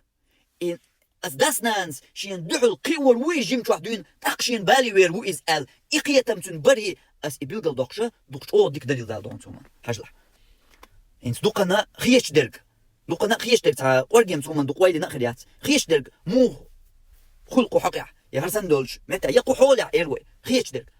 И ас дас-нанас шена дуьхьал кхиор ву иза жимчохь дуьйна, тӀаккха шена бале вер ву иза аьлла, и кхетам цуьнан барий, ас и билгалдоккхуша, дукха чӀогӀа дика далил дала догӀу цо ма, хьажалахь. ХӀинца дукхана хеташ дерг, дукхана хеташ дерг цхьа къоргем цо ма дукха ойла йина а хир яц. Хеташ дерг муха хуьлу кху хьокъехь, я хӀара санна долчу меттехь, я кху хьолехь эр вай, хеташ дерг.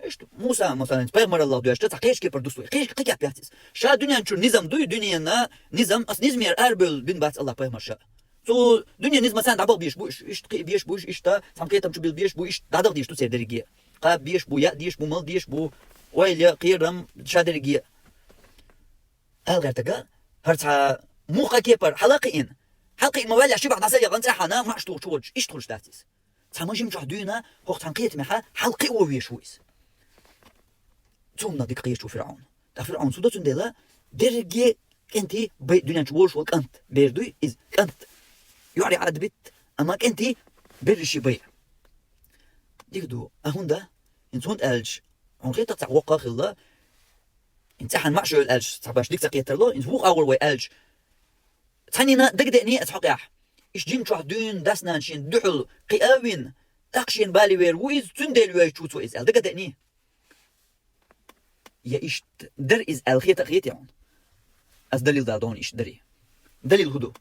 Иштта Муса, масала, пайхамараллах доьшча, цхьа кхечу кепара дуьсу вай. Кхечу кхин кеп яц иза. Ша дуьнен чуьра низам дуй, дуьненан низам, ас низамера арабевлла бина бац Аллах пайхамар ша. Цу дуьненан низамца царна дӀабаха безаш бу уьш, иштта кхиа безаш бу уьш, иштта цхьана кхетам чу билла безаш бу, иштта дӀадаха дезаш ду церан дерриге. Кхаба безаш бу, яа дезаш бу, мала дезаш бу, ойла, кхерам, ша дерриге. Ала гӀертарг, хӀара цхьа муха кепара хьала а кхиъна, хьала кхиъна ма ваьллехь, ши бахьа дӀасаякъна цӀеххьана маьӀаш туху чугӀурчу, иштта хуьлуш дац иза. Цхьа ма жимчохь дуьйна, хӀокху цхьана кхетамехьа хьала кхио везаш ву иза. Цунна дика кхеташ ву ФирӀаун. Ткъа ФирӀаун цу до цундела, дерриге кӀентий бай дуьнен чу волуш волу кӀант бер дуй иза, кӀант. ЙоӀарий Ӏадбитта, амма кӀентий берриш бай. Дика ду, а хӀунда? ХӀинца хӀунда аьлча, хьуна хетарх цхьа воккха а хилла, хӀинца цхьана маьӀаш йойла аьлча, цхьа баш дика ца кхетарло, хӀинца вукху агӀор вай аьлча, цхьаннина дагадеъний аса хьокъехь? Иштта жимчохь дуьйна дас-нанас шена дуьхьал кхиа а вина, тӀаккха шена бале вер ву иза, цундела воьйчу ву цо иза аьлла, дагадеъний? Я иштта дара иза аьлла хета а хетий хьуна? Ас далил дала догӀу иштта дарий. Далил хӀун ду?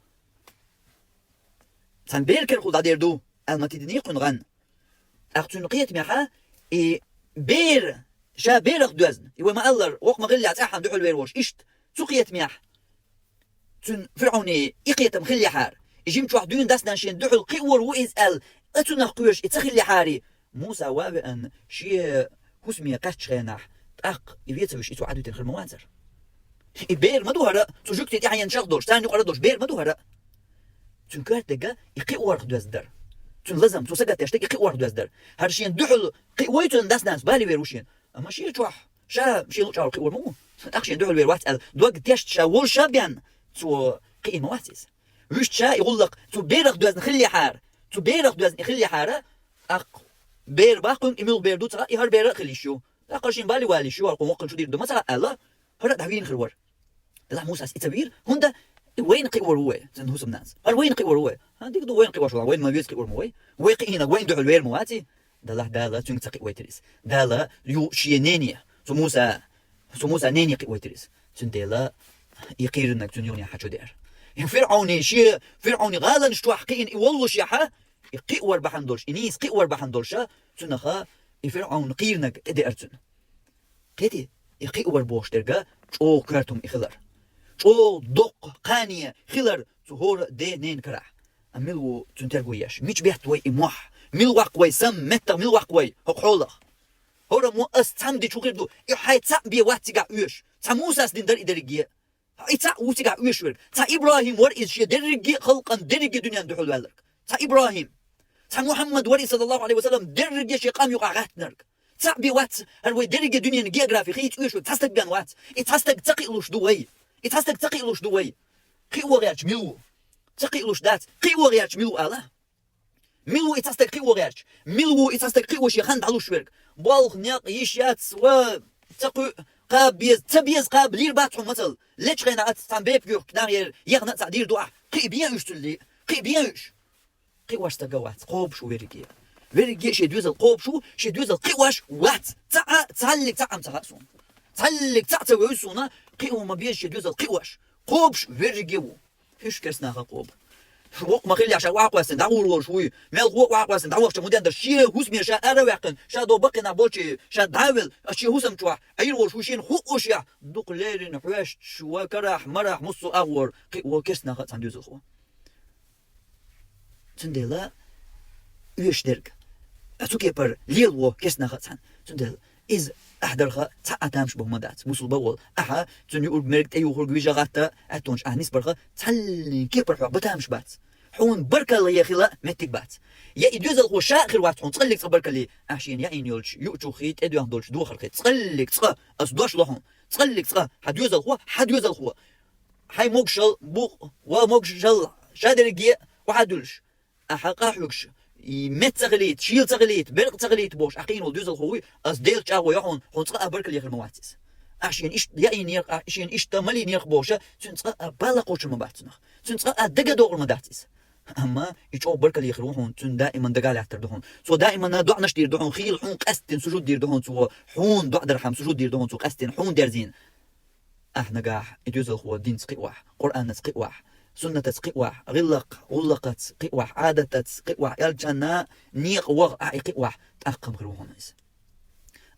Цхьана бер карахула дӀадер ду аьлла ма тидиний кхуьнан гӀан. ТӀаккха цуьнан кхетамехьа и бер, ша берах доьзна, и вай ма-аллара, воккха ма-хиллехь цӀеххьана дуьхьал вер волуш, иштта цу кхетамехь цуьнан ФирӀауне и кхетам хиллехьара, и жимчохь дуьйна дас-нанас шена дуьхьал кхиор ву иза аьлла, а цунах кхоьруш и ца хиллехьарий, Муса ван а веана, шен хӀусаме кхаьччу хенахь, тӀаккха и веца вуьш и цо Ӏадвитина хир ма вацара. И бер ма ду хӀара, цу жуьгтийн тӀаьхьенна чех долуш, царна юкъара долуш бер ма ду хӀара. Цуьнан коьртаниг и кхиорах доьзна дара. Цуьнан лазам, цо сагатдеш дерг и кхиорах доьзна дара. ХӀара шена дуьхьал кхиой цуьнан дас-нанас, бале вер ву шена. Амма шен чохь, ша шен луъучу агӀор кхиор ма ву. ТӀаккха шена дуьхьал вер вац аьлла, дог тешна ша волуш а бен, цо кхиийна ма вац иза. Вуьшта ша и гӀуллакх цу берах доьзна хиллехьара, цу берах доьзна и хиллехьара, тӀаккха бер баккхуьнга и муьлха бер ду ца хаьа, и хӀара бер а хила йиш ю. ТӀаккха шена бале вала йиш ю, хӀара кху воккханчу дийр ду ма ца хаьа аьлла, хӀара а дӀавийна хир вара. Делахь Мусас и ца вийра, хӀунда и вайна кхиор ву вай, цуьнан хӀусамнанас. ХӀара вайна кхиор ву вай. ХӀан, дика ду, вайна кхиош вала, вайна ма веза кхиор ма вай. Вай кхиийнарг вайна дуьхьал вер ма ваций? Делахь Дала цуьнга ца кхиойтира иза. Дала ю шен нене, цу Муса, цу Муса нене кхиойтира иза. Цундела и кхийринарг цуьнан юханехьа чу деара. И ФирӀауне шен, ФирӀауне гӀаланаш чохь кхиийна и воллушехьа, и кхиор бахьана долуш, и нийса кхиор бахьана долуша, цуьнаха и ФирӀаун кхийринарг тӀедеара цуьнан. Кхетий, и кхиор бохуш дерг чӀогӀа коьрта хӀума и хилар. ЧӀогӀа доккха кхане хилар цу хӀора ден-ненан карахь. Амма мила ву цуьнан терго еш? Мича бетта вай и мохь? Мила ваккха вай сам, меттах мила ваккха вай хӀокху хьолах? ХӀора мо ас цхьамма дича хӀун хир ду? И хьайн цхьаъ бен вац цигахь оьшуш. Цхьа Мусас дина дара и дерриге. И цхьаъ ву цигахь оьшуш верг. Цхьа ИбрахӀим вара иза шен дерриге а халкъан, дерриге а дуьненна дуьхьал ваьлларг. Цхьа ИбрахӀим. Цхьа Мухьаммад вара иза, саллаллаху Ӏалайхи ва саллам, дерриге а шен къам юкъахь гӀаьттинарг. Цхьаъ бен вац хӀара вай дерриге а дуьненан географи хийца оьшуш верг, цхьа стаг бен вац. И цхьа стаг ца кхиалуш ду вай. И цхьа стаг ца кхиалуш ду вай. Кхио гӀерташ мила ву? Ца кхиалуш дац. Кхио гӀерташ мила ву ала? Мила ву и цхьа стаг кхио гӀерташ? Мила ву и цхьа стаг кхио шен хан дӀалуш верг? Болх, некъ, йиш яц, ва ца кхуьу, кхаба беза, ца беза кхаба, лийр бац хьуна мацалла. Лечу хенахь аса цхьана бепиг юхкуш нах яра, яхана а цхьаъ дийр ду ахь. Кхиа бен уьш цуьллий? Кхиа бен уьш? Кхиош стаг вац, кхобуш ву верриге. Верриге шен доьзал кхобуш ву, шен доьзал кхиош вац. ЦаӀ а, цхьаллиг цаӀ а ца хаьа суна. Цхьаллиг цаӀ а ца вевза суна, кхио ма беза шен доьзал кхиош. Кхобуш верриге ву. ХӀуьш керстанаха кхоба. Вокх ма хиллехь, ша охьакхоьссина дӀагӀур волуш вуй. Мелхо а охьакхоьссина дӀавахча, муден дар шен хӀусаме ша араваьккхина, ша до баккхина болчий, ша дӀавелла, а шен хӀусам чохь, Ӏийр волуш вуй шена хууш яхь. Дукха леррина хьоьстуш ва карахь, марахь, муссо а агӀор, кхиаво керстанаха а цхьана доьзалхо. Цундела оьшуш дерг, а цу кепара лелаво керстанаха а цхьана. Цундела иза ахь дарха цхьа а тамаш бан хӀума дац. Бусулба а волу ахьа цуьнан юург, мерг тӀеюхург, вижа гӀатта, аьттонаш ахьа нисбарха цхьаннен кепара хьох бан тамаш бац. Хьуна баркалла е хила меттиг бац. Я и доьзалхо ша а хир вац хьуна цкъаллиг цкъа баркаллий, ахьа шена яийна йолчу юучуххий, тӀедоьхна долчу дохархий цкъаллиг цкъа, ас дош ло хьуна, цкъаллиг цкъа, хьан доьзалхо, хьан доьзалхо. Хьайн могушалла букъ, ва могушалла ша дерриге а охьадуьллуш, ахьа къахьоьгуш, и метта ца хилийта, шийла ца хилийта, беркъа ца хилийта бохуш, ахь кхиийна волу доьзалхо вуй, ас Делан чӀагӀо йо хьуна, хьуна цкъа а баркалла е хир ма вац иза. Ахь шена иштта яийна яра, ахь шена иштта малийна яра бохуша, цуьнан цкъа а бала кхочур ма бац цунах. Цуьнан цкъа а дага догӀур ма дац иза. Амма и чӀогӀа баркалла е хир ву хьуна, цуьнан даиман дага лаьттар ду хьуна. Цо даиман доӀанаш дийр ду хьуна, хийла хьуна къаьсттина сужуд дийр ду хьуна цо, хьуна доӀа дархьама сужуд дийр ду хьуна цо къаьсттина, хьуна дерзийна. Ахь нагахь и доьзалхо динца кхиавахь, Къуръанаца кхиавахь, суннатаца кхиавахь, гӀиллакх-, гӀуллакхаца кхиавахь, Ӏадатаца кхиавахь, элчанна некъа ваха ахь и кхиавахь, тӀаккха хӀума хир ву хьуна иза.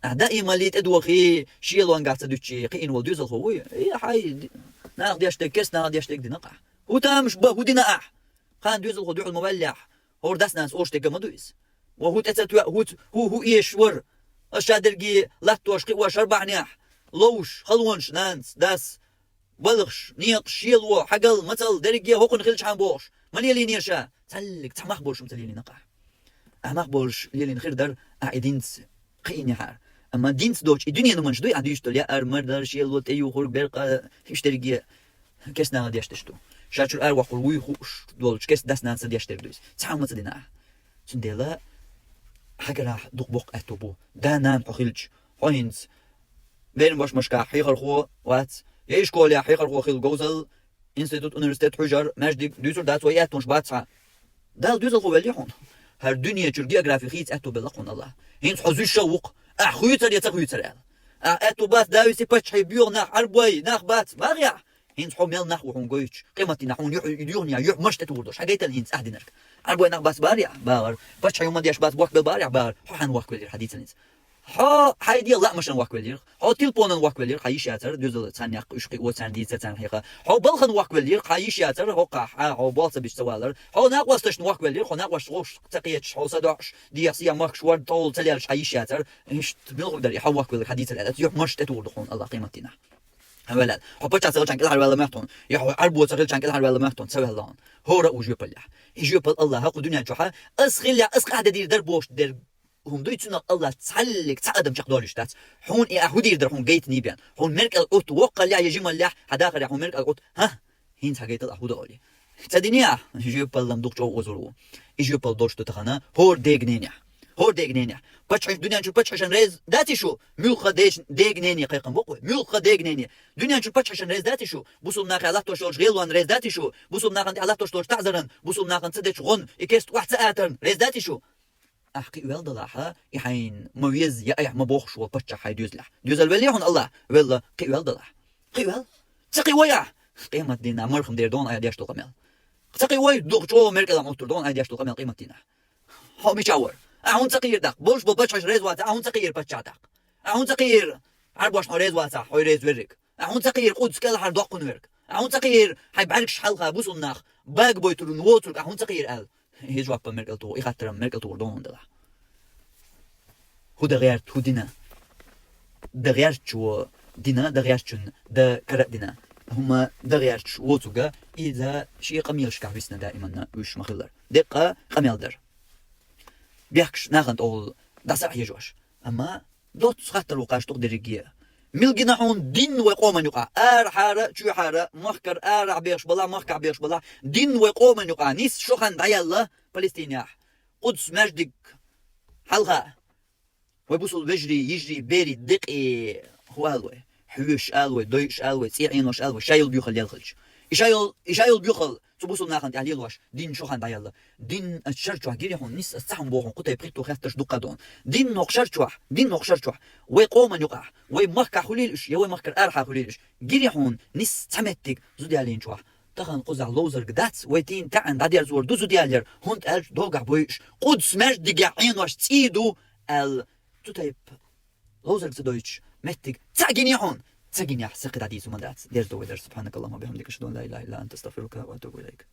Ахь даималли тӀедохий, шелонгахь ца дуьтчий, кхиийна волу доьзалхо вуй, и хьай ди-, наха деш дерг, керстанаха деш дерг дина-кх ахь. ХӀун тамаш бан, хӀун дина ахь? Кхана доьзалхо дуьхьал ма валлехь, хӀора дас-нанас олуш дерг ма ду иза. Ва хӀун тӀе ца тоьа, хӀуц-, хӀун, хӀун эшаш вара? Аса ша дерриге латтош, кхиош хӀара бахьанехь, ловш, халонаш, нанас, дас, балхаш, некъаш, шело, хьагал, мацалла, дерриге а хӀокхунна хилчхьана бохуш, ма лелийнера ша. Цхьаллиг цхьа мах болуш хӀума ца лелийна-кх ахь. Ахь мах болуш лелийна хир дара, ахь и динца кхиийнехьара. Амма динца доцуш и дуьненан хӀуманаш дуй ахь дуьйцуш долу, яар, мардар, шело, тӀеюхург, беркъа, уьш дерриге а керстанаха деш дерш ду. Ша чуьра аравоккхур вуй хууш долчу керста дас-нанас деш дерг ду иза. Цхьа хӀума ца дина ахь. Цундела хьагарахь дукха боккха аьтто бу. Да-нана хьо хилча, хьо хӀинца беран башмашкахь хьехархо вац, я ишколехь хьехархо хилла говзалла, институт, университет хьуьжар, маьждиг, дуьйцур дац вай, аьттонаш бац хьан. Далла доьзалхо велли хьуна. ХӀара дуьнен чуьра географи хийца аьтто белла-кх хьуна Аллах. ХӀинца хьо зуьйш а ву-кх, ахь хуьйцур я ца хуьйцур аьлла. Ахь аьтто бац, Дависи паччахьи боьха нах, Ӏарбой нах бац, бахьа ахь. ХӀинца хьо мел нах ву хьуна гойтуш, къематдийнахь хьуна юьхь-, юьхь-, юьхь-, марш тӀе тухур долуш. Хьан гайтал хӀинца ахь динарг? Ӏарбой нах бац бахьара ахь, бахьара. Паччахьан хӀуманаш бац бохкабелла бахьара ахь, бахьара. Хьо хьанна вохкавеллера хьан дийцина иза? Хьо хьайн дегӀан лаамашна вохкавеллера, хьо телефонан вохкавеллера, хьан йиш яцара, доьзал царна яккха уьш кхио, царна дийца, царна хьеха. Хьо балхана вохкавеллера, хьан йиш яцара, хӀоккхахь хьан хьо болх ца беш ца валара. Хьо накъосташна вохкавеллера, хьо накъосташ вовшах ца кхеташ, хьо са доӀуш, дехьа сехьа махкаш варда тӀовла ца лелаш, хьан йиш яцара. Иштта мила хӀума дара и хьо вохкавелларг хьан дийцар аьлла, юьхь-, марш тӀе тухур ду хьуна Аллах къематдийнахь. Хьан велла? Хьо паччахь ца хилчхьана кӀелхьарваьлла моьтту хьуна? Я хьо Ӏарбо ца хилчхьана кӀелхьарваьлла моьтту хьуна? Ца ваьлла хьуна. ХӀора а ву жоьпаллехь. И жоьпалла Аллаха кху дуьнен чохьа ас хиллехь, ас къахьдедийр дара бохуш дерг хӀума дуй, цунах Аллах цхьаллиг цхьа адам чекхдолуьйтуш дац. Хьуна и ахь хӀун дийр дара хьуна гайтиний бен? Хьуна меркӀал Ӏутта воккхаллехь я жималлехь, хьан дахарехь хьуна меркӀал Ӏутта, хӀа? ХӀинца хьан гайтал ахь хӀун до олий? Ца динехь, жоьпаллам дукха чӀогӀа озур ву. И жоьпалла долуш ду тахана хӀора дега ненехь. ХӀора дега ненехь. Паччахьаш, дуьнен чу паччахьашан реза даций шу? Муьлхха дечу дега нене кхайкхам бокъо. Муьлхха дега нене. Дуьнен чу паччахьашан реза даций шу? Бусулба нахехь латтош йолчу гӀелонна реза даций шу? Бусулба нахана тӀехь латтош долчу таӀзаран, бусулба нахана ца дечу гӀон, и керста охьа ца атарна реза даций шу? Ахь кхиавелла далахьа, и хьайна ма веза я айхьа ма бохуш волу паччахь хьайн доьзалехь. Доьзал велли хьуна Аллах, велла, кхиавелла далахь. Кхиавелла? Ца кхиавой ахь? Къематдийнахь мархам дер дона айхьа деш долу къамел. Ца кхиавой, дукха чӀогӀа меркӀалам Ӏуттур дона айхьа деш долу къамел къематдийнахь. Хьо мича вара? Ахь хӀунда ца кхиира даккха? Болуш болу паччахьаш реза вацахь, ахь хӀунда ца кхиира паччахь даккха? Ахь хӀунда ца кхиира Ӏарбошна хьо реза вацахь, хьо реза верриг? Ахь хӀунда ца кхиира Къудс кӀелхьара доккхун верг? Ахь хӀунда ца кхиира хьайн бӀаьргаш хьалха бусулба нах бага бойтур воцург ахь хӀунда ца кхиира аьлла? И жоп а меркӀал туху, и хаттарам меркӀал тухур ду хьуна делахь. ХӀун дан гӀерта, хӀун дина? Дан гӀертачо дина, дан гӀертачун дан кара а дина. ХӀума дан гӀерташ воцург а, иза шен къамелашкахь висна даиманна уьш ма-хиллара. Деккъа къамел дара. Бехкаш нахана тӀехула дӀаса а хьежош. Амма доцца хаттар ву кхаж туху дерриге а. Мила гина хьуна дин вай къоман юкъахь? Арахьара а, чоьхьара а, махкара арахь бехаш балахь, махкахь бехаш балахь, дин вай къоман юкъахь нисса шо хан дӀаяьлла Палестинехь, Къудс маьждиг хьалха. Вай бусул вежарий, йижарий, берий декъе хӀу ала вай? Хьоьшуш ала вай, дойуш ала вай, цӀе Ӏенош ала вай, ша йолу боьхалла ял хилча. И ша йолу, и ша йолу боьхалла цу бусул нахана тӀехь лелош, дин шо хан дӀаяьлла. Дин ас шар чохь гири хьуна, нисса ас цхьа хӀума боху хьуна, кху тайпа хӀитто хеттарш дуккха а ду хьуна. Дин хӀокху шар чохь, дин хӀокху шар чохь, вай къоман юкъахь, вай махкахь хуьлийла уьш, я вай махкара арахьа хуьлийла уьш, гири хьуна, нисса цхьа меттиг зуда ялийначохь, Тахан кхузахь ловзарг дац, вай дин тахан дӀадерзор ду зуда аьлла, хӀунда аьлча догахь бойуш, Къудс маьждигехь Ӏенош цӀий ду аьлла, цу тайпа ловзарг ца дойтуш, меттиг ца гине хьуна. Ца гинехь, сакхи дӀадийца хӀума дац. Дерзадо вай дарс. سبحانك اللهم وبحمدك، أشهد أن لا إله إلا أنت، أستغفرك وأتوب إليك.